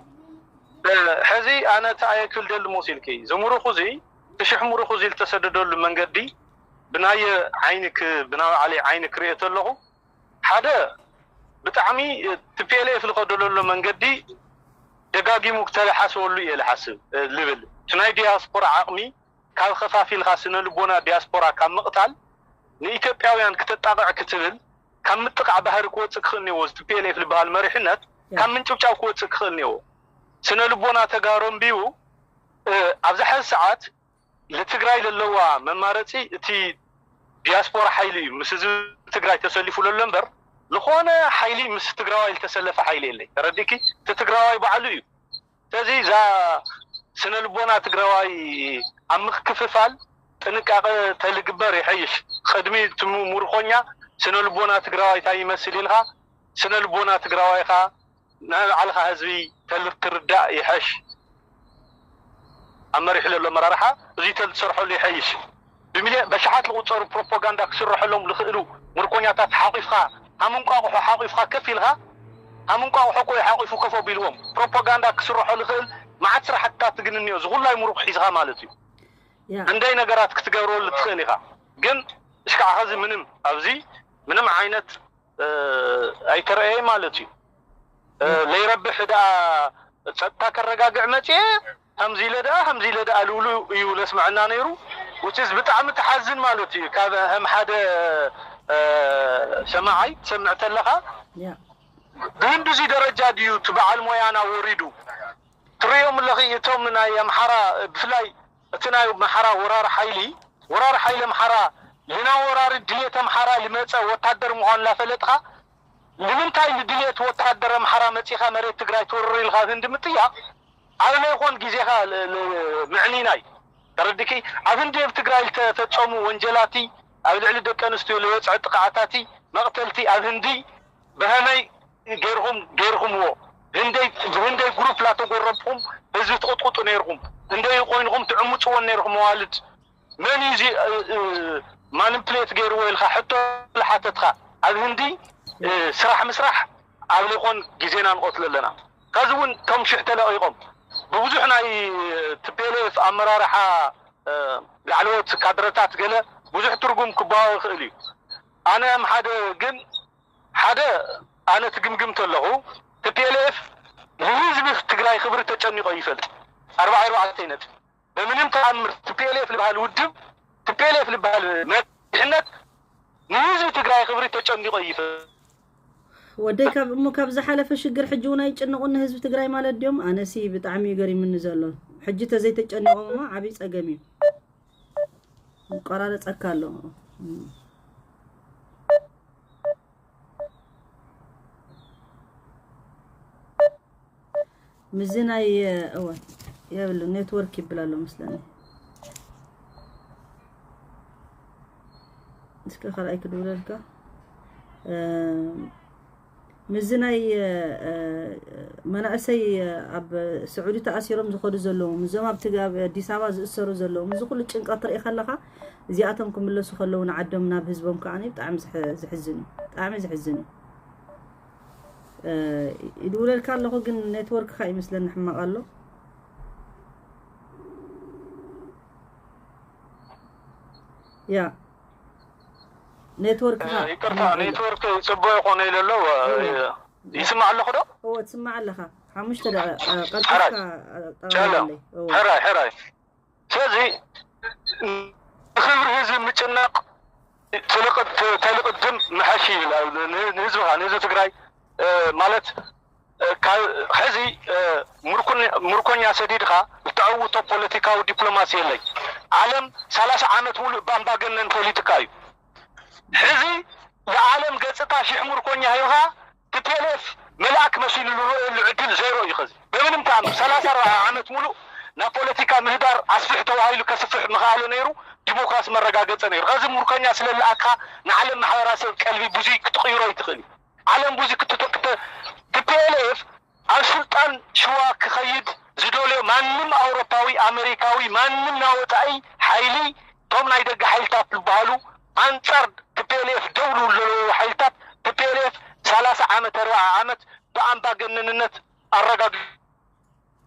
እ፣ ሕዚ ኣነ እንታይ እየ ክብል ደሊ መሲልኪ? እዚ ሙሩኽ እዚ፣ እቲ ሽሕ ሙሩኽ እዚ ዝተሰደደሉ መንገዲ ብናየ ዓይኒ ክ-፣ ብናይ ባዕለይ ዓይኒ ክሪኦ ተለኹ፣ ሓደ ብጣዕሚ ቲ ፒ ኤል ኤፍ ዝኸደሎ ዘሎ መንገዲ ደጋጊሙ ክተሓስበሉ እየ ዝሓስብ፣ እ፣ ልብል። እቲ ናይ ዲያስፖራ ዓቕሚ ካብ ኸፋፊልካ ስነ ልቦና ዲያስፖራ ካብ ምቕታል ንኢትዮጵያውያን ክተጣቕዕ ክትብል ካብ ምጥቓዕ ባህሪ ክወፅእ ክኽእል እኒዎ። እዚ ቲ ፒ ኤል ኤፍ ዝበሃል መሪሕነት ያ። ካብ ምንጭብጫው ክወፅእ ክኽእል እኒዎ። ስነ ልቦና ተጋሩ ኣንቢቡ፣ እ፣ ኣብዚ ሕዚ ሰዓት ንትግራይ ለለዋ መማረፂ እቲ ዲያስፖራ ሓይሊ እዩ። ምስ ህዝቢ ትግራይ ተሰሊፉ ለሎ እምበር፣ ዝኾነ ሓይሊ ምስ ትግራዋይ ዝተሰለፈ ሓይሊ የለይ። ተረዲእኪ? እቲ ትግራዋይ ባዕሉ እዩ። ስለዚ እዛ ስነ ልቦና ትግራዋይ ኣብ ምክፍፋል ጥንቃቐ ተልግበር ይሐይሽ። ቅድሚ እቲ ሙ-፣ ሙርኾኛ ስነ ልቦና ትግራዋይ እንታይ ይመስል ኢልካ፣ ስነ ልቦና ትግራዋይኻ ናይ ባዕልኻ ህዝቢ ተል-፣ ትርዳእ ይሐሽ። ኣብ መሪሕ ለሎ ኣመራርሓ እዙይ ተዝሰርሐሉ ይሐይሽ። ብሚልዮን በሽሓት ዝቑጸሩ ፕሮፓጋንዳ ክስረሐሎም ዝኽእሉ ምርኮኛታት ሓቑፍካ፣ ሃም እንቋቑሖ ሓቑፍካ ከፍ ኢልካ፣ ሃም እንቋቑሖ እኮ እዩ ሓቑፉ ከፍ ኣቢልዎም። ፕሮፓጋንዳ ክስረሖ ዝኽእል መዓት ስራሕትታት ግን እኒኦ፣ እዚ ኩላይ ሙሩኽ ሒዝካ ማለት እዩ። ያ። እንደይ ነገራት ክትገብረሉ ትኽእል ኢኻ። ግን እሽካዕ ኸዚ ምንም፣ ኣብዚ ምንም ዓይነት እ፣ ኣይተረኣየ ማለት እዩ። እ፣ ለይረብሕ ደኣ ጸጥታ ከረጋግዕ መጽየ፣ ከምዚ ኢለ ደኣ፣ ከምዚ ኢለ ደኣ ልብሉ እዩ ለስምዐና ነይሩ። Which is ብጣዕሚ ትሓዝን ማለት እዩ። ካብ ከም ሓደ፣ እ፣ ሰማዓይ ትሰምዕ ተለኻ፣ ያ። ብህንዱዚ ደረጃ ድዩ እቲ በዓል ሞያና ወሪዱ? ትርእዮም ኣለኺ እቶም ናይ ኣምሓራ፣ ብፍላይ እቲ ናይ ኣምሓራ ወራሪ ሓይሊ፣ ወራሪ ሓይሊ ኣምሓራ፣ ልናይ ወራሪ ድሌት ኣምሓራ ልመጸ ወታደር ምዃኑ ላፈለጥኻ፣ ንምንታይ ንድሌት ወታደር ኣምሓራ መጺኻ መሬት ትግራይ ትወርር ኢልካ ህንዲ ምጥያቕ፣ ኣበበ ይኾን ግዜኻ ል-፣ ል-፣ ምዕኒናይ። ተረድኪ? ኣብ ህንዲ ኣብ ትግራይ ዝተፈጸሙ ወንጀላቲ፣ ኣብ ልዕሊ ደቂ ኣንስትዮ ዝበጽዐ ጥቕዓታቲ፣ መቕተልቲ ኣብ ህንዲ ብኸመይ ጌርኹም፣ ጌርኹምዎ? ህንደይ ብህንደይ ግሩፕ ላተጎረብኩም ህዝቢ ትቕጥቅጡ ነይርኩም። ህንደይ ኮይንኩም ትዕምፅዎን ነይርኩም መዋልድ። መን እዩ እዚ ማኒፕሌት ገይርዎ ኢልካ ሕቶ ዝሓተትካ፣ ኣብ ህንዲ ስራሕ ምስራሕ ኣብ ሌኮን ግዜና ንቐትሎ ኣለና። ከዚ እውን እቶም ሽሕ ተለቒቖም ብብዙሕ ናይ ቲፒኤልኤፍ ኣመራርሓ ላዕለዎት ካድረታት ገለ ብዙሕ ትርጉም ክበሃው ይኽእል እዩ። ኣነ ሓደ ግን ሓደ ኣነ ትግምግም ተለኹ ቲፒኤልኤፍ ንህዝቢ ትግራይ ክብሪ ተጨኒቆ ይፈልጥ። ኣርባዓ ኣርባዕተ ነጥብ በምንም ተኣምር ቲፒኤልኤፍ ዝበሃል ውድብ ቲፒኤልኤፍ ዝበሃል መሪሕነት ንህዝቢ ትግራይ ክብሪ ተጨኒቆ ይፈልጥ። ወደይ ካብ እሞ ካብ ዝሓለፈ ሽግር ሕጂ እውን ኣይጭነቑን ንህዝቢ ትግራይ ማለት ድዮም? ኣነሲ ብጣዕሚ እዩ ገሪምኒ ዘሎ። ሕጂ ተዘይተጨኒቖም እሞ ዓብይ ፀገም እዩ። ይቆራረፀካ ኣሎ። ምዚ ናይ እወ የብሉ ኔትወርክ ይብል ኣሎ መስለኒ። እስከ ካልኣይ ክድውለልካ ምዚ ናይ መናእሰይ ኣብ ስዑዲ ተኣሲሮም ዝኸዱ ዘለዉ እዞም ኣብ ኣዲስ ኣበባ ዝእሰሩ ዘለዉ እዚ ኩሉ ጭንቀት ትርኢ ከለኻ እዚኣቶም ክምለሱ ከለዉ ንዓዶም ናብ ህዝቦም ከዓ ብጣዕሚ ዝሕዝን እዩ። ብጣዕሚ ዝሕዝን እዩ። ይድውለልካ ኣለኹ ግን ኔትወርክካ ይመስለኒ ሕማቕ ኣሎ። ያ ኔትወርክ ይቅርታ፣ ኔትወርክ ጽቡቅ ይኮነ ኢለ ኣለዎ። ይስማዕ ኣለኹ ዶ? እዎ ትስማዕ ኣለኻ። ሓሙሽተ ደቂቃ ቀልጢፍካ ጠራለይ። ሕራይ ሕራይ። ስለዚ ንክብሪ ህዝቢ ምጭናቕ ተልቅድም ምሐሽ ይብል ንህዝብኻ ንህዝቢ ትግራይ ማለት ሕዚ ምርኮኛ ሰዲድኻ እተዕውቶ ፖለቲካዊ ዲፕሎማሲ የለይ። ዓለም ሰላሳ ዓመት ሙሉእ ብኣምባገነን ፖለቲካ እዩ። ሕዚ ንዓለም ገፅታ ሽሕ ምርኮኛ ሂብኻ ቲፒኤልኤፍ መልኣክ መሲሉ ዝረኣየሉ ዕድል ዜሮ እዩ። ኸዚ በምንም ተኣምር ሰላሳ ኣርባዓ ዓመት ሙሉእ ናብ ፖለቲካ ምህዳር ኣስፍሕ ተባሂሉ ከስፍሕ ምኽኣለ ነይሩ፣ ዲሞክራሲ መረጋገፀ ነይሩ። ኸዚ ምርኮኛ ስለልኣካ ንዓለም ማሕበራሰብ ቀልቢ ብዙይ ክትቕይሮ ኣይትኽእል እዩ። ዓለም ብዙይ ክትተክተ ቲፒኤልኤፍ ኣብ ስልጣን ሽዋ ክኸይድ ዝደልዮ ማንም ኣውሮፓዊ ኣመሪካዊ ማንም ናወፃኢ ሓይሊ እቶም ናይ ደገ ሓይልታት ዝበሃሉ ኣንፃር ቲፒኤልኤፍ ደው ዝብሉ ዘለዉ ሓይልታት ቲፒኤልኤፍ ሰላሳ ዓመት ኣርባዓ ዓመት ብኣምባገነንነት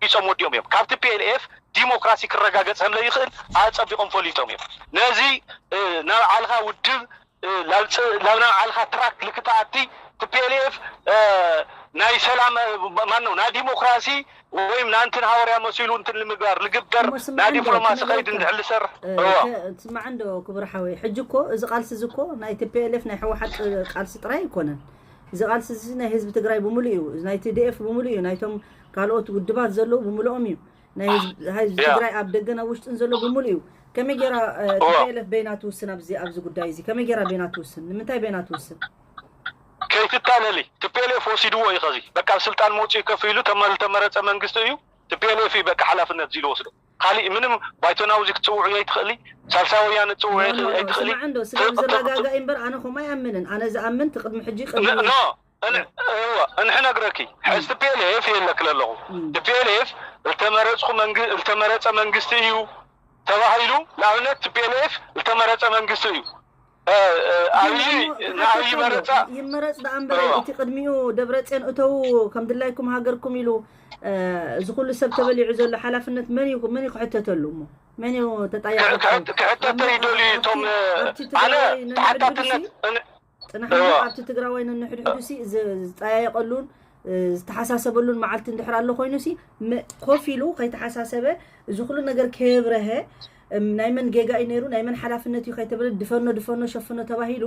ኣረጋጊፆም ወዲኦም እዮም። ካብ ቲፒኤልኤፍ ዲሞክራሲ ክረጋገፅ ከም ዘይኽእል ኣፀቢቖም ፈሊጦም እዮም። ነዚ ናብ ዓልኻ ውድብ ናብ ዓልኻ ትራክ ልክተኣቲ ቲፒኤልኤፍ ናይ ሰላም ማን ነው ናይ ዲሞክራሲ ወይም ናንትን ሃወርያ መሲሉ እንትን ንምግባር ልግበር ናይ ዲፕሎማሲ ኸይድ እንድሕል ዝሰርሕ ስማዕ እንዶ ክቡር ሓወይ ሕጂ እኮ እዚ ቃልሲ እዚ እኮ ናይ ቲፒኤልኤፍ ናይ ህወሓት ቃልሲ ጥራይ ኣይኮነን። እዚ ቃልሲ እዚ ናይ ህዝቢ ትግራይ ብምሉእ እዩ። ናይ ቲዲኤፍ ብምሉእ እዩ። ናይቶም ካልኦት ውድባት ዘለዉ ብምልኦም እዩ። ናይ ህዝቢ ትግራይ ኣብ ደገን ኣብ ውሽጥን ዘሎ ብምሉእ እዩ። ከመይ ገይራ ቲፒኤልኤፍ በይና ትውስን ኣብዚ ኣብዚ ጉዳይ እዚ ከመይ ገይራ በይና ትውስን? ንምንታይ በይና ትውስን? ከይትታለሊ ቲፒኤልኤፍ ወሲድዎ እዩ። ኸዚ በቃ ኣብ ስልጣን መውፅኡ ከፍ ኢሉ ተመ- ተመረፀ መንግስቲ እዩ። ቲፒኤልኤፍ እዩ በቃ ሓላፍነት እዚ ዝወስዶ። ካሊእ ምንም ባይቶናዊ እዚ ክትፅውዑ ኣይትኽእሊ፣ ሳልሳይ ወያነ ክትፅውዑ ኣይትኽእሊ። ስማዕ እንዶ ስለ ዝረጋጋእ እምበር ኣነ ከምኡ ኣይኣምንን። ኣነ ዝኣምን ትቅድሚ ሕጂ ቅድሚ ኖ እንሕ ነግረኪ ሕዚ ቲፒኤልኤፍ የለክለ ኣለኹ። ቲፒኤልኤፍ ዝተመረፅኩ ዝተመረፀ መንግስቲ እዩ ተባሂሉ። ንኣብነት ቲፒኤልኤፍ ዝተመረፀ መንግስቲ እዩ። ኣብይ ንኣብይ መረፃ ይመረፅ ደኣ እምበር እቲ ቅድሚኡ ደብረፅዮን እተው ከም ድላይኩም ሃገርኩም ኢሉ እዚ ኩሉ ሰብ ተበሊዑ ዘሎ ሓላፍነት መን እዩ መን እዩ ክሕተተሉ እሞ መን እዩ ተጣያቂ ክሕተተ ይደልዩ እቶም ኣነ ተሓታትነት ፅናሕና ኣብቲ ትግራዋይ ነንሕድሕዱ ሲ ዝጠያየቀሉን ዝተሓሳሰበሉን መዓልቲ እንድሕር ኣሎ ኮይኑ ሲ ኮፍ ኢሉ ከይተሓሳሰበ እዚ ኩሉ ነገር ከየብረሀ ናይ መን ጌጋ እዩ ነይሩ ናይ መን ሓላፍነት እዩ ከይተበለ ድፈኖ ድፈኖ ሸፍኖ ተባሂሉ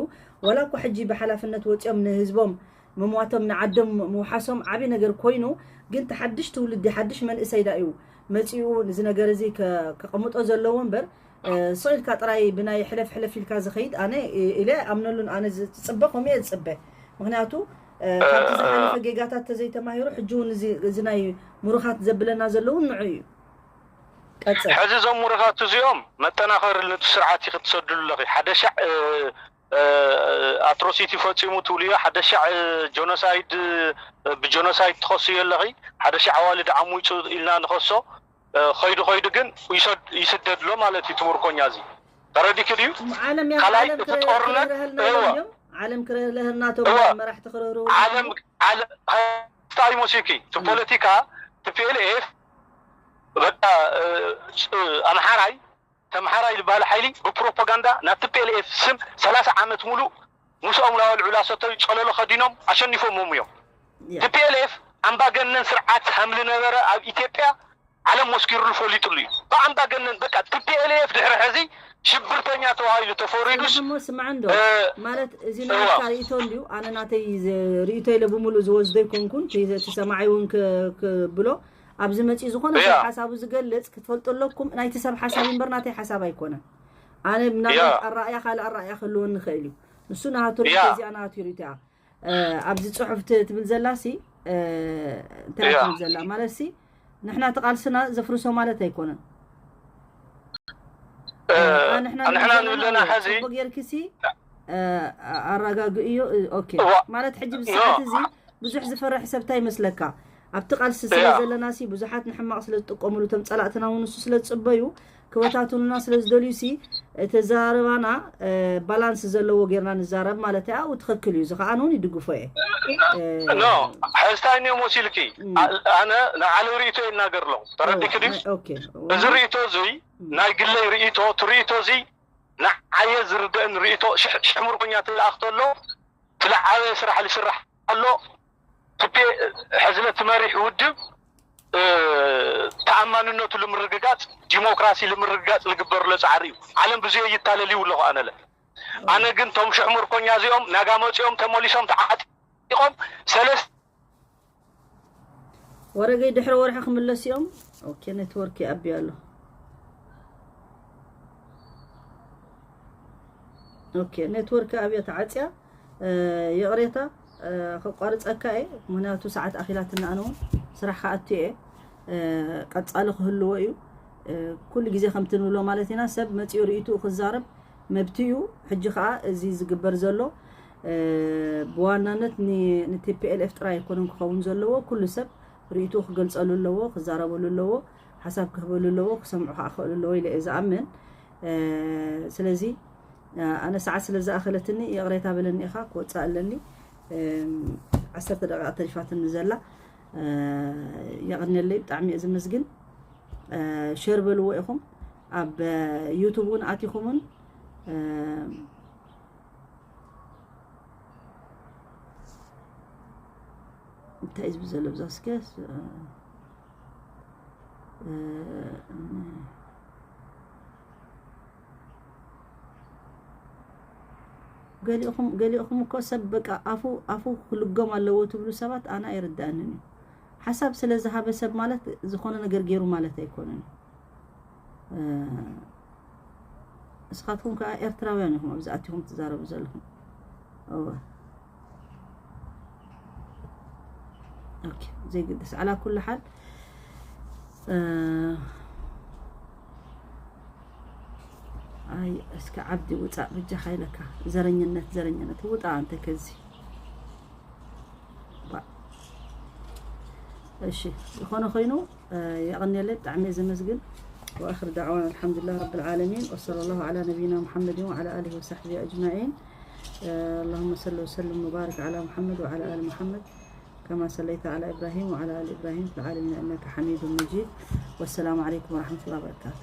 ዋላ እኳ ሕጂ ብሓላፍነት ወፂኦም ንህዝቦም ምሟቶም ንዓዶም ምውሓሶም ዓብዪ ነገር ኮይኑ ግን ተሓድሽ ትውልዲ ሓድሽ መንእሰይ ዳ እዩ መፂኡ እዚ ነገር እዚ ከቐምጦ ዘለዎ እምበር ስቕ ኢልካ ጥራይ ብናይ ሕለፍ ሕለፍ ኢልካ ዝኸይድ ኣነ ኢለ ኣምነሉን ኣነ ዝፅበ ከምኡ እየ ዝፅበ ምክንያቱ ካብቲ ዝሓለፈ ጌጋታት ተዘይተማሂሩ ሕጂ እውን እዚ ናይ ምሩኻት ዘብለና ዘለውን ንዑ እዩ ቀፅል ሕዚ እዞም ምሩኻት እዚኦም መጠናኸሪ ነቲ ስርዓት እዩ ክትሰድሉ ኣለኺ ሓደ ሻዕ ኣትሮሲቲ ፈፂሙ ትብልዮ፣ ሓደ ሻዕ ጆኖሳይድ፣ ብጆኖሳይድ ትኸስዮ ኣለኺ። ሓደ ሻዕ ኣዋልድ ዓሚፁ ኢልና ንኸሶ፣ ከይዱ ከይዱ ግን ይሰደድሎ ማለት እዩ። ትምርኮኛ እዚ ተረዲክ ድዩ? ዓለም ያ ካልኣይ ዓለም እቲ ጦርነት ክረህልና እወ እዮም። ዓለም ክረህልና ቶም እወ መራሕቲ ክረህሩ ዓለም ዓለ- እንታይ መሲልኪ? እቲ ፖለቲካ፣ ቲፒኤልኤፍ በቃ፣ ኣምሓራይ ተምሓራይ ዝበሃል ሓይሊ ብፕሮፓጋንዳ ናብ ቲፒኤልኤፍ ስም ሰላሳ ዓመት ሙሉእ ምስኦም ናበልዑ ላሰተዩ ጸለሎ ከዲኖም ኣሸኒፎምዎም እዮም። ያ ቲፒኤልኤፍ ኣምባገነን ስርዓት ከም ዝነበረ ኣብ ኢትዮጵያ ዓለም መስኪሩሉ ፈሊጡሉ እዩ። ብኣምባገነን በቃ ቲፒኤልኤፍ ድሕሪ ሕዚ ሽብርተኛ ተባሂሉ ተፈሪዱስ ስማዕሞ ስማዕ እንዶ እ፣ ማለት እዚ እዋ ናትካ ርእቶ እንድዩ። ኣነ ናተይ ዝ- ርእቶ ኢለ ብምሉእ ዝወስዶ ኣይኮንኩን። እቲ እቲ ሰማዓይ እውን ክ- ክብሎ ኣብዚ መፂኡ ዝኾነ ሰብ እያ ሓሳቡ ዝገልፅ ክትፈልጡ ኣለኩም። ናይቲ ሰብ ሓሳብ እምበር ናተይ ሓሳብ ኣይኮነን። ኣነ እያ ምናልባት ኣራእያ ካልእ ኣራእያ ክህልወኒ ይኽእል እዩ። ንሱ ናቱ ርእቶ እያ እዚኣ ናቱ ርእቶ እያ። እ፣ ኣብዚ ፅሑፍ ት- ትብል ዘላ ሲ እ፣ እንታይ እያ እያ ትብል ዘላ ማለት ሲ ንሕና እቲ ቃልስና ዘፍርሶ ማለት ኣይኮነን። እ፣ እ፣ ኣ- ንሕና ንብል ንሕና ዘለና ንብለና እወ ሐዚ ፅቡቅ ጌርኪ ሲ እ፣ ኣ- ኣረጋግእዮ። እ፣ ኦኬ እዋ ማለት ሕጂ ኣብዚ ኖ ሰዓት እዚ ብዙሕ ዝፈርሕ ሰብ እንታይ ይመስለካ? ኣብቲ ቃልሲ ስለ እያ ዘለና ሲ ብዙሓት ንሕማቕ ስለ ዝጥቀምሉ እቶም ጸላእትና እውን ንሱ ስለ ዝጽበዩ ክበታትኑና ስለ ዝደልዩ ሲ እቲ ዘረባና እ፣ ባላንስ ዘለዎ ጌርና ንዛረብ ማለት እያ። ኣብኡ ትኽክል እዩ። እዚ ከዓ ኣነ እውን ይድግፎ እየ። እ፣ ኖ ሕዝታይ እኒኦ መሲልኪ እም፣ ኣ- ኣነ ንዓለዊ ርእቶ ይናገር ኣለኹ እወ ተረዲክ ድዩ? ናይ ኦኬ እወ እዚ ርእቶ እዙይ እም፣ ናይ ግለይ ርእቶ፣ እቲ ርእቶ እዙይ ንዓየ ዝርደእን ርእቶ ሽሕ ሽሕ ምርኮኛ ትለኣኽ ተሎ ትለዓበ ስራሕ ዝስራሕ ኣሎ። ትፔ ሕዝለ ትመሪሕ ውድብ እ፣ ተኣማንነቱ ንምርግጋፅ ዲሞክራሲ ንምርግጋፅ ዝግበርሎ ፃዕሪ እዩ። ዓለም ብዙ ይታለል ይብለኹ ኣነለ እወ ኣነ ግን ቶም ሽሕ ምርኮኛ እዚኦም ናጋ መፂኦም ተመሊሶም ተዓጢቆም ሰለስተ ወረገይ ድሕሪ ወርሒ ክምለስ እዮም። ኦኬ ኔትወርክ ይኣቢ ኣሎ። ኦኬ ኔትወርክ ኣብያ ተዓፅያ። እ፣ ይቕሬታ እ፣ ከቋርፀካ እየ ምክንያቱ ሰዓት ኣኺላትና ኣነ እውን ስራሕ ክኣቱ እየ። እ፣ ቀፃሊ ክህልዎ እዩ። እ፣ ኩሉ ግዜ ከምቲ ንብሎ ማለት ኢና ሰብ መፂኡ ርእይትኡ ክዛረብ መብቲ እዩ። ሕጂ ከዓ እዚ ዝግበር ዘሎ እ፣ ብዋናነት ን- ን ቲ ፒ ኤል ኤፍ ጥራይ ኣይኮነን ክኸውን ዘለዎ። ኩሉ ሰብ ርእይትኡ ክገልጸሉ ኣለዎ፣ ክዛረበሉ ኣለዎ፣ ሓሳብ ክህበሉ ኣለዎ፣ ክሰምዑ ከዓ ክኽእሉ ኣለዎ ኢለ እየ ዝኣምን። እ፣ ስለዚ እ፣ ኣነ ሰዓት ስለ ዝኣኸለትኒ ይቕሬታ በለኒ ኢኻ፣ ክወፅእ ኣለኒ። እ፣ ዓሰርተ ደቂቃ ተሪፋትኒ ዘላ። እ፣ የቐንየለይ፣ ብጣዕሚ እየ ዝመስግን። እ፣ ሼር በልዎ ኢኹም ኣብ ዩቱብ እውን ኣቲኹምን እ፣ እንታይ እዩ ዝብል ዘሎ ብዛ እስከ እ፣ እ፣ ገሊኹም ገሊኹም እኮ ሰብ በቃ ኣፉ ኣፉ ክልጎም ኣለዎ ትብሉ ሰባት ኣነ ኣይርዳእንን እዩ። ሓሳብ ስለ ዝሃበ ሰብ ማለት ዝኾነ ነገር ገይሩ ማለት ኣይኮነን። እ፣ ንስኻትኩም ከዓ ኤርትራውያን ኢኹም ኣብዚ ኣቲኹም ትዛረቡ ዘለኹም። እወ ኦኬ ዘይግድስ ዓላ ኩሉ ሓል እ፣ ኣይ እስከ ዓብዲ ውፃእ በጃኻ ኢለካ። ዘረኝነት ዘረኝነት ውጣ ኣንተ ከዚ ባ- እሺ ዝኾነ ኮይኑ እ፣ የቐንየለይ ብጣዕሚ እየ ዘመስግን። وآخر دعوانا الحمد لله رب العالمين وصلى الله على نبينا محمد وعلى آله وصحبه أجمعين. آه، اللهم صل وسلم وبارك على محمد وعلى آل محمد كما صليت على إبراهيم وعلى آل إبراهيم في العالمين إنك حميد مجيد. والسلام عليكم ورحمة الله وبركاته.